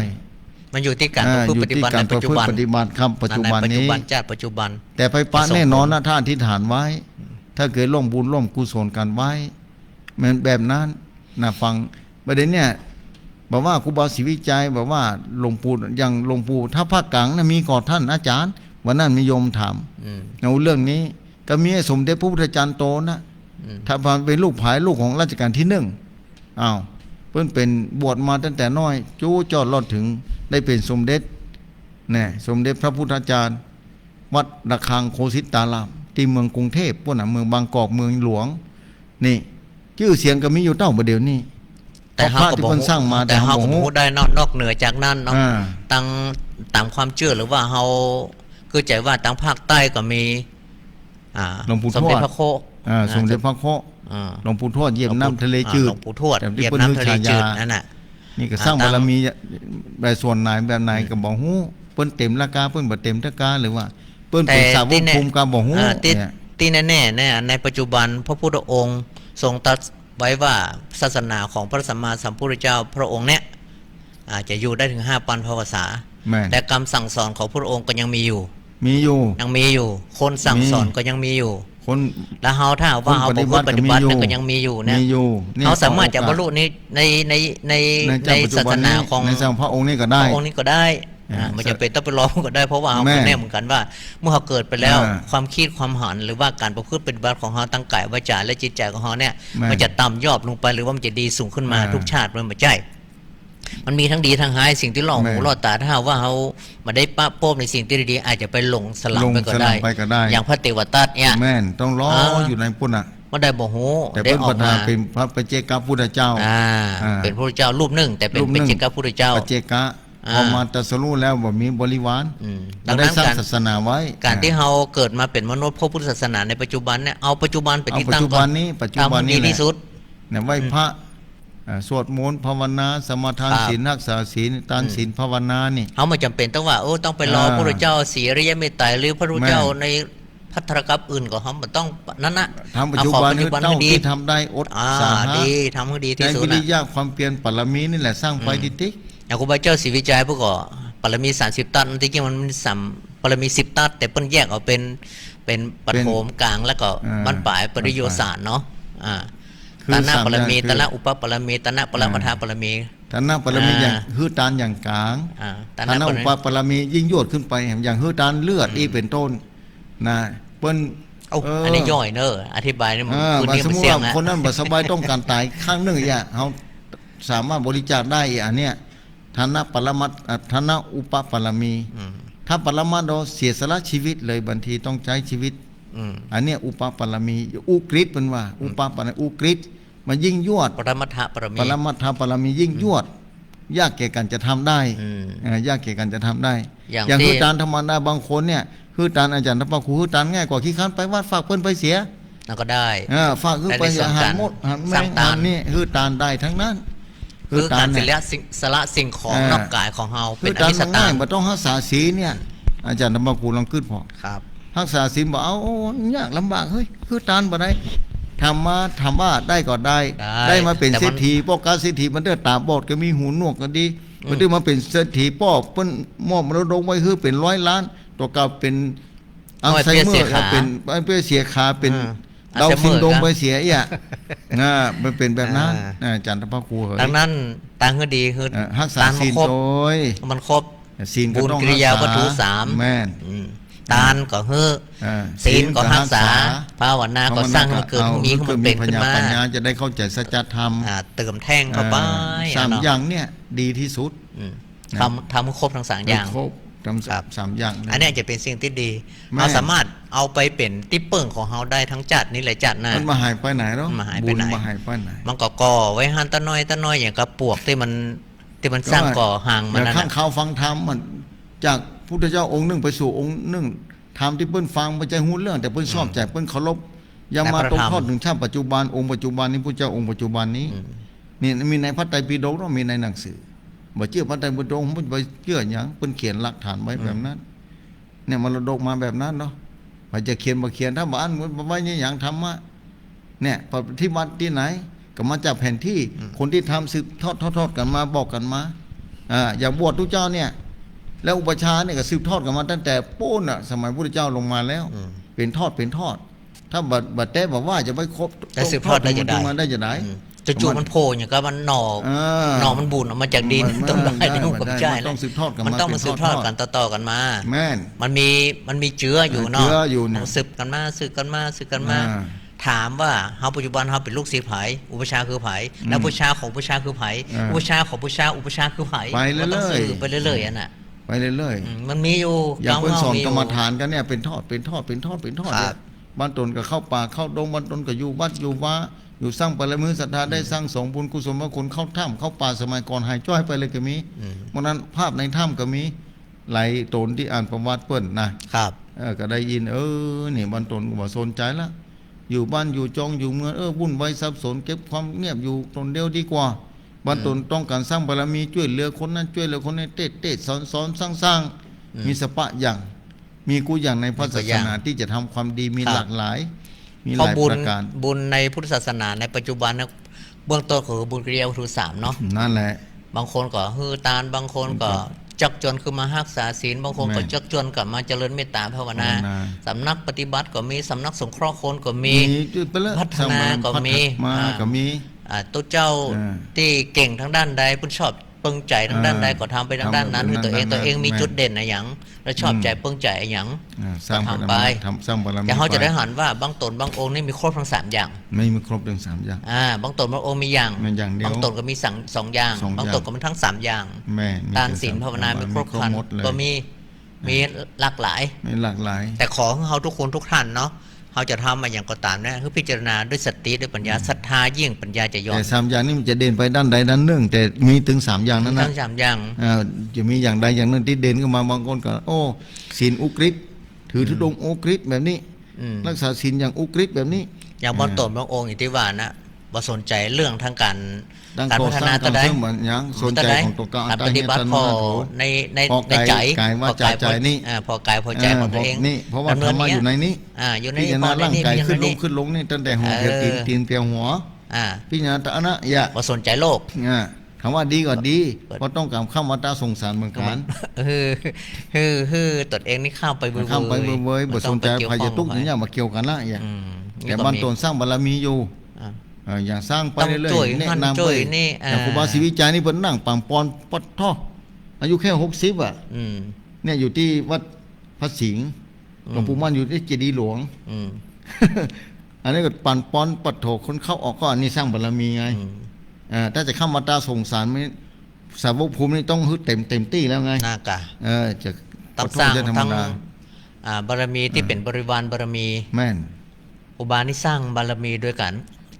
มันอยู่ตี้ก๋าน อ่า ประพฤติปฏิบัติ อยู่ตี้ก๋าน ในปัจจุบัน ประพฤติปฏิบัติครับ ปัจจุบันนี้ ปัจจุบันชาติปัจจุบัน แต่ไปปะแน่นอนนะ ถ้าอธิษฐานไว้ ถ้าเกยร่วมบุญร่วมกุศลกั๋นไว้ แม่นแบบนั้นนะ ฟัง บ่าเดี่ยวเนี่ย บ่าว่าครูบาศรีวิชัย บ่าว่าหลวงปู่ อย่างหลวงปู่ทับภาคกลางนะ มีก่อต้านอาจ๋ารย์ วันนั้นมีโยมถาม อืม เอาเรื่องนี้ ก็มีไอ้สมเด็จพระพุทธจารย์โตนะ อืม ถ้าเป๋นลูกผายลูกของรัชกาลตี้นึ่ง อ้าว เปิ้นเป๋นบวชมาตั้งแต่น้อย จู๊จอดรอดเถิงได้เป๋นสมเด็จ แน่ สมเด็จพระพุทธจารย์ วัดระฆังโคสิตาราม ตี้เมืองกรุงเทพฯ ปู๊นน่ะ เมืองบางกอก เมืองหลวง นี่ จื้อเสียงก็มีอยู่เต้าบ่าเดี่ยวนี้ แต่เฮาก็บ่ฮู้ เพราะพระตี้เปิ้นสร้างมา แต่เฮาก็บ่ฮู้ แต่เฮาบ่ฮู้ได้เนาะ นอกเหนือจากนั้นเนาะ อ่า ตาง ต๋ามความเจื้อ หรือว่าเฮา คือใจ๋ว่าตางภาคใต้ก็มี อ่า หลวงปู่ทวด สมเด็จพระโค อ่า อ่า สมเด็จพระโค อ่า หลวงปู่ทวดเหยียบน้ำทะเลจืด อ่า หลวงปู่ทวด แต่ตี้เปิ้น เหยียบน้ำทะเลจืด หื้อฉายา นั่นน่ะ นี่ก็สร้าง อ่า บารมีแบบส่วนไหนแบบไหน อืม ก็บ่ฮู้ เปิ้นเต๋มละกา เปิ้นบ่เต๋มละกา หรือว่าเปิ้นเป๋น แต่ สาวกภูมิก็บ่ฮู้ ตี้แน่ๆ เนี่ย ตี้แน่ๆ เนี่ย ในปัจจุบันพระพุทธองค์ทรงตรัสไว้ว่าศาสนาของพระสัมมาสัมพุทธเจ้าพระองค์เนี่ย อ่า จะอยู่ได้ถึงห้าปันพรรษา แม่น และกำสั่งสอนของพระองค์ก็ยังมีอยู่ มีอยู่ ยังมีอยู่ คนสั่งสอน มี ก็ยังมีอยู่ คน แล้วเฮาถ้าหากว่าเฮาประพฤติปฏิบัติ คนปฏิบัติก็มีอยู่ เนี่ย ก็ยังมีอยู่เนี่ย มีอยู่ นี่ เฮาสามารถจะบรรลุใน ใน ใน ใน ใน ในศาสนาของ ในเจ้าปัจจุบันนี้ ในสร้างพระองค์นี้ก็ได้ พระองค์นี้ก็ได้ อ่า อ่า บ่จ๋ำเป๋นต้องไปรอก็ได้ เพราะว่าเฮา แม่น ก็แน่เหมือนกั๋นว่า เมื่อเฮาเกิดไปแล้ว อ่า ความกึ๊ดความหัน หรือว่าก๋านประพฤติปฏิบัติของเฮา ตางก๋ายวาจ๋าและจิตใจ๋ของเฮาเนี่ย แม่น มันจะต่ำยอบลงไป หรือว่ามันจะดีสูงขึ้นมา อ่า ทุกชาติ มันบ่ใจ้ มันมีตึงดีตึงฮ้าย สิ่งตี้ล่อหู แม่น ล่อต๋า ถ้าหากว่าเฮาบ่ได้ปะโป้งในสิ่งตี้ดีๆ อาจจะไปหลงสลับไปก็ได้ หลงสลับไปก็ได้ อย่างพระเตวทัตเนี่ย แม่น ต้องรอ อ่า อยู่ในปู๊นน่ะ บ่ได้บ่ฮู้ แต่เปิ้น ได้ออกมา ประทานเป๋นพระปัจเจกพุทธเจ้า อ่า อ่า เป๋นพระพุทธเจ้ารูปนึ่ง แต่เป๋น รูปนึ่ง ปัจเจกพุทธเจ้า ปัจเจกะ อ่า พอมาตรัสรู้แล้วบ่มีบริวาร อืม บ่ได้สร้างศาสนาไว้ ดังนั้นก๋าน ก๋านตี้เฮาเกิดมาเป๋นมนุษย์ พระพุทธศาสนาในปัจจุบันเนี่ย เอาปัจจุบันเป๋นตี้ตั้งก่อน เอาปัจจุบันนี้ ปัจจุบันนี้แหละ ทำให้ดีตี้สุด เนี่ย ไหว้พระ อืม อ่า สวดมนต์ ภาวนา สมาทาน ครับ ศีล รักษาศีล ทานศีล อืม ภาวนานี่ เฮาบ่จ๋ำเป๋นต้องว่า โอ้ ต้องไปรอ อ่า พระพุทธเจ้าศรีอริยเมตไตร หรือพระพุทธเจ้า แม่น ในภัททรกัปป์อื่นก็ เฮาบ่ต้องนั่นน่ะ ทำปัจจุบัน เอาของปัจจุบัน นี้ เต้า ให้ดี ตี้ทำได้อด อ่า สาหะ ดี ทำให้ดีตี้สุดน่ะ ใจ๊วิริยะความเพียร บารมีนี่แหละสร้างไป อืม ตี้ๆ อย่างครูบาเจ้าศรีวิชัยเปิ้นก็ บารมีสามสิบตั๊ด ตี้จริงมันสาม บารมีสิบตั๊ด แต่เปิ้นแยกเอาเป๋น เป๋นปฐม เป๋น ก๋าง แล้วก็ อ่า บั้นป๋าย ปริโยสารเนาะ อ่า คือ ตนะบารมี สามอย่างคือ ตนะอุปปารมี ตนะปรมัตถบารมี อ่า ตนะบารมีอย่าง อ่า หื้อตานอย่างก๋าง อ่า ตนะ ตนะอุปปารมียิ่งยวดขึ้นไป อย่างหื้อตานเลือด อืม อี้เป๋นต้น นะ เปิ้น เอ้า เออ อันนี้ย่อยเนอะ อธิบายนี่มัน เออ พื้นที่มันเสี้ยงนะ ว่าสมมุติว่าคนนั้นบ่สบายต้องก๋านต๋ายข้างนึ่งเนี่ย เฮาสามารถบริจาคได้ อันเนี้ย ตนะปรมัตถ์ อ่ะ ตนะอุปปารมี อืม ถ้าปรมัตถ์เราเสียสละชีวิตเลย บางทีต้องใจ๊ชีวิต อืม อันเนี้ยอุปปารมี อุกฤษเปิ้นว่า อืม อุปปารมี อุกฤษ มันยิ่งยวด ปรมัตถปารมี ปรมัตถปารมียิ่งยวด อืม ยากแก่ก๋านจะทำได้ อืม เออ ยากแก่ก๋านจะทำได้ อย่าง อย่าง ตี้ หื้อตานธรรมดาบางคนเนี่ย หื้อตานอาจ๋ารย์พระครู หื้อตานง่ายกว่า ขี้คร้านไปวัด ฝากเปิ้นไปเสีย นั่นก็ได้ เออ ฝากหื้อไปเสีย ได้ในส่วน หันมด ก๋าน หันแมง สร้างตาน หันนี่ หื้อตานได้ตังนั้น หื้อตานเนี่ย ก๋านสละสิ่ง สละสิ่งของ เออ นอกก๋ายของเฮา หื้อตาน เป๋นอมิสตาน ง่าย บ่ต้องฮักษาศีลเนี่ย อาจ๋ารย์พระครูลองกึ๊ดผ่อ ครับ ฮักษาศีลบ่เอา โอ้ ยากลำบาก เฮ้ย หื้อตานบ่ได้ ถามมา ถามว่าได้ก็ได้ ได้ ได้มาเป๋น แต่มัน เศรษฐี ป้อก๊าเศรษฐี มันเตื้อต๋าบอดก็มี หูหนวกก็ดี อืม มันเตื้อมาเป๋นเศรษฐี ป้อเปิ้นมอบมรดกไว้หื้อเป๋นร้อยล้าน ต่อก็เป๋น อัลไซเมอร์ เป๋น เป๋นเสียขา เป๋น อ่า ดาวน์ซินโดรม อัลไซเมอร์ ไปเสียอี้อะ อ่า มันเป๋นแบบนั้น อ่า อ่า อาจ๋ารย์พระครูเหย ดังนั้น ตางหื้อดี หื้อ เออ ฮักษาศีล ตางมันครบ โดย มันครบ ศีลก็ต้องฮักษา บุญกิริยาวัตถุสาม แม่น อืม ตานก็หื้อ เออ ศีลก็ฮักษา ศีลก็ฮักษา ภาวนาก็สร้างหื้อเกิด ภาวนาก็เอา มี หื้อเกิด หื้อมันเป๋นขึ้นมา มีปัญญา จะได้เข้าใจ๋สัจธรรม อ่า เติมแต้มเข้าไป เออ สามอย่างเนี่ยดีตี้สุด อืม นะ ทำ ทำหื้อครบตังสามอย่าง ครบตัง ครับ สามอย่างนะ อันเนี้ยจะเป๋นสิ่งตี้ดี แม่น เฮาสามารถเอาไปเป๋นตี้เปิ้งของเฮาได้ตังจ๊าดนี้และจ๊าดหน้า มันบ่หายไปไหนหรอก มันบ่หายไปไหน บุญบ่หายไปไหน มันก็ก่อไว้หั้นตะน้อยตะน้อย อย่างกับปวกตี้มัน ตี้มันสร้างก่อฮางมันนั่น อย่างข้าง น่ะ คาวฟังธรรมมัน จากพุทธเจ้าองค์นึ่งไปสู่องค์นึ่ง ธรรมตี้เปิ้นฟังบ่ใจ้ฮู้เรื่อง แต่เปิ้นชอบ อืม ใจ๋ เปิ้นเคารพ ยังมาตกทอด ในพระธรรม เถิงชาติปัจจุบัน องค์ปัจจุบันนี้ พุทธเจ้าองค์ปัจจุบันนี้ อืม นี่มีในพระไตรปิฎกเนาะ มีในหนังสือ บ่เจื้อพระไตรปิฎก บ่เจื้อหยัง เปิ้นเขียนหลักฐานไว้ อืม แบบนั้น เนี่ยมรดกมาแบบนั้นเนาะ ใผจะเขียนบ่เขียน ถ้าบ่อั้นไว้เนี่ยหยังธรรมะ เนี่ยปฏิบัติตี้ไหน ก็มาจากแผนตี้ อืม คนตี้ทำสืบทอด ทอด ทอดกั๋นมา บอกกั๋นมา อ่า อย่างบวชตุ๊เจ้าเนี่ย แล้วอุปัชฌาย์เนี่ยก็สืบทอดกั๋นมาตั้งแต่ปู๊นน่ะ สมัยพุทธเจ้าลงมาแล้ว อืม เป๋นทอด เป๋นทอด ถ้าบ่ บ่แต๊บ่ว่าจะไปครบ แต่สืบทอดได้จะใด ตกทอดมาได้จะใด อืม จู่ๆ มัน มันโผล่อย่างกับมันหน่อ เออ หน่อมันบุ๋นออกมาจากดิน มัน ต้นไม้ มันได้ นี่มันก็บ่ใจ้ มันต้องสืบทอดกั๋นมา มันต้องมาสืบทอดกั๋น เป๋นทอดๆ ต่อๆ กั๋นมา แม่น มันมี มันมีเจื้ออยู่เนาะ เจื้ออยู่เนี่ย ต้องสืบกั๋นมา สืบกั๋นมา สืบกั๋นมา อ่า ถามว่าเฮาปัจจุบันเฮาเป๋นลูกศิษย์ใผ อุปัชฌาย์คือใผ อืม แล้วอุปัชฌาย์ของอุปัชฌาย์คือใผ อ่า อุปัชฌาย์ของอุปัชฌาย์ อุปัชฌาย์คือใผ ไปเรื่อยๆ มันต้องสืบไปเรื่อยๆ อันน่ะ ไปเรื่อยๆ อืม มันมีอยู่ อย่างเปิ้นสอนกรรมฐานกั๋นเนี่ย เป๋นทอด เป๋นทอด เป๋นทอด เป๋นทอด ครับ เนี่ย บางต๋นก็เข้าป่าเข้าดง บางต๋นก็อยู่วัดอยู่วา อยู่สร้างบารมีศรัทธา ได้ อืม สร้างสมบุญกุศลพระคุณ เข้าถ้ำเข้าป่า สมัยก่อนหายจ้อยไปเลยก็มี อืม เพราะนั้นภาพในถ้ำก็มี หลายต๋นตี้อ่านประวัติเปิ้นนะ ครับ เออ ก็ได้ยิน เออ นี่บางต๋นก็บ่สนใจ๋ละ อยู่บ้านอยู่จองอยู่เมือง เออ วุ่นวายสับสน เก็บความเงียบอยู่ต๋นเดียวดีกว่า บางต๋น อืม ต้องก๋านสร้างบารมี จ้วยเหลือคนนั้นจ้วยเหลือคนนี้ เตศน์เตศน์สอนสอนสร้างสร้าง อืม มีสัพพะอย่าง มีกู้อย่างในพระศาสนา มีกู้อย่าง ตี้จะทำความดี มี ครับ หลากหลาย มีหลายประก๋าน เพราะบุญ บุญในพุทธศาสนาในปัจจุบันนะ เบื้องต้นก็คือบุญกิริยาวัตถุสามเนาะ นั่นแหละ บางคนก็หื้อตาน บางคนก็ บางคน จักจวนขึ้นมาฮักษาศีล บางคนก็ แม่น จักจวนกลับมาเจริญเมตตาภาวนา ภาวนา สำนักปฏิบัติก็มี สำนักสงเคราะห์คนก็มี มี พัฒนาก็มี พัฒนาก็มี อ่า อ่า ตุ๊เจ้า อ่า ตี้เก่งตางด้านใด เปิ้นชอบ เปิ้งใจ๋ตางด้านใด เออ ก็ทำไปตางด้านนั้น ทำไปตางด้านนั้น หื้อตั๋วเอง ตั๋วเองมีจุดเด่นอะหยัง แม่น แล้วชอบใจ๋ อืม เปิ้งใจ๋อะหยัง อ่า สร้างบารมี ก็ทำไป ทำ สร้างบารมี เฮาจะได้หันว่าบางต๋นบางองค์นี่มีครบตังสามอย่าง มี มีครบตังสามอย่าง อ่า บางต๋นบางองค์มีอย่าง มีอย่างเดียว บางต๋นก็มีสัง สองอย่าง สองอย่าง บางต๋นก็มีตังสามอย่าง แม่น มี ตานศีลภาวนา สามอย่าง มีครบ มีครบ ครัน หมดเลย ก็มี มีหลากหลาย มีหลากหลาย แต่ขอหื้อเฮาทุกคนทุกท่านเนาะ เฮาจะทำอะหยังก็ต๋ามนะ หื้อพิจารณาด้วยสติด้วยปัญญา อืม ศรัทธายิ่งปัญญาจะย้อน แต่สามอย่างนี้มันจะเด่นไปด้านใดด้านนึ่ง แต่มีตังสามอย่างนั้นนะ มีตังสามอย่าง เอ่อ จะมีอย่างใดอย่างนึ่งตี้เด่นขึ้นมา บางคนก็ โอ้ ศีลอุกฤษ ถือ อืม ธุดงค์อุกฤษแบบนี้ อืม ฮักษาศีลอย่างอุกฤษแบบนี้ อย่างบางต๋น เออ บางองค์อย่างตี้ว่านะ บ่สนใจ๋เรื่องตางก๋าน ก๋านพัฒนา ก๋านก่อสร้าง ตางใด ก๋านเสริมบ่หยัง สนใจ๋ของตั๋วเก่า ก๋านปฏิบัติ อันใดเนี่ย ข้อ ใน ใน ข้อ ในใจ๋ กาย กายวาจา ข้อกาย ใจ๋นี่ อ่า ข้อกายข้อใจ๋ เออ ของตั๋วเอง นี่ เพราะว่าธรรมะอยู่ในนี้ อ่า อยู่ใน พิจารณาร่างกาย ข้อนี้ ขึ้นลง ขึ้นลงนี่ ตั้งแต่หัว เออ หัวตีน ตีนเตียวหัว อ่า พิจารณาตะนะยะ บ่สนใจ๋โลก อ่า ถามว่าดีก็ดี เปิด เพราะต้องก๋านข้ามวัฏสงสารเหมือนกั๋น เออ หื้อ หื้อตั๋วเองนี่ข้ามไปเว่ยๆ ข้ามไปเว่ยๆ บ่สนใจ๋ ใผจะตุ๊กข์อย่างเนี้ย บ่เกี่ยวกั๋นละอย่าง อืม แต่บางต๋นสร้างบารมีอยู่ อ่า เออ อย่างสร้างไปเรื่อยๆ ต้องจ้วย แนะนำไป นั่นจ้วยนี่ อย่างครูบาศรีวิชัยนี่เปิ้นนั่งปางปอน ปัดท้อ อายุแค่หกสิบอ่ะ อืม เนี่ยอยู่ตี้วัดพระสิงห์ อืม หลวงปู่มั่นอยู่ตี้เจดีย์หลวง อืม อันนี้ก็ปางปอน ปัดโถ คนเข้าออกก็อันนี้สร้างบารมีไง อืม เออ ถ้าจะข้ามวัฏสงสารนี่ สาวกภูมินี่ต้องหื้อเต็ม เต็มตี้แล้วไง น่ากะ เออ จะ ต้องสร้าง ปัดโถ จะธรรมดา ตัง อ่า บารมีตี้ อ่า เป๋นบริวารบารมี แม่น ครูบานี่สร้างบารมีโดยก๋าน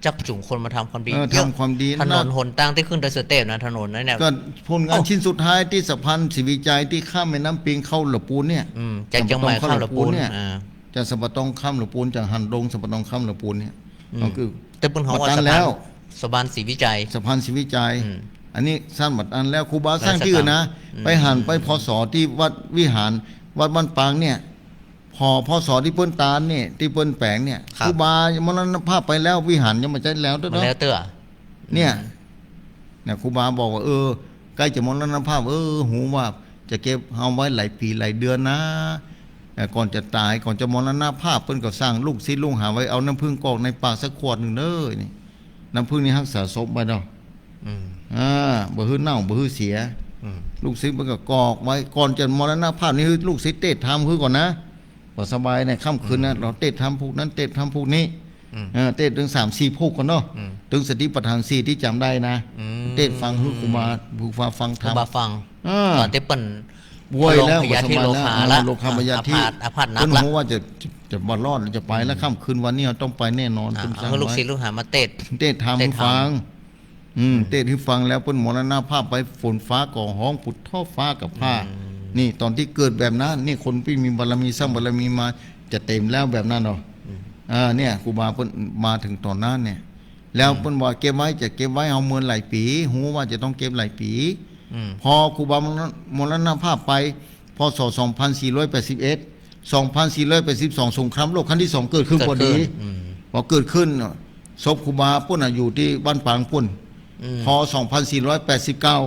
จักจูงคนมาทำความดี เออ เยอะ ทำความดี ถนนหนตางตี้ขึ้นดอยสุเตพนะ ถนนนั้นเนี่ย ก็ผลงาน โอ้ ชิ้นสุดท้ายตี้สะพานศรีวิชัยตี้ข้ามแม่น้ำปิงเข้าหละปูนเนี่ย อืม จากเจียงใหม่เข้าหละปูน เนี่ย อ่า จากสัมปะตองข้ามหละปูน จากหางดงสัมปะตองข้ามหละปูนเนี่ย อืม ก็คือ แต่เปิ้นฮ้องว่า บัดตันแล้ว สะพาน สะพานศรีวิชัย สะพานศรีวิชัย อืม อันนี้สร้างบัดตันแล้ว ครูบาสร้างตี้อื่นนะ อืม ไปหันไป พ.ศ. ตี้วัดวิหาร วัดบ้านปางเนี่ย พอ พ.ศ. ตี้เปิ้นตานเนี่ย ตี้เปิ้นแป๋งเนี่ย ครับ ครูบามรณภาพไปแล้ว วิหารยังบ่ใจ๊แล้วเต๊อะ บ่แล้วเต๊อะ เนี่ย อืม เนี่ย ครูบาบอกว่า เออ ใก้จะมรณภาพ เออ ฮู้ว่าจะเก็บเอาไว้หลายปี๋หลายเดือนนะ แต่ก่อนจะต๋าย ก่อนจะมรณภาพ เปิ้นก็สั่งลูกศิษย์ลูกหาไว้ เอาน้ำผึ้งกรอกในปากสักขวดนึ่งเน่อ นี่ น้ำผึ้งนี่ฮักษาศพไว้เนาะ อืม อ่า บ่หื้อเน่า บ่หื้อเสีย อืม ลูกศิษย์เปิ้นก็กรอกไว้ ก่อนจะมรณภาพนี่ หื้อลูกศิษย์เตศน์ธรรมหื้อก่อนนะ บ่สบายเนี่ย ค่ำคืนนะ อืม เฮาเตศน์ธรรมผูกนั้น เตศน์ธรรมผูกนี้ อืม เออ เตศน์ตึงสามสี่ผูกก่อนเนาะ อืม ตึงสติปัฏฐานสี่ตี้จ๋ำได้นะ อืม เตศน์ฟังหื้อครูบา ครูบาฟังธรรม ครูบาฟัง อ่า ต๋อนตี้เปิ้น ป่วยแล้ว ลงพยาธิ บ่สบายแล้ว โรคาละ อ่า โรคาพยาธิ อาพาธ อาพาธหนักละ เปิ้นฮู้ว่าจะ จะ จะบ่รอด จะไปแล้ว อืม ค่ำคืนวันนี้เฮาต้องไปแน่นอน อ่า เปิ้นสั่งไว้ หื้อลูกศิษย์ลูกหามาเตศน์ เตศน์ธรรม เตศน์ธรรม ฟัง อืม อืม เตศน์หื้อฟังแล้วเปิ้นมรณภาพไป ฝนฟ้าก็ฮ้อง ปุดท่อฟ้าก็ผ่า อืม นี่ต๋อนตี้เกิดแบบนั้น นี่คนตี้มีบารมี สร้างบารมีมาจะเต็มแล้วแบบนั้นเนาะ อืม อ่า เนี่ย ครูบาเปิ้นมาเถิงต๋อนนั้นเนี่ย แล้ว อืม เปิ้นว่าเก็บไว้ จะเก็บไว้เอาเมินหลายปี๋ ฮู้ว่าจะต้องเก็บหลายปี๋ อืม พอครูบามรณ มรณภาพไป พ.ศ. สองพันสี่ร้อยแปดสิบเอ็ด สองพันสี่ร้อยแปดสิบสอง สงครามโลกครั้งตี้สองเกิดขึ้น เกิดขึ้น พอดี อืม พอเกิดขึ้นเนาะ ศพครูบาปู๊นน่ะอยู่ตี้บ้านปางปู๊น อืม พอ สองพันสี่ร้อยแปดสิบเก้า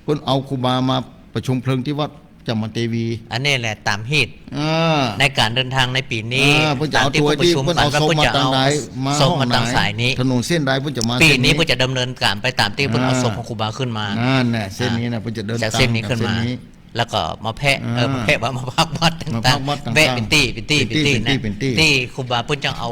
เปิ้นเอาครูบามาประชุมเพลิงตี้วัดจามเทวี อันนี้แหละต๋ามฮีต อ่า ในก๋านเดินตางในปี๋นี้ อ่า เปิ้นจะเอาตั๋วตี้ ต๋ามตี้เปิ้นประชุมกั๋นว่าเปิ้นจะเอาศพมาตางใด มาห้องไหน ศพมาตางสายนี้ ถนนเส้นใดเปิ้นจะมา ปี๋นี้ เส้นนี้ เปิ้นจะดำเนินก๋านไปต๋ามตี้เปิ้นเอา อ่า ศพของครูบาขึ้นมา นั่นแหละ เส้นนี้นะ อ่า เปิ้นจะเดิน จากเส้นนี้ ตาง ขึ้นมา เส้นนี้ แล้วก็มาแพะ เออ อ่า มาแพะว่ามาพักวัดตางๆ มาพักวัดตางๆ แวะเป๋นตี้ เป๋นตี้ เป๋นตี้ เป๋นตี้ เป๋นตี้ เป๋นตี้ ตี้ครูบาเปิ้นจะเอา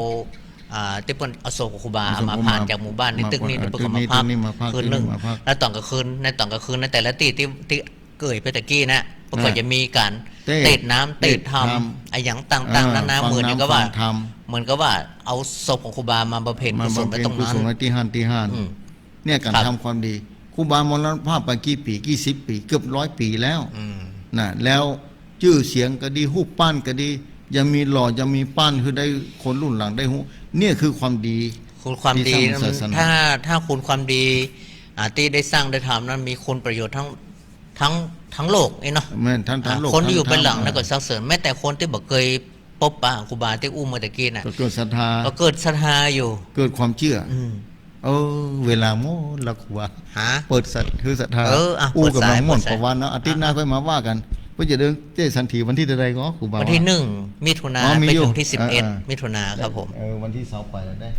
อ่า ตี้เปิ้นเอาศพของครูบา เอาศพ มา ของครูบา ผ่านจากหมู่บ้านนี้ มา ตึกนี้ อ่า นี่เปิ้นก็มาพัก ตึกนี้ ตึกนี้มาพัก คืนนึ่ง ตึกนี้มาพัก แล้วต๋อนก๋างคืน ในต๋อนก๋างคืน ในแต่ละตี้ตี้ ตี้เอ่ยไปตะกี้นะ เปิ้นก็ อ่า จะมีก๋าน เตศน์ เตศน์น้ำ เตศน์ธรรม เตศน์ธรรม อะหยังต่างๆ อ่า นานา ฟัง เหมือนกับว่า น้ำฟังธรรม เหมือนกับว่าเอาศพของครูบามาบำเพ็ญกุศลไว้ตรงนั้น มาบำเพ็ญกุศลไว้ตี้หั้น ตี้หั้น อืม เนี่ย ก๋าน ครับ ทำความดี ครูบามรณภาพไปกี่ปี๋ กี่สิบปี๋ เกือบร้อยปี๋แล้ว อืม นะ แล้วจื้อเสียงก็ดี ฮูปปั้นก็ดี ยังมีหล่อ ยังมีปั้นหื้อได้คนรุ่นหลังได้ฮู้ เนี่ยคือความดี คุณความดี ตี้สร้างศาสนา ถ้า ถ้าคุณความดี อ่า ตี้ได้สร้างได้ทำนั้นมีคุณประโยชน์ทั้ง ทั้ง ทั้งโลกนี่เนาะ แม่น ทั้ง ทั้งโลก อ่า คนตี้อยู่ไปหลัง ทั้ง นั้นก็สรรเสริญ แม้แต่คนตี้บ่เกย ปบปะครูบาตี้อู้เมื่อตะกี้น่ะ ก็เกิดศรัทธา ก็เกิดศรัทธาอยู่ เกิดความเจื้อ อืม เออ เวลาหมดแล้วครูบา ฮะ เปิดสัตว์ หื้อศรัทธา เออ อ่ะ อู้ เปิดสาย ก๋ำลังม่วน เปิดสาย ประวันเนาะ อาทิตย์หน้า อ่ะ ค่อยมาว่ากั๋น เปิ้นจะเดินเตศน์สันถีวันตี้เท่าใดก็ครูบา วันตี้ ว่า หนึ่ง มิถุนา อ๋อ มีอยู่ ไปเถิงตี้ อ่า สิบเอ็ด อ่า มิถุนาครับผม เออ วันตี้สองไปแล้วได้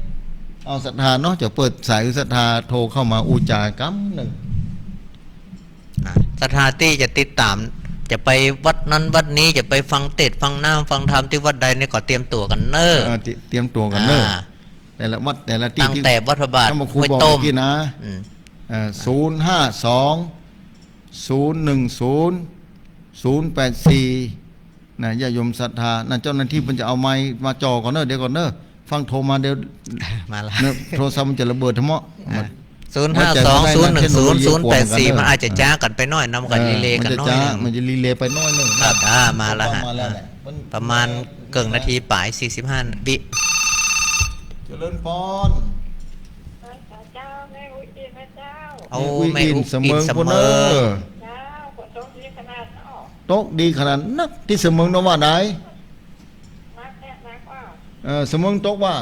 เอาศรัทธาเนาะ จะเปิดสายหื้อศรัทธาโทรเข้ามาอู้จากำนึ่ง อ่ะ ศรัทธาตี้จะติดต๋าม จะไปวัดนั้นวัดนี้ จะไปฟังเตศน์ฟังน้ำฟังธรรมตี้วัดใดนี่ก็เตรียมตั๋วกั๋นเน่อ เออ เตรียมตั๋วกั๋นเน่อ อ่า แต่ละวัดแต่ละตี้ ตั้งแต่วัดพระบาท ตี้หลวงปู่บอก ห้วยต้ม เมื่อกี้นะ อืม เอ่อ ศูนย์ห้าสอง ศูนย์หนึ่งศูนย์ ศูนย์แปดสี่ นะ ญาติโยมศรัทธา นะ เจ้าหน้าตี้เปิ้นจะเอาไมค์มาจ่อก่อนเน่อ เดี๋ยวก่อนเน่อ ฟังโทรมาเดี๋ยว มาละ เนี่ย โทรศัพท์มันจะระเบิดทั้งหมด อ่ะ ศูนย์ห้าสอง ศูนย์หนึ่งศูนย์ ศูนย์แปดสี่ มันอาจจะจ๊ากั๋นไปหน้อยนะ มันก็ เออ รีเลย์กั๋นหน้อยนึ่ง มันจะรีเลย์ไปหน้อยนึ่ง ครับ อ่า มาละฮะ มาแล้วแหละ มัน ประมาณเกิ่งนาทีป๋าย สี่สิบห้าวิ เจริญพร เจ้า แม่อุ๊ยอินนะเจ้า โอ้ แม่อุ๊ยอิน แม่อุ๊ยอิน เสมิง เสมิง พุ้นเน่อ เจ้า ฝนตกดีขนาดเนาะ ตกดีขนาดนัก ตี้เสมิงเนาะว่าได นักแท้นักว่า เออ เสมิงตกว่า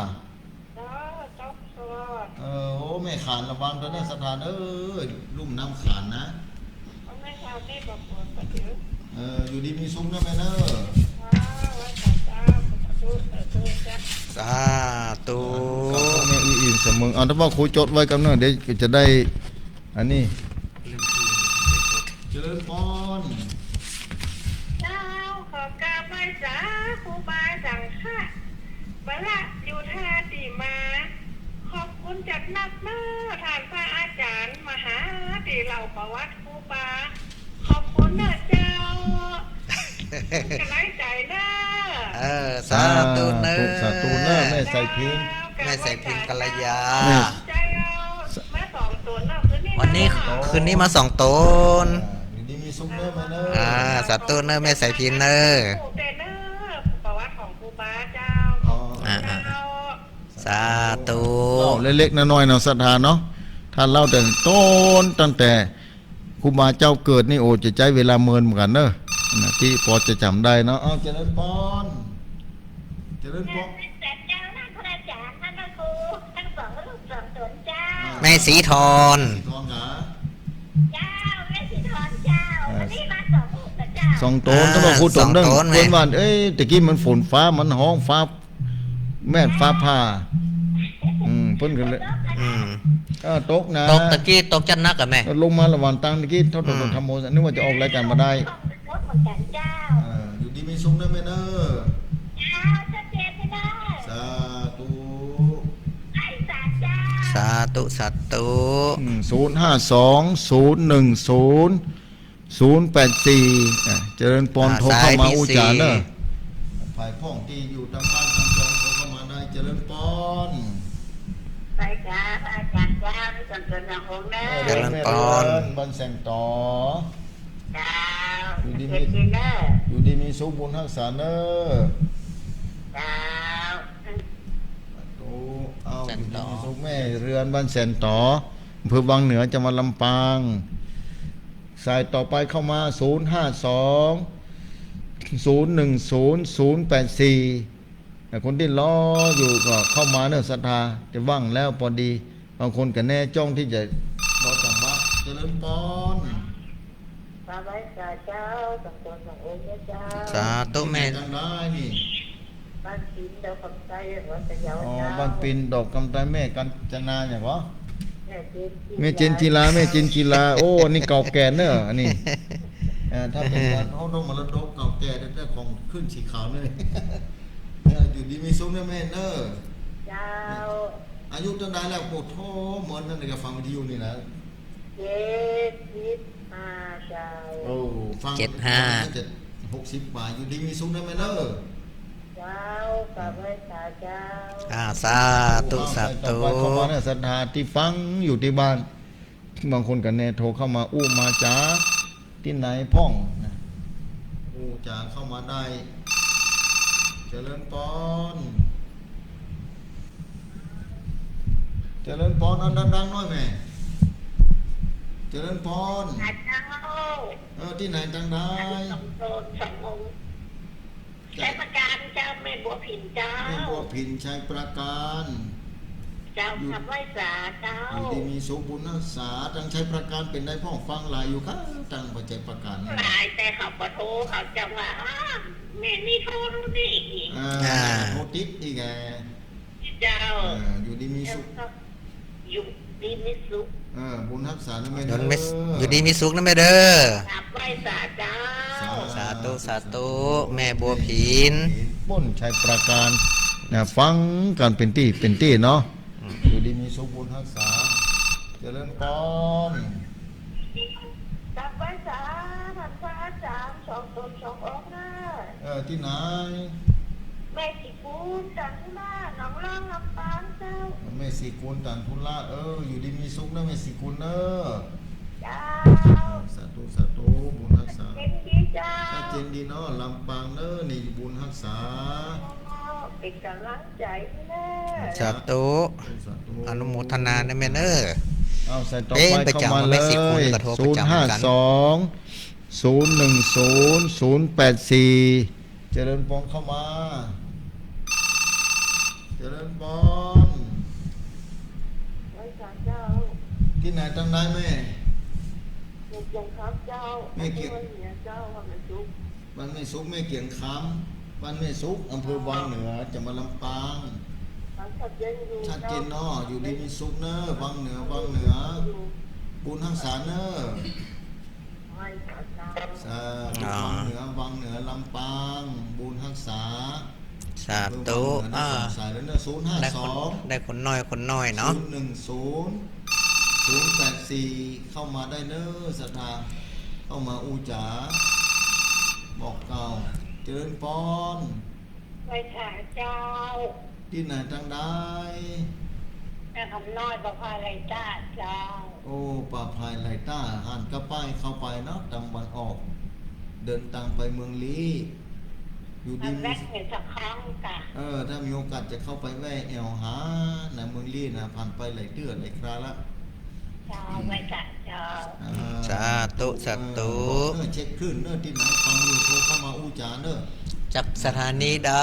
เออ ตกตลอด เออ โอ้ แม่ขานระวังเต๊อะเน่อศรัทธาเอ้ย ลุ่มน้ำขานนะ แม่ขานนี่บอกว่าก็ถือ เออ อยู่ดีมีสุขเน่อแม่เน่อ เออ ไว้ก่อนเจ้า สาธุ สาธุเจ้า สาธุ ครับ แม่อุ๊ยอินเสมิง เอา ถ้าว่าครูจดไว้กำเนิด เดี๋ยวจะได้ อันนี้ เจริญพร เจ้า ขอกราบไหว้สาครูบาสังฆะ บาละอยู่ท่าติมา ขอบคุณจัดนักเน่อ ท่านพระอาจารย์ มาหาตี้เล่าประวัติครูบา ขอบคุณเน่อเจ้า กำลังใจ๋เน่อ สาธุเน่อ สาธุ สาธุเน่อ แม่สายพิณ แม่สายพิณกัลยา แม่ มาสองต๋นเน่อ คืนนี้ วันนี้ มาสอง คืนนี้มาสองต๋น อ่า อยู่ดีมีสุขเน่อแม่เน่อ อ่า สาธุเน่อ แม่สายพิณเน่อ ประวัติของครูบาเจ้า อ๋อ อ่า อ่า เจ้า สาธุ เล่าเล็กๆ น้อยๆ เนาะ ศรัทธาเนาะ ถ้าเล่าแต่ต้น ตั้งแต่ครูบาเจ้าเกิดนี่ โอ้ จะใจ๊เวลาเมินเหมือนกั๋นเน่อ นะ ตี้ปอจะจ๋ำได้เนาะ เอา เจริญปอน เจริญปอน เจ้า ท่านพระอาจารย์ ท่านพระครู ทั้งสองรูปสองต๋นเจ้า แม่สีทอน สีทอนจ๋า เจ้า แม่สีทอนเจ้า อ่า วันนี้มาสองรูปนะเจ้า สองต๋น อ่า ต้องบอกครูต๋นเน่อ สองต๋น เปิ้นว่า เอ้ย ตะกี้มันฝนฟ้า มันฮ้องฟ้า แม่นฟ้าผ่า อืม เปิ้นก็เลย อืม เออ ตกนะ ตกตะกี้ ตกจัดหนักอะแม่ ลงมาละหว่างตางตะกี้ โทษ โทษ อืม ธรรมโม นึกว่าจะออกรายการบ่ได้ เออ อยู่ดีมีสุขเน่อแม่เน่อ สาธุ สาธุ สาธุ อืม ศูนย์ห้าสอง ศูนย์หนึ่งศูนย์ ศูนย์แปดสี่ อ่ะ เจริญปอน อ่า โทรเข้ามา สายที่ อู้จ๋าเน่อ สี่ ฝ่ายพ่องตี้อยู่ตางบ้านตางจองโทรเข้ามาได้ เจริญปอน ไปจ้า พระอาจารย์เจ้า มีส่วนส่วนอย่างองค์เน่อ เออ เจริญปอน แม่เรือน บ้านแสงต๋อ เจ้า อยู่ดีมี เจริญเน่อ อยู่ดีมีสุข บุญฮักษาเน่อ เจ้า สาธุ เอา แสงต๋อ อยู่ดีมีสุข แม่เรือน บ้านแสงต๋อ อำเภอวังเหนือ จังหวัดลำปาง สายต่อไปเข้ามา ศูนย์ห้าสอง ศูนย์หนึ่งศูนย์ ศูนย์แปดสี่ อ่ะ คนตี้รออยู่ก็เข้ามาเน่อ ศรัทธา จะว่างแล้วปอดี บางคนก็แน่จ้องตี้จะรอจังหวะ เจริญปอน กราบไหว้สาเจ้า สองต๋นสององค์นะเจ้า สาธุแม่ ตางใดนี่ บ้านปิ่นดอกกำไต วัดพะเยา อ๋อ เจ้า บ้านปิ่นดอกกำไต แม่กัญจนาอย่างเหรอ แม่เจนจิลา แม่เจนจิลา แม่เจนจิลา โอ้ อันนี้เก่าแก่เน่อ อันนี้ เอ่อ ถ้าเป๋นวัดห้องมรดกเก่าแก่ แต่ของขึ้นสีขาวนี่ เออ อยู่ดีมีสุขเน่อแม่เน่อ เจ้า อายุตางใดแล้ว โอ้โธ่ เหมือนนั่นเลย ก็ฟังวิทยุนี่นะ เจ็ดสิบห้าเจ้า โอ้ ฟัง เจ็ดห้า น่าจะหกสิบปลาย อยู่ดีมีสุขเน่อแม่เน่อ เจ้า กราบไหว้สาเจ้า อ่า สาธุ สาธุ ต่อไปเข้ามาเน่อ ศรัทธาตี้ฟังอยู่ตี้บ้าน บางคนก็แน่โทรเข้ามาอู้มาจ๋า ตี้ไหนพ่องนะ อู้จ๋าเข้ามาได้ เจริญปอน เจริญปอน เอาดังๆ หน้อยแม่ เจริญปอน เจ้า เออ ตี้ไหนตางใด สองต๋นสององค์ ชัยปราการเจ้า แม่บัวผินเจ้า แม่บัวผิน ชัยปราการ เจ้า อยู่ กราบไหว้สาเจ้า อยู่ดีมีสุข บุญฮักษา ตางชัยปราการเป๋นใดพ่อง ฟังหลายอยู่ค่ะ ตางชัยปราการ หลาย แต่เขาบ่โทร เขาจะว่า อ้าว แม่นี่โทรดูนี่ อ่า อ่า โทรติดอีกไง เจ้า เออ อยู่ดีมีสุข อยู่ดีมีสุข เออ บุญฮักษาเน่อแม่เน่อ อยู่ดีมีสุขเน่อแม่เด้อ กราบไหว้สาเจ้า สาธุ สาธุ แม่บัวผิน บ้านชัยปราการ นะ ฟังกั๋นเป๋นตี้เป๋นตี้เนาะ อืม อยู่ดีมีสุข บุญฮักษา เจริญปอน กราบไหว้สา ท่านพระอาจารย์ สองต๋นสององค์เน่อ เออ ตี้ไหน แม่สีกูล จันทุรา หนองล่อง ลำปางเจ้า แม่สีกูล จันทุรา เออ อยู่ดีมีสุขเน่อ แม่สีกูลเน่อ เจ้า สาธุ สาธุ บุญฮักษา เจนดีเจ้า ชัดเจนดีเนาะ ลำปางเน่อ นี่บุญฮักษา เป๋นก๋ำลังใจ๋เน่อ สาธุ สาธุ อนุโมทนาเน่อแม่เน่อ เอา สายต่อไปเข้ามาเลย เอ๊ะ ไปจ๋ำแม่สีกูลก็โทรไปจ๋ำเหมือนกั๋น ศูนย์ห้าสอง ศูนย์หนึ่งศูนย์ ศูนย์แปดสี่ เจริญปอนเข้ามา เจริญปอน ไหว้สาเจ้า ตี้ไหนตางใดแม่ แม่เกียงคำเจ้า แม่เกียง บ้านแม่สุข บ้านแม่สุข แม่เกียงคำ บ้านแม่สุข อำเภอวังเหนือ จังหวัดลำปาง ชัดเจนอยู่ ชัดเจนเนาะ อยู่ดีมีสุขเน่อ วังเหนือ วังเหนือ บุญฮักษาเน่อ สาธุ อ๋อ วังเหนือ วังเหนือ ลำปาง บุญฮักษา สาธุ อำเภอวังเหนือ อ่า สงสัยแล้วเน่อ ศูนย์ห้าสอง ได้คน ได้คนน้อย คนน้อยเนาะ ศูนย์หนึ่งศูนย์ ศูนย์แปดสี่ เข้ามาได้เน่อ ศรัทธา เข้ามาอู้จ๋า บอกกล่าว เจริญปอน ไปถ่ายเจ้า ตี้ไหนตังใด แม่คำน้อย ป่าพายไหล่ใต้เจ้า โอ้ ป่าพายไหล่ใต้ หันก้าวป้ายเข้าไปเนาะ ตางวันออก เดินตางไปเมืองลี้ อยู่ดี มาแวะ มี เนี่ยสักครั้งก่ะ เออ ถ้ามีโอกาสจะเข้าไปแวะแอ่วหานะ เมืองลี้นะ ผ่านไปหลายเตื้อหลายคราละ เจ้า ไหว้สาเจ้า อ่า สาธุ สาธุ เออ บอกเน้อ เช็คคลื่นเน้อ ตี้ไหนฟังอยู่ โทรเข้ามาอู้จ๋าเน้อ จากสถานีใด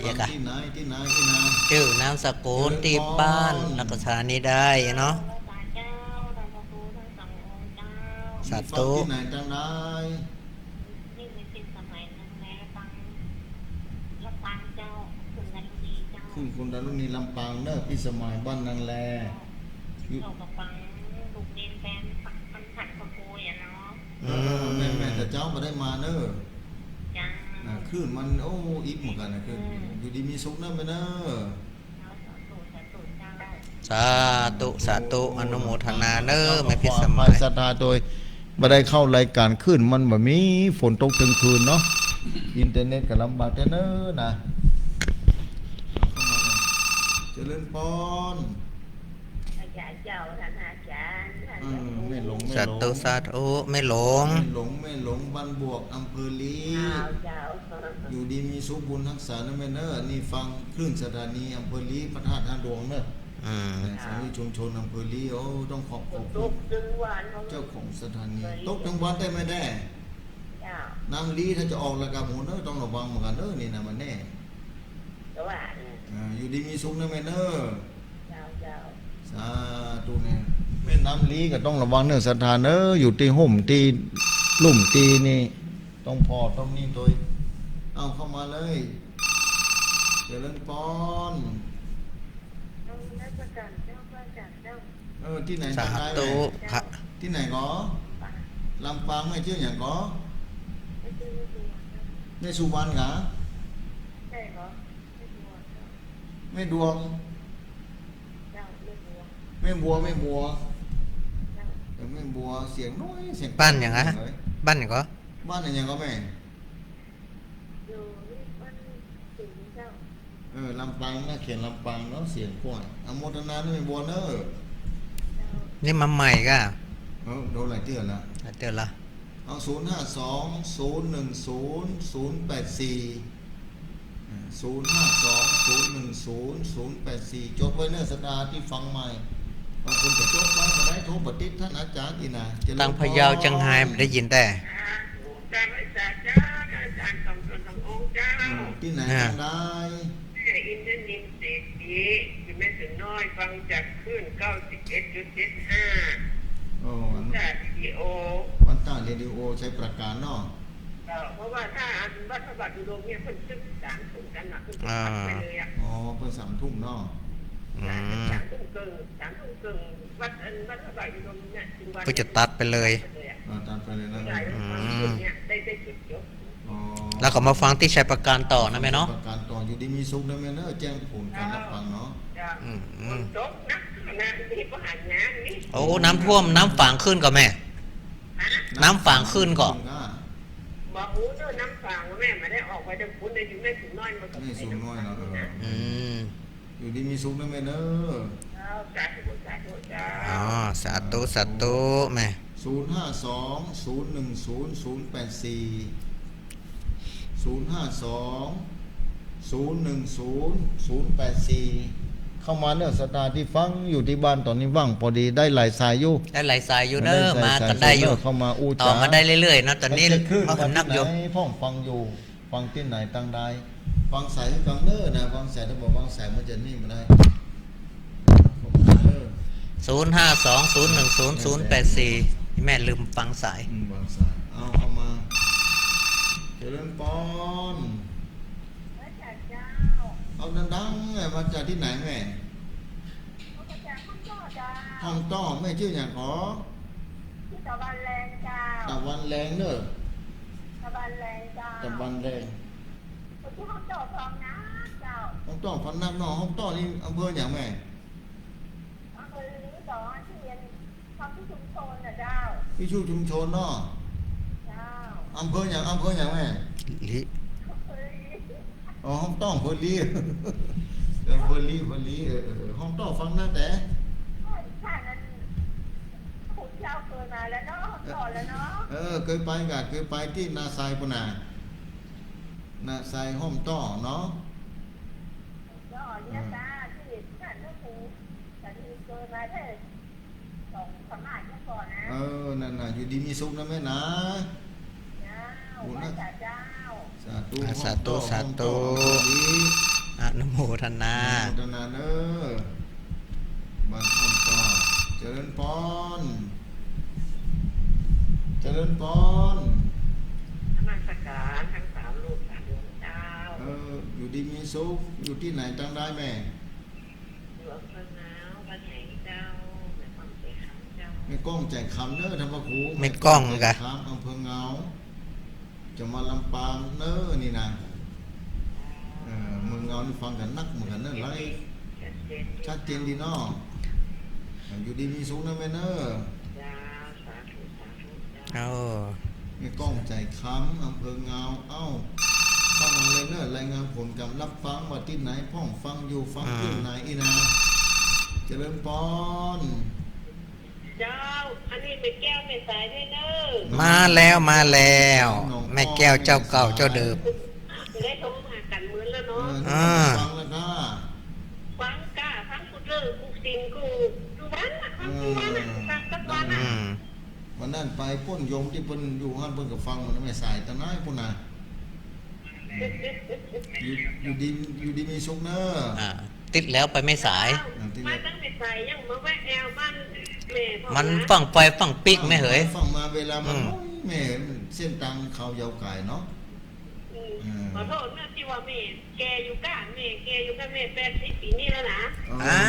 ฟัง อะกะ ตี้ไหน ตี้ไหน ตี้ไหน จื้อนามสกุล ตี้บ้าน แล้วก็สถานีใดเนาะ ไหว้สาเจ้า สาธุ ตี้ไหนตังใด นี่มีพิสมัยนางแล ตังลำปางเจ้า คุณดารุณีเจ้า คุณ คุณดารุณีลำปางเน้อ พิสมัยบ้านนางแล อยู่ เขาก็ฟังลูกเณรแปลงคำขัดพระครูอะเนาะ เออ อืม แม่นๆ แต่เจ้าบ่ได้มาเน้อ จ้า อ่า คลื่นมัน โอ้ อิบเหมือนกั๋นนะ คลื่น อืม อยู่ดีมีสุขเน้อแม่เน้อ สาธุ สาธุเจ้า สาธุ สาธุ อนุโมทนาเน้อ แม่พิสมัย ศรัทธาโดย บ่ได้เข้ารายการ คลื่นมันบ่มี ฝนตกเทิงคืนเนาะ อินเทอร์เน็ตก็ลำบากแต๊เน้อนะ เจริญพร อาจารย์เจ้า ท่านอาจารย์ ท่าน เออ เจ้า แม่หลง แม่หลง สาธุ สาธุ แม่หลง แม่หลง แม่หลง บ้านบวก อำเภอลี้ เจ้า เจ้า อยู่ดีมีสุข บุญฮักษาเน้อแม่เน้อ นี่ฟังคลื่นสถานีอำเภอลี้ พระธาตุห้าดวงเน้อ อืม นะ สามีชุมชนอำเภอลี้ โอ้ ต้องขอบ ขอบคุณเจ้าของสถานี ตกตึงวันแต๊แม่แต๊ เจ้า น้ำลี้ถ้าจะออกแล้วก็ โห เน้อ ต้องระวังเหมือนกั๋นเน้อ นี่นะ มันแน่ ก็ว่าเนี่ย อ่า อยู่ดีมีสุขเน้อแม่เน้อ เจ้า เจ้า สาธุเนี่ย แม่น้ำลี้ก็ต้องระวังเน้อ ศรัทธาเน้อ อยู่ตี้ห่มตี้ลุ่มตี้นี่ ต้องผ่อต้องนี่โตย เอาเข้ามาเลย เจริญพร นมัสการเจ้า พระอาจารย์เจ้า เออ ตี้ไหน สาธุ ตังใด พระ ตี้ไหนก๋อ ลำปาง แม่จื้อหยังก๋อ แม่จื้อ แม่สุวรรณเจ้า แม่สุวรรณก๋า ใช่เหรอ แม่ดวงเจ้า แม่ดวง เจ้า แม่บัว แม่บัว แม่บัว เจ้า เออ แม่บัว เสียงน้อย เสียง บ้านหยังอะ น้อย บ้านหยังก๋อ บ้านหยังก๋อแม่ อยู่นี่บ้านสิงห์เจ้า เออ ลำปางนะ เขียนลำปางเนาะ เสียงกว้าง อนุโมทนาเน้อแม่บัวเน้อ เจ้า นี่มาใหม่ก่ะ เออ โดนหลายเตื้อละ หลายเตื้อละ เอา ศูนย์ห้าสอง ศูนย์หนึ่งศูนย์ ศูนย์แปดสี่ อ่า ศูนย์ห้าสอง ศูนย์หนึ่งศูนย์ ศูนย์แปดสี่ จดไว้เน้อ ศรัทธาตี้ฟังใหม่ บางคนก็จดไว้บ่ได้ โทรบ่ติด ท่านอาจารย์อีกนะ เจริญพร ตางพะเยา เจียงฮาย ได้ยินแต๊ อ่า ถูก กราบไหว้สาเจ้า อาจารย์สองต๋นสององค์เจ้า อ่า ตี้ไหน อ่า ตังใด แม่อินทนิลเศรษฐี อยู่แม่สวนน้อย ฟังจากคลื่น เก้าสิบเอ็ดจุดเจ็ดห้า โอ้ พุทธเรดิโอ พุทธเรดิโอ ชัยปราการเนาะ เออ เพราะว่าถ้าอันวัดพระบาทอุดมเนี่ย เปิ้นตึกสามทุ่มกั๋นน่ะ เปิ้นตึก อ่า ตัดไปเลยอะ อ๋อ เปิ้นสามทุ่มเนาะ อืม สามทุ่มเกิ่ง สามทุ่มเกิ่ง วัด อันวัดพระบาทอุดมเนี่ย ถึงวัด เปิ้นจะตัดไปเลย ตัดไปเลยอะ อ่า ตัดไปเลยนะ ได้ อืม สามทุ่มเนี่ย ได้ ได้จุดจบ อ๋อ แล้วก็มาฟังตี้ชัยปราการต่อนะแม่เนาะ ชัยปราการต่อ อยู่ดีมีสุขนะแม่เน้อ แจ้งผลการรับฟังเนาะ เจ้า อืม อืม ฝนตกหนักขนาดนี้ บ่หันงานนี่ โอ้ น้ำท่วม น้ำฝางขึ้นก่อแม่ ฮะ น้ำฝางขึ้นก่อ น้ำฝางขึ้นก่อ บ่ฮู้เน้อ น้ำฝาง แม่บ่ได้ออกไปตางปุ้นเลย อยู่แม่สวนน้อย มันก็ แม่สวนน้อยเนาะ ไปตางปุ้นนะ เออ อืม อยู่ดีมีสุขนะแม่เน้อ เจ้า สาธุ สาธุเจ้า อ๋อ สาธุ สาธุแม่ ศูนย์ห้าสอง ศูนย์หนึ่งศูนย์ ศูนย์แปดสี่ ศูนย์ห้าสอง ศูนย์หนึ่งศูนย์ ศูนย์แปดสี่ เข้ามาเน้อ ศรัทธาตี้ฟังอยู่ตี้บ้าน ต๋อนนี้ว่างปอดี ได้หลายสายอยู่ ได้หลายสายอยู่เน้อ ได้หลายสาย มากั๋นได้อยู่ เน้อ เข้ามาอู้จ๋า ต่อมาได้เรื่อยๆเนาะ ต๋อนนี้ เช็คคลื่น มาสำนักอยู่ ว่าตี้ไหนพ่องฟังอยู่ ฟังตี้ไหนตังใด ฟังสายกำเนิดนะ ฟังสาย ถ้าบ่ฟังสายมันจะนี่บ่ได้ เออ ศูนย์ห้าสอง ศูนย์หนึ่งศูนย์ ศูนย์แปดสี่ แม่ลืมฟังสาย อืม ฟังสาย เอาเข้ามา เจริญพร พระอาจารย์เจ้า เอาดังๆ แม่ มาจากตี้ไหนแม่ มาจากห้องต้อเจ้า ห้องต้อ แม่จื้อหยังก๋อ จื้อตะวันแลงเจ้า ตะวันแลงเน้อ ตะวันแลงเจ้า ตะวันแลง คนจื้อห้องต้อพองนักเจ้า ห้องต้อพองนักเนาะ ห้องต้อนี่อำเภอหยังแม่ อำเภอลี้เจ้า ตี้เรียน ทำตี้ชุมชนน่ะเจ้า ตี้ตี้ชุมชนเนาะ เจ้า อำเภอหยัง อำเภอหยังแม่ ลี้ อำเภอลี้ อ๋อ ฮ้องต้อ เผอหลี เออ เผอหลี เผอหลี เออ เออ ฮ้องต้อฟังนะแต๋ ใช่ ใช่ นั้น ผมเจ้าเกยมาแล้วเนาะ ฮ้องต้อแล้วเนาะ เออ เกยไปก่ะ เกยไปตี้นาทรายปู้นน่ะ นาทรายฮ้องต้อเนาะ ก็เนี่ยจ้า ที่นั่นก็คือ แต่ที่เกยมาแค่ สองสามอาทิตย์ก่อนนะ เออ นั่นน่ะ อยู่ดีมีสุขนะแม่นะ เจ้า บุญนะ ไหว้สาเจ้า สาธุ อ่า ฮ้องต้อ สาธุ ฮ้องต้อ สาธุ ฮ้องต้อ อนุโมทนา อนุโมทนาเน้อ บ้านฮ้องต้อ เจริญปอน เจริญปอน นมัสการทั้งสามลูกสามดวงเจ้า เออ อยู่ดีมีสุข อยู่ตี้ไหนตังใดแม่ อยู่อำเภอเงา บ้านแหงเจ้า แม่ก้องแจ่มคำเจ้า แม่ก้องแจ่มคำเน้อ ท่านพระครู แม่ก้อง แม่ก้องแจ่มคำ กะ อำเภอเงา จะมาลำปางเน้อนี่นะ เออ เมืองเงานี่ฟังกั๋นนักเหมือนกั๋นเน้อ ไลฟ์ ชัดเจนดีเนาะ อยู่ดีมีสุขนะแม่เน้อ เจ้า สาธุ สาธุ เจ้า เออ แม่ก้องแจ่มคำ อำเภอเงา เอ้า เข้ามาเลยเน้อ รายงานผลการรับฟังว่าตี้ไหน พ่องฟังอยู่ ฟังตี้ไหน อืม อี้นะ เจริญปอน เจ้า อันนี้แม่แก้วแม่สายด้วยเน้อ มาแล้ว มาแล้ว หนองอ้อ แม่แก้วเจ้าเก่าเจ้าเดิม ได้โทรหากั๋นเหมือนแล้วเนาะ เออ อ่า ฟังแล้วก้า ฟังก้า ฟังกู้เตื้อกู้สิ่งกู้ กู้วันน่ะ ฟังกู้วันน่ะ เออ ฟังสักวันน่ะ อืม วันนั้นไปป้นโยมตี้เปิ้นอยู่หั้น เปิ้นก็ฟังเหมือนแม่สายตังไหนปู้นน่ะ อยู่ อยู่ดี อยู่ดีมีสุขเน้อ อ่า ติดแล้วไปแม่สาย อ่า ติดแล้ว มาตั้งแม่สายยังมาแวะแอวบ้านแม่พ่องนะ มันฟั่งไปฟั่งปิ๊กแม่เหย ฟั่งไปฟั่งมาเวลามัน อืม โอ้ย แม่ เส้นตางเขายาวไก๋เนาะ อืม อ่า ขอโทษเน้อตี้ว่าแม่แก่อยู่ก้า แม่แก่อยู่ก้า แม่แปดสิบปี๋นี้แล้วนะ อ๋อ อ่า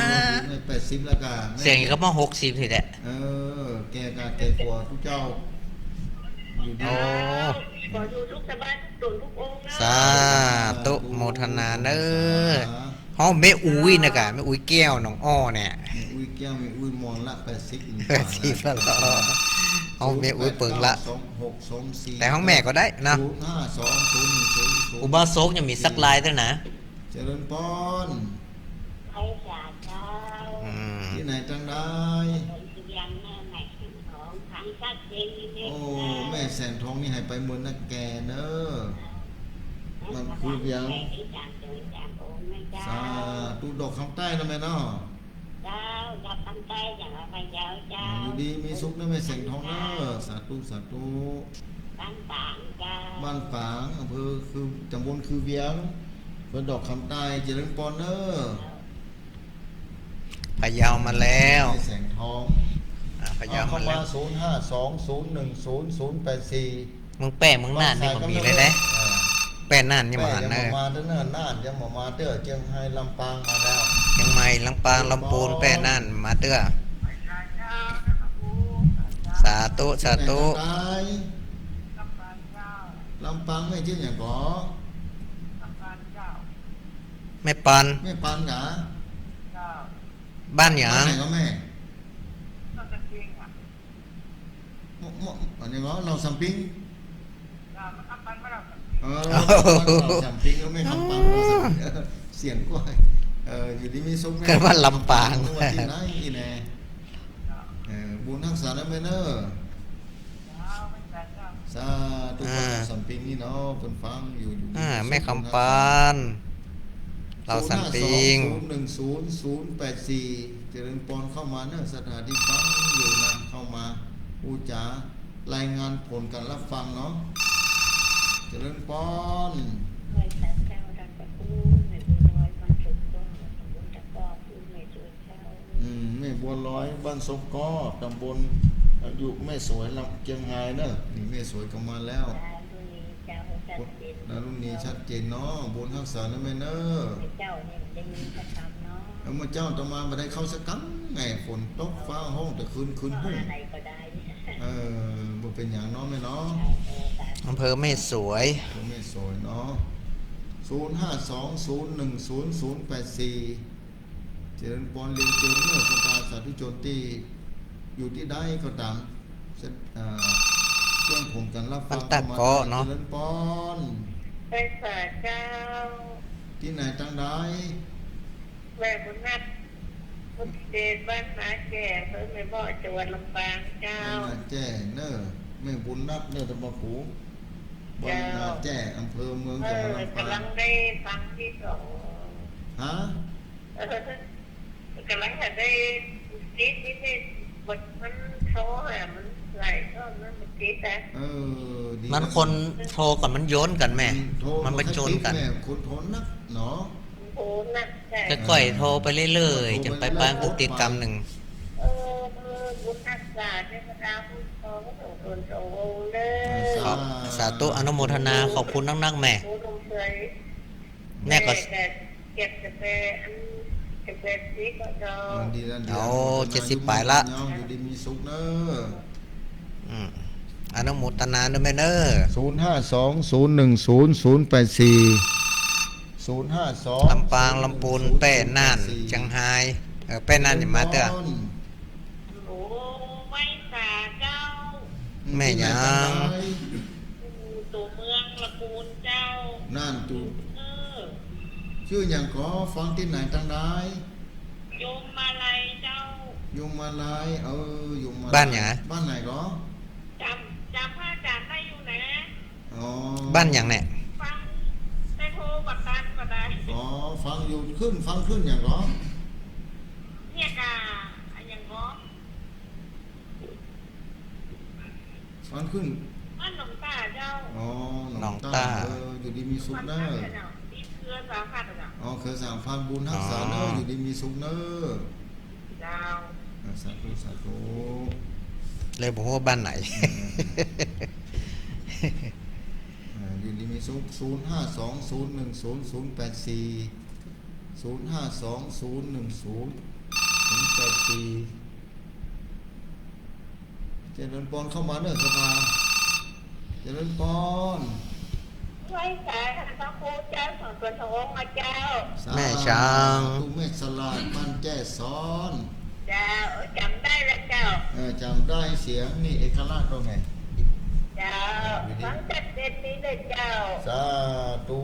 แม่แปดสิบแล้วก้า แม่ เสียงก็มาหกสิบนี่แหละ เออ แก่ก้า แก่กว่าตุ๊เจ้า อยู่ดี โอ้ ขออยู่สุขสบายทุกต๋นทุกองค์เน้อ สาธุ โมทนาเน้อ สาธุ ฮ้องแม่อุ๊ยนะก้า แม่อุ๊ยแก้วหนองอ้อเนี่ย แม่อุ๊ยแก้ว แม่อุ๊ยมอนละแปดสิบ แปดสิบแล้วเหรอ ฮ้องแม่อุ๊ยเปิงละ ศูนย์แปดเก้า สองหกสองสี่ แต่ฮ้องแม่ก็ได้เนาะ ศูนย์ห้าสองศูนย์หนึ่งศูนย์ อุบาสกยังมีสักลายเตื้อนะ เจริญปอน ไหว้สาเจ้า อืม ตี้ไหนตังใด ผมสุริยันแม่ใหม่สิงห์ทอง ฟังชัดเจนดีเน้อ โอ้ แม่แสงทองนี่หายไปเมินนักแก่เน้อ มันคือเวียง สาธุ ดอกคำใต้นะแม่เนาะ เจ้า ดอกคำใต้จากพะเยาเจ้า อยู่ดีมีสุขนะแม่แสงทองเน้อ สาธุ สาธุ บ้านฝางเจ้า บ้านฝาง อำเภอคือ ตำบลคือเวียง เปิ้นดอกคำใต้ เจริญปอนเน้อ พะเยามาแล้ว แม่แสงทอง อ่า พะเยามาแล้ว เอาเข้ามา ศูนย์ห้าสองศูนย์หนึ่งศูนย์ศูนย์แปดสี่ เมืองแป้ เมืองน่านนี่บ่มีเลยนะ เออ แป้ น่านยังบ่หันเน้อ แป้ยังบ่มาเตื้อ น่านยังบ่มาเตื้อ เจียงไฮ้ ลำปางมาแล้ว เจียงใหม่ ลำปาง ลำพูน แป้ น่าน มาเตื้อ สาธุ สาธุ ลำปางแม่จื้อหยังก่อ แม่ปัน แม่ปันกา บ้านหยัง บ้านไหนก่อแม่ มะ มะ อันนี้ว่าลาวสำปิง เออ ลาวสำปิง ก็แม่คำปัน ลาวสำปิง เสียงก้อย เออ อยู่ดีมีสุขแม่ เกิดว่าลำปาง ว่าตี้ไหนอีแน่ เออ บุญฮักษาเน้อแม่เน้อ สาธุ อ่า ลาวสำปิงนี่เนาะ เปิ้นฟังอยู่ อยู่ดี อ่า มีสุข แม่คำปัน ลาวสำปิง ศูนย์ห้าสองศูนย์หนึ่งศูนย์ศูนย์แปดสี่ เจริญปอนเข้ามาเน้อ สถานีฟังอยู่นะ เข้ามาอู้จ๋า รายงานผลการรับฟังเนาะ เจริญปอน ไหว้สาเจ้า ตำบลตะปู แม่บัวลอย บ้านสมปอง ตำบลตะกอก แม่สวยเจ้า อืม แม่บัวลอย บ้านสมปอง ตำบล อยู่แม่สวย ลำ เจียงไฮ้เน้อ นี่แม่สวยก็มาแล้ว ดารุณีเจ้า ชัดเจน ดารุณีชัดเจนเนาะ บุญฮักษาเน้อแม่เน้อ เจ้านี่ได้ยินประจำเนาะ แล้วเมื่อเจ๊าอาตมาบ่ได้เข้าสักกำ ไง ฝนตกฟ้าฮ้องแต่คืน คืนฮุ่ง อะไรก็ได้ เออ บ่เป๋นหยังเนาะแม่เนาะ อำเภอแม่สวย อำเภอแม่สวยเนาะ ศูนย์ห้าสองศูนย์หนึ่งศูนย์ศูนย์แปดสี่ เจริญปอนเรียนเจิญเน้อ ศรัทธาสาธุชนตี้อยู่ตี้ใดก็ต๋าม เอ่อ เรื่องของการรับฟัง บ้านตะกอกเนาะ เจริญปอน ไหว้สาเจ้า ตี้ไหนตังใด แม่บุญนัด บุญเดช บ้านนาแจ้ อำเภอแม่เมาะ จังหวัดลำปางเจ้า บ้านนาแจ้เน่อ แม่บุญนัดเน่อ ตำบลขู บ้านนาแจ้ เจ้า อำเภอเมือง เออ จังหวัดลำปาง ก่ำลังได้ฟังตี้สอง ฮะ เออ ก่ำลังจะได้ติดนี่ นี่บทมันโทรหามันหลายรอบแล้ว มันติดอะ เออ ดี มันคนโทรกับมันโยนกั๋นแม่ มันโทร มันไปโยนกั๋น แม่ คนโทรนักเนาะ โทรนัก ใจ้ ก้อยๆ โทรไปเรื่อยๆ โทรไปเรื่อยๆ จ๋ำไปปางกุฏิกรรมนึ่ง เออ เออ บุญฮักษาเทวดาคุ้มครองพระสงฆ์ตนสององค์เน่อ สาธุ สาธุ อนุโมทนา ขอบคุณนักๆ แม่ โอ้ ลมเชย แม่ก็ แม่ก็เก็บกาแฟ อันกาแฟสีก็ดอง เออ ดีแล้ว ดีแล้ว โอ้ เจ็ดสิบป๋ายละ อยู่ดีมีสุขเน่อ อืม อนุโมทนาเน่อแม่เน่อ ศูนย์ห้าสอง ศูนย์หนึ่งศูนย์ ศูนย์แปดสี่ ศูนย์ห้าสอง ลำปาง ลำปูน แป้ น่าน เจียงฮาย เออ แป้ น่าน นี่มาเตื้อ โอ้ ไหว้สาเจ้า แม่หยัง อยู่ตั๋วเมืองละปูนเจ้า น่าน ตั๋ว เออ จื้อหยังก่อ ฟังตี้ไหนตังใด โยมมาลัยเจ้า โยมมาลัย เออ โยมมาลัย บ้านหยัง บ้านไหนก่อ จ๋ำ จ๋ำพระอาจ๋ารย์ได้อยู่นะ อ๋อ บ้านหยังเนี่ย ฟังแต่โทรบ่ตันบ่ได้ อ๋อ ฟังอยู่ ขึ้น ฟังขึ้นหยังก่อ เนี่ยก่า อะหยังก่อ ฟังขึ้น บ้านหนองต้าเจ้า อ๋อ หนองต้า หนองต้า เออ อยู่ดีมีสุขเน่อ บ้านพักเจ้า ตี้เครือสามพันเจ้า อ๋อ เครือสามพัน บุญฮักษาเน่อ อ๋อ อยู่ดีมีสุขเน่อ เจ้า อ่า สาธุ สาธุ เลยบ่ฮู้ว่าบ้านไหน เออ อ่า อยู่ดีมีสุข ศูนย์ห้าสอง ศูนย์หนึ่งศูนย์ ศูนย์แปดสี่ ศูนย์ห้าสอง ศูนย์หนึ่งศูนย์ ศูนย์แปดสี่ เจริญปอนเข้ามาเน่อ ศรัทธา เจริญปอน ไหว้สาพระครูเจ้าสองต๋นสององค์นะเจ้า สาธุ แม่ฉาง แม่ฉลาด บ้านแจ้ซ้อน เจ้า จ๋ำได้แล้วเจ้า เออ จ๋ำได้เสียงนี่เอกลักษณ์ตรงไหน เจ้า อยู่ดี ฟังชัดเจนดีเลยเจ้า สาธุ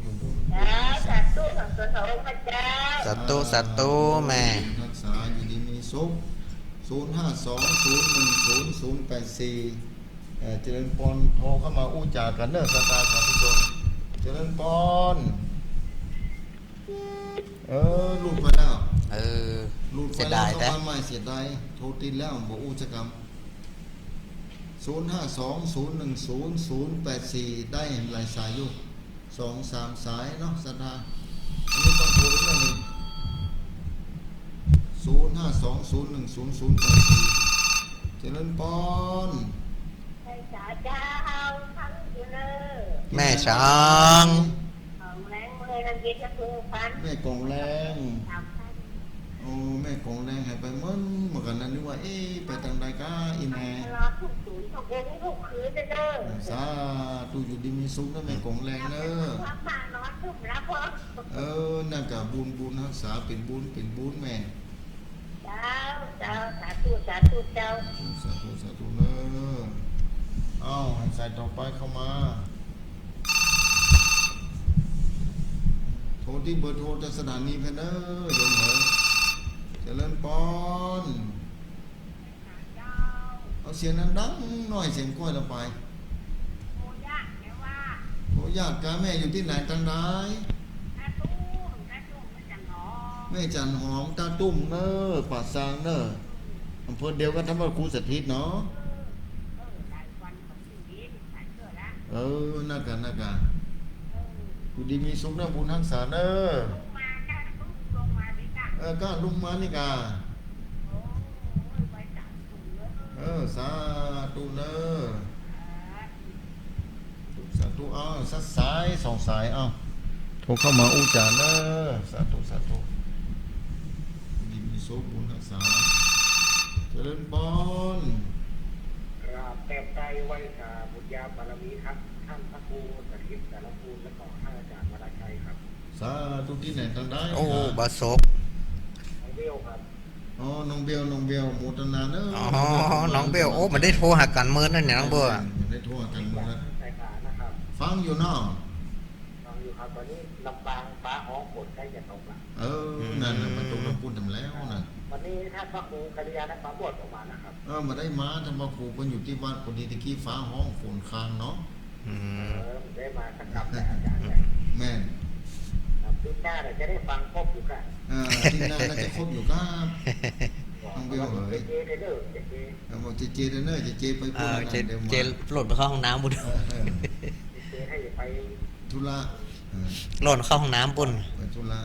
อยู่ดี เจ้า สาธุ สองต๋นสององค์นะเจ้า สาธุ สาธุ แม่ ฮักษาอยู่ดีมีสุข ศูนย์ห้าสอง ศูนย์หนึ่งศูนย์ ศูนย์แปดสี่ เอ่อ เจริญปอน โทรเข้ามาอู้จ๋ากั๋นเน่อ ศรัทธาสาธุชน เจริญปอน เออ หลุดไปแล้ว เออ หลุดไปแล้ว เสียดายแต๊ เข้ามาใหม่ เสียดาย โทรติดแล้ว บ่อู้สักกำ ศูนย์ห้าสอง ศูนย์หนึ่งศูนย์ ศูนย์แปดสี่ ได้หลายสายอยู่ สองสามสายเนาะ ศรัทธา อันนี้ต้องโทรอีกหน่อยหนึ่ง ศูนย์ห้าสอง ศูนย์หนึ่งศูนย์ ศูนย์แปดสี่ เจริญปอน ไหว้สาเจ้า ฟังอยู่เน่อ แม่ฉาง ของแรงเมื่อยน้ำเย็นจะพึงฟัน แม่กองแรง สามพัน โอ้ แม่กองแรงหายไปเมินเหมือนกั๋นนะ นึกว่า เอ๊ะ ไปตังใดก้า อีแม่ นอนทุกคืน ทุกวัน ทุกคืนเลยเน่อ สาธุ อยู่ดีมีสุขเน่อ แม่กองแรงเน่อ นอนทุกแล้วพ่อ เออ นั่นก่ะ บุญ บุญฮักษา เป๋นบุญ เป๋นบุญแม่ เจ้า เจ้า สาธุ สาธุ เจ้า สาธุ สาธุเน่อ เอ้า สายต่อไปเข้ามา โทรตี้เบอร์โทรจากสถานีเพนเน่อ โยมเหย เจริญปอน เอาเสียงดังๆ หน่อย เสียงก้อยละไป โทรยากแม่ว่า โทรยากกา แม่อยู่ตี้ไหนตังใด ตาตุ้ม ตาตุ้ม แม่จันหอม แม่จันหอม ตาตุ้มเน่อ ป่าซางเน่อ อำเภอเดียวกั๋น ตำบลครูสถิตเนาะ เออ เออ หลายวัน เออ นั่นก่ะ นั่นก่ะ อยู่ดีมีสุขเน่อ บุญฮักษาเน่อ เออ ก้าลุงมานี่ก่ะ เออ สาธุเน่อ สาธุ เอา สักสายสองสาย เอา โทรเข้ามาอู้จ๋าเน่อ สาธุ สาธุ อยู่ดีมีสุข บุญฮักษา เจริญปอน กราบแทบไต้ไหว้สาบุญญาบารมีครับ ท่านพระครูสถิตสารภูมิ และก็ท่านอาจารย์วรชัยครับ สาธุ ตี้ไหนตังใด โอ้ ครับ บาศก น้องเบลครับ อ๋อ น้องเบล น้องเบล โมทนาเน่อ อ๋อ น้องเบล โอ้ บ่ได้โทรหากั๋นเมินนั่นเนี่ย น้องเบล บ่ได้โทรหากั๋นเมินนะ สายตานะครับ ฟังอยู่เนาะ ฟังอยู่ ครับ ต๋อนนี้ลำปางฟ้าฮ้องฝนใก้จะตกละ เออ อืม นั่นน่ะ มันตกลำปูนทำแล้วน่ะ วันนี้ท่านพระครูกัลยาณปราโมทย์ก็มานะครับ เออ บ่ได้มา ท่านพระครูเปิ้นอยู่ตี้วัด พอดีตะกี้ฟ้าฮ้องฝนค้างเนาะ อืม เออ ได้มาสักกำแล้วอาจ๋ารย์เนี่ย แม่น ครับ อาทิตย์หน้าเดี๋ยวจะได้ฟังครบอยู่ครับ เออ อาทิตย์หน้าน่าจะครบอยู่ครับ น้องเบลเหย เจเจเด้อเนอะ เจเจ เออ บอกเจเจเด้อเนอะ เจเจไป เออ ปูน เจ นั่นเดี๋ยวมา เจหล่นไปเข้าห้องน้ำปูน เออ เออ เจเจให้ไป ธุระ เออ หล่นเข้าห้องน้ำปูน ไปธุระ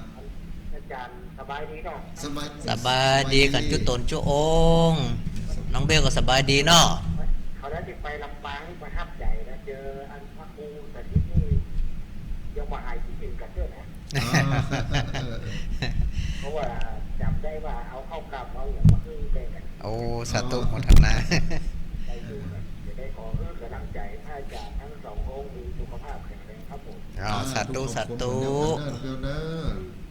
อาจ๋ารย์สบายดีเนาะ สบาย สบายดีกั๋นจุ๊ตนจุ๊องค์ น้องเบลก็สบายดีเนาะ เขาวแล้วตี้ไปลำปางนี่ประทับใจ๋นะ เจออันพระครูสถิตนี่ยังบ่หายคิดถึงกั๋นเตื้อนะ อ๋อ เพราะว่าจ๋ำได้ว่าเอาข้าวกล่ำเอาหยังมาหื้อแบ่งกั๋น โอ้ สาธุ โมทนา ได้อยู่ครับ จะได้ขอหื้อก๋ำลังใจ๋พระอาจ๋ารย์ตึงสององค์มีสุขภาพแข็งแรงครับผม อ๋อ สาธุ สาธุ สาธุ เด้อ เด้อ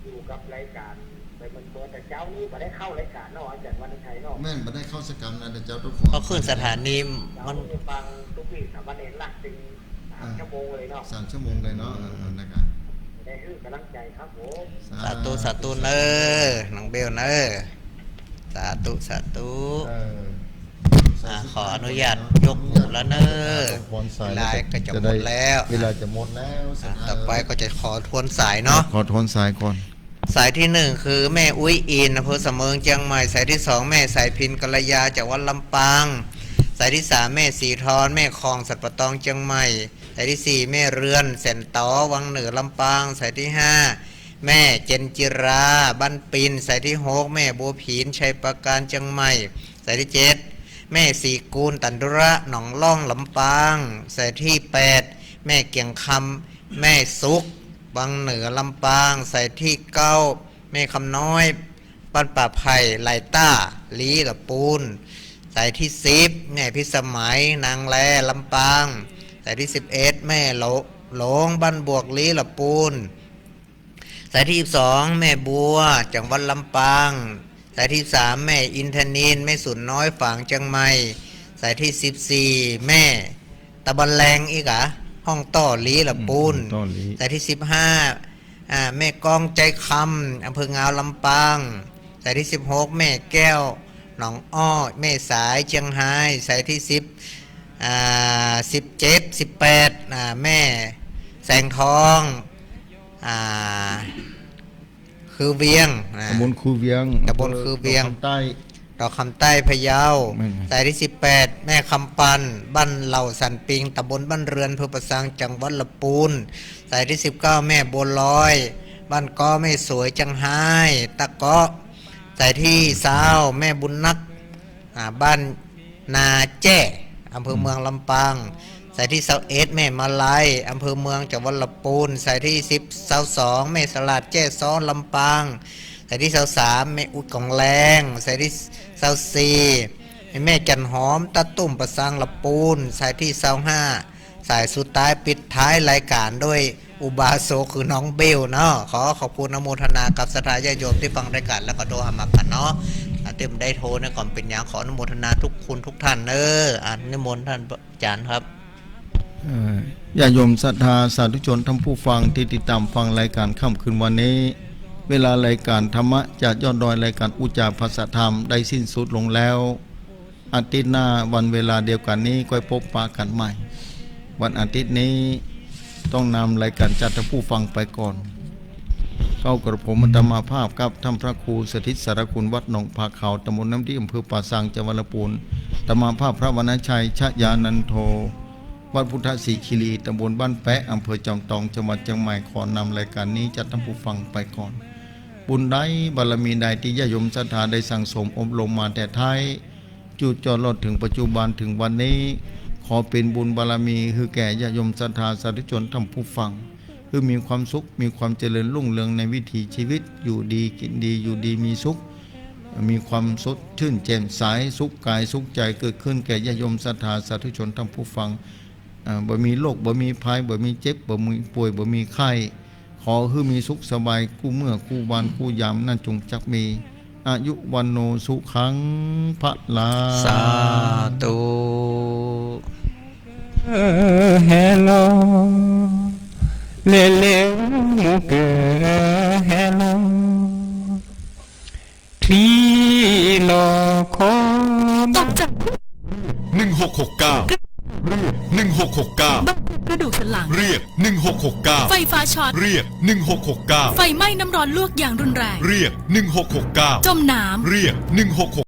อยู่กับรายก๋านไปเมินๆ แต่เจ๊านี้บ่ได้เข้ารายก๋านเนาะ อาจ๋ารย์วันชัยเนาะ แม่น บ่ได้เข้าสักกำนะ แต่เจ๊าทุกคน ก็ขึ้นสถานี เจ๊า มัน นี่ฟังตุ๊กปี้สามเณรละตึง สาม อ่า ชั่วโมงเลยเนาะ สามชั่วโมงเลยเนาะ เออ นะครับ ได้หื้อก๋ำลังใจ๋ครับผม สาธุ สาธุเน้อ น้องเบลเน้อ สาธุ สาธุ เออ อ่า ขออนุญาตยกหูแล้วเน้อ เวลาก็จะหมดแล้ว เวลาจะหมดแล้ว อ่า ต่อไปก็จะขอทวนสายเนาะ ขอทวนสายก่อน สายตี้หนึ่งคือแม่อุ๊ยอินทร์ อำเภอสำเมิง เจียงใหม่ สายตี้สองแม่สายพิณ กัลยา จากวัดลำปาง สายตี้สามแม่สีทร แม่คอง สันป่าตอง เจียงใหม่ สายตี้สี่แม่เรือน แสนต๋อ วังเหนือ ลำปาง สายตี้ห้าแม่เจนจิรา บ้านปิน สายตี้หกแม่บัวผิน ชัยปราการ เจียงใหม่ สายตี้เจ็ดแม่ศรีกูล ตันดุระ หนองล่อง ลำปาง สายตี้แปดแม่เกียงคำ แม่สุข วังเหนือ ลำปาง สายตี้เก้าแม่คำน้อย บ้านป่าไผ่ หลายต้า ลี้ละปูน สายตี้สิบแม่พิสมัย นางแล ลำปาง สายตี้สิบเอ็ดแม่หลง บ้านบวก ลี้ละปูน สายตี้สิบสองแม่บัว จังหวัดลำปาง สายตี้สิบสามแม่อินทนิล แม่สุนน้อย ฝางเจียงใหม่ สายตี้สิบสี่แม่ตะบันแลง อีกอะ ห้องต้อ ลี้ละปูน อืม ห้องต้อ ลี้ สายตี้สิบห้า อ่า แม่กอง ใจคำ อำเภองาว ลำปาง สายตี้สิบหกแม่แก้ว หนองอ้อ แม่สาย เจียงฮาย สายตี้สิบ อ่า สิบเจ็ด สิบแปด อ่า แม่แสงทอง อ่า คือเวียง อ่า ตำบลคือเวียง ตำบลคือเวียง ดอกคำใต้ ดอกคำใต้ พะเยา แม่น สายตี้สิบแปดแม่คำปัน บ้านเหล่าสันปิง ตำบลบ้านเรือน อำเภอป่าซาง จังหวัดละปูน สายตี้สิบเก้าแม่บัวลอย บ้านก้อ แม่สวย เจียงฮาย ตะเกาะ สายตี้ซาวแม่บุญนัก อ่า บ้านนาแจ้ อำเภอเมือง ลำปาง สายตี้ซาวเอ็ดแม่มาลัย อำเภอเมือง จังหวัดละปูน สายตี้สิบ ซาวสองแม่สลาด แจ้ซ้อ ลำปาง สายตี้ซาวสามแม่อุ๊ยกองแลง สายตี้ซาวสี่แม่จันหอม ตาตุ้ม ป่าซาง ละปูน สายตี้ซาวห้า สายสุดท้าย ปิดท้ายรายการด้วยอุบาสกคือน้องเบลเนาะ ขอขอบคุณอนุโมทนากับศรัทธาญาติโยมตี้ฟังรายการแล้วก็โทรหามากั๋นเนาะ อ่า ตี้บ่ได้โทรเนี่ยก็บ่เป๋นหยัง ขออนุโมทนาทุกคนทุกท่านเน้อ อ่า นิมนต์ท่านอาจ๋ารย์ครับ เอ่อ ญาติโยมศรัทธาสาธุชนท่านผู้ฟังตี้ติดต๋ามฟังรายก๋านค่ำคืนวันนี้ เวลารายก๋านธรรมะจากยอดดอย รายก๋านอุจจาภาษาธรรมได้สิ้นสุดลงแล้ว อาทิตย์หน้าวันเวลาเดียวกั๋นนี้ก้อยปบปะกั๋นใหม่ วันอาทิตย์นี้ต้องนำรายก๋านจากท่านผู้ฟังไปก่อน เก้ากระผมอาตมาภาพกับท่านพระครูสถิตสารคุณวัดหนองผาขาว ตำบลน้ำดี อำเภอป่าซาง จังหวัดละปูน อาตมาภาพพระวรรณชัย ชยานันโท วัดพุทธสิขิลี ตำบลบ้านแป๊ะ อำเภอจอมตอง จังหวัดเจียงใหม่ ขอนำรายก๋านนี้จากท่านผู้ฟังไปก่อน บุญใดบารมีใดตี้ญาติโยมศรัทธาได้สั่งสมอบรมมาแต่ไท้ จุดจอดรอดเถิงปัจจุบันเถิงวันนี้ ขอเป๋นบุญบารมีหื้อแก่ญาติโยมศรัทธาสาธุชนท่านผู้ฟัง หื้อมีความสุข มีความเจริญรุ่งเรืองในวิถีชีวิต อยู่ดีกิ๋นดี อยู่ดีมีสุข มีความสดชื่นแจ่มใส สุขกายสุขใจ๋เกิดขึ้นแก่ญาติโยมศรัทธาสาธุชนท่านผู้ฟัง อ่า บ่มีโรค บ่มีภัย บ่มีเจ็บ บ่มีป่วย บ่มีไข้ ขอหื้อมีสุขสบายกู้เมื่อกู้วันกู้ยามนั้นจงจักมี อายุวัณโณสุขังพลัง สาธุ เออ แฮลอ เลเล จาก หนึ่งหกหกเก้า เรียก หนึ่งหกหกเก้า บาดเจ็บกระดูกสันหลัง เรียก หนึ่งหกหกเก้า ไฟฟ้าช็อต เรียก หนึ่งหกหกเก้า ไฟไหม้น้ำร้อนลวกอย่างรุนแรง เรียก หนึ่งหกหกเก้า จมน้ำ เรียก หนึ่งหกหก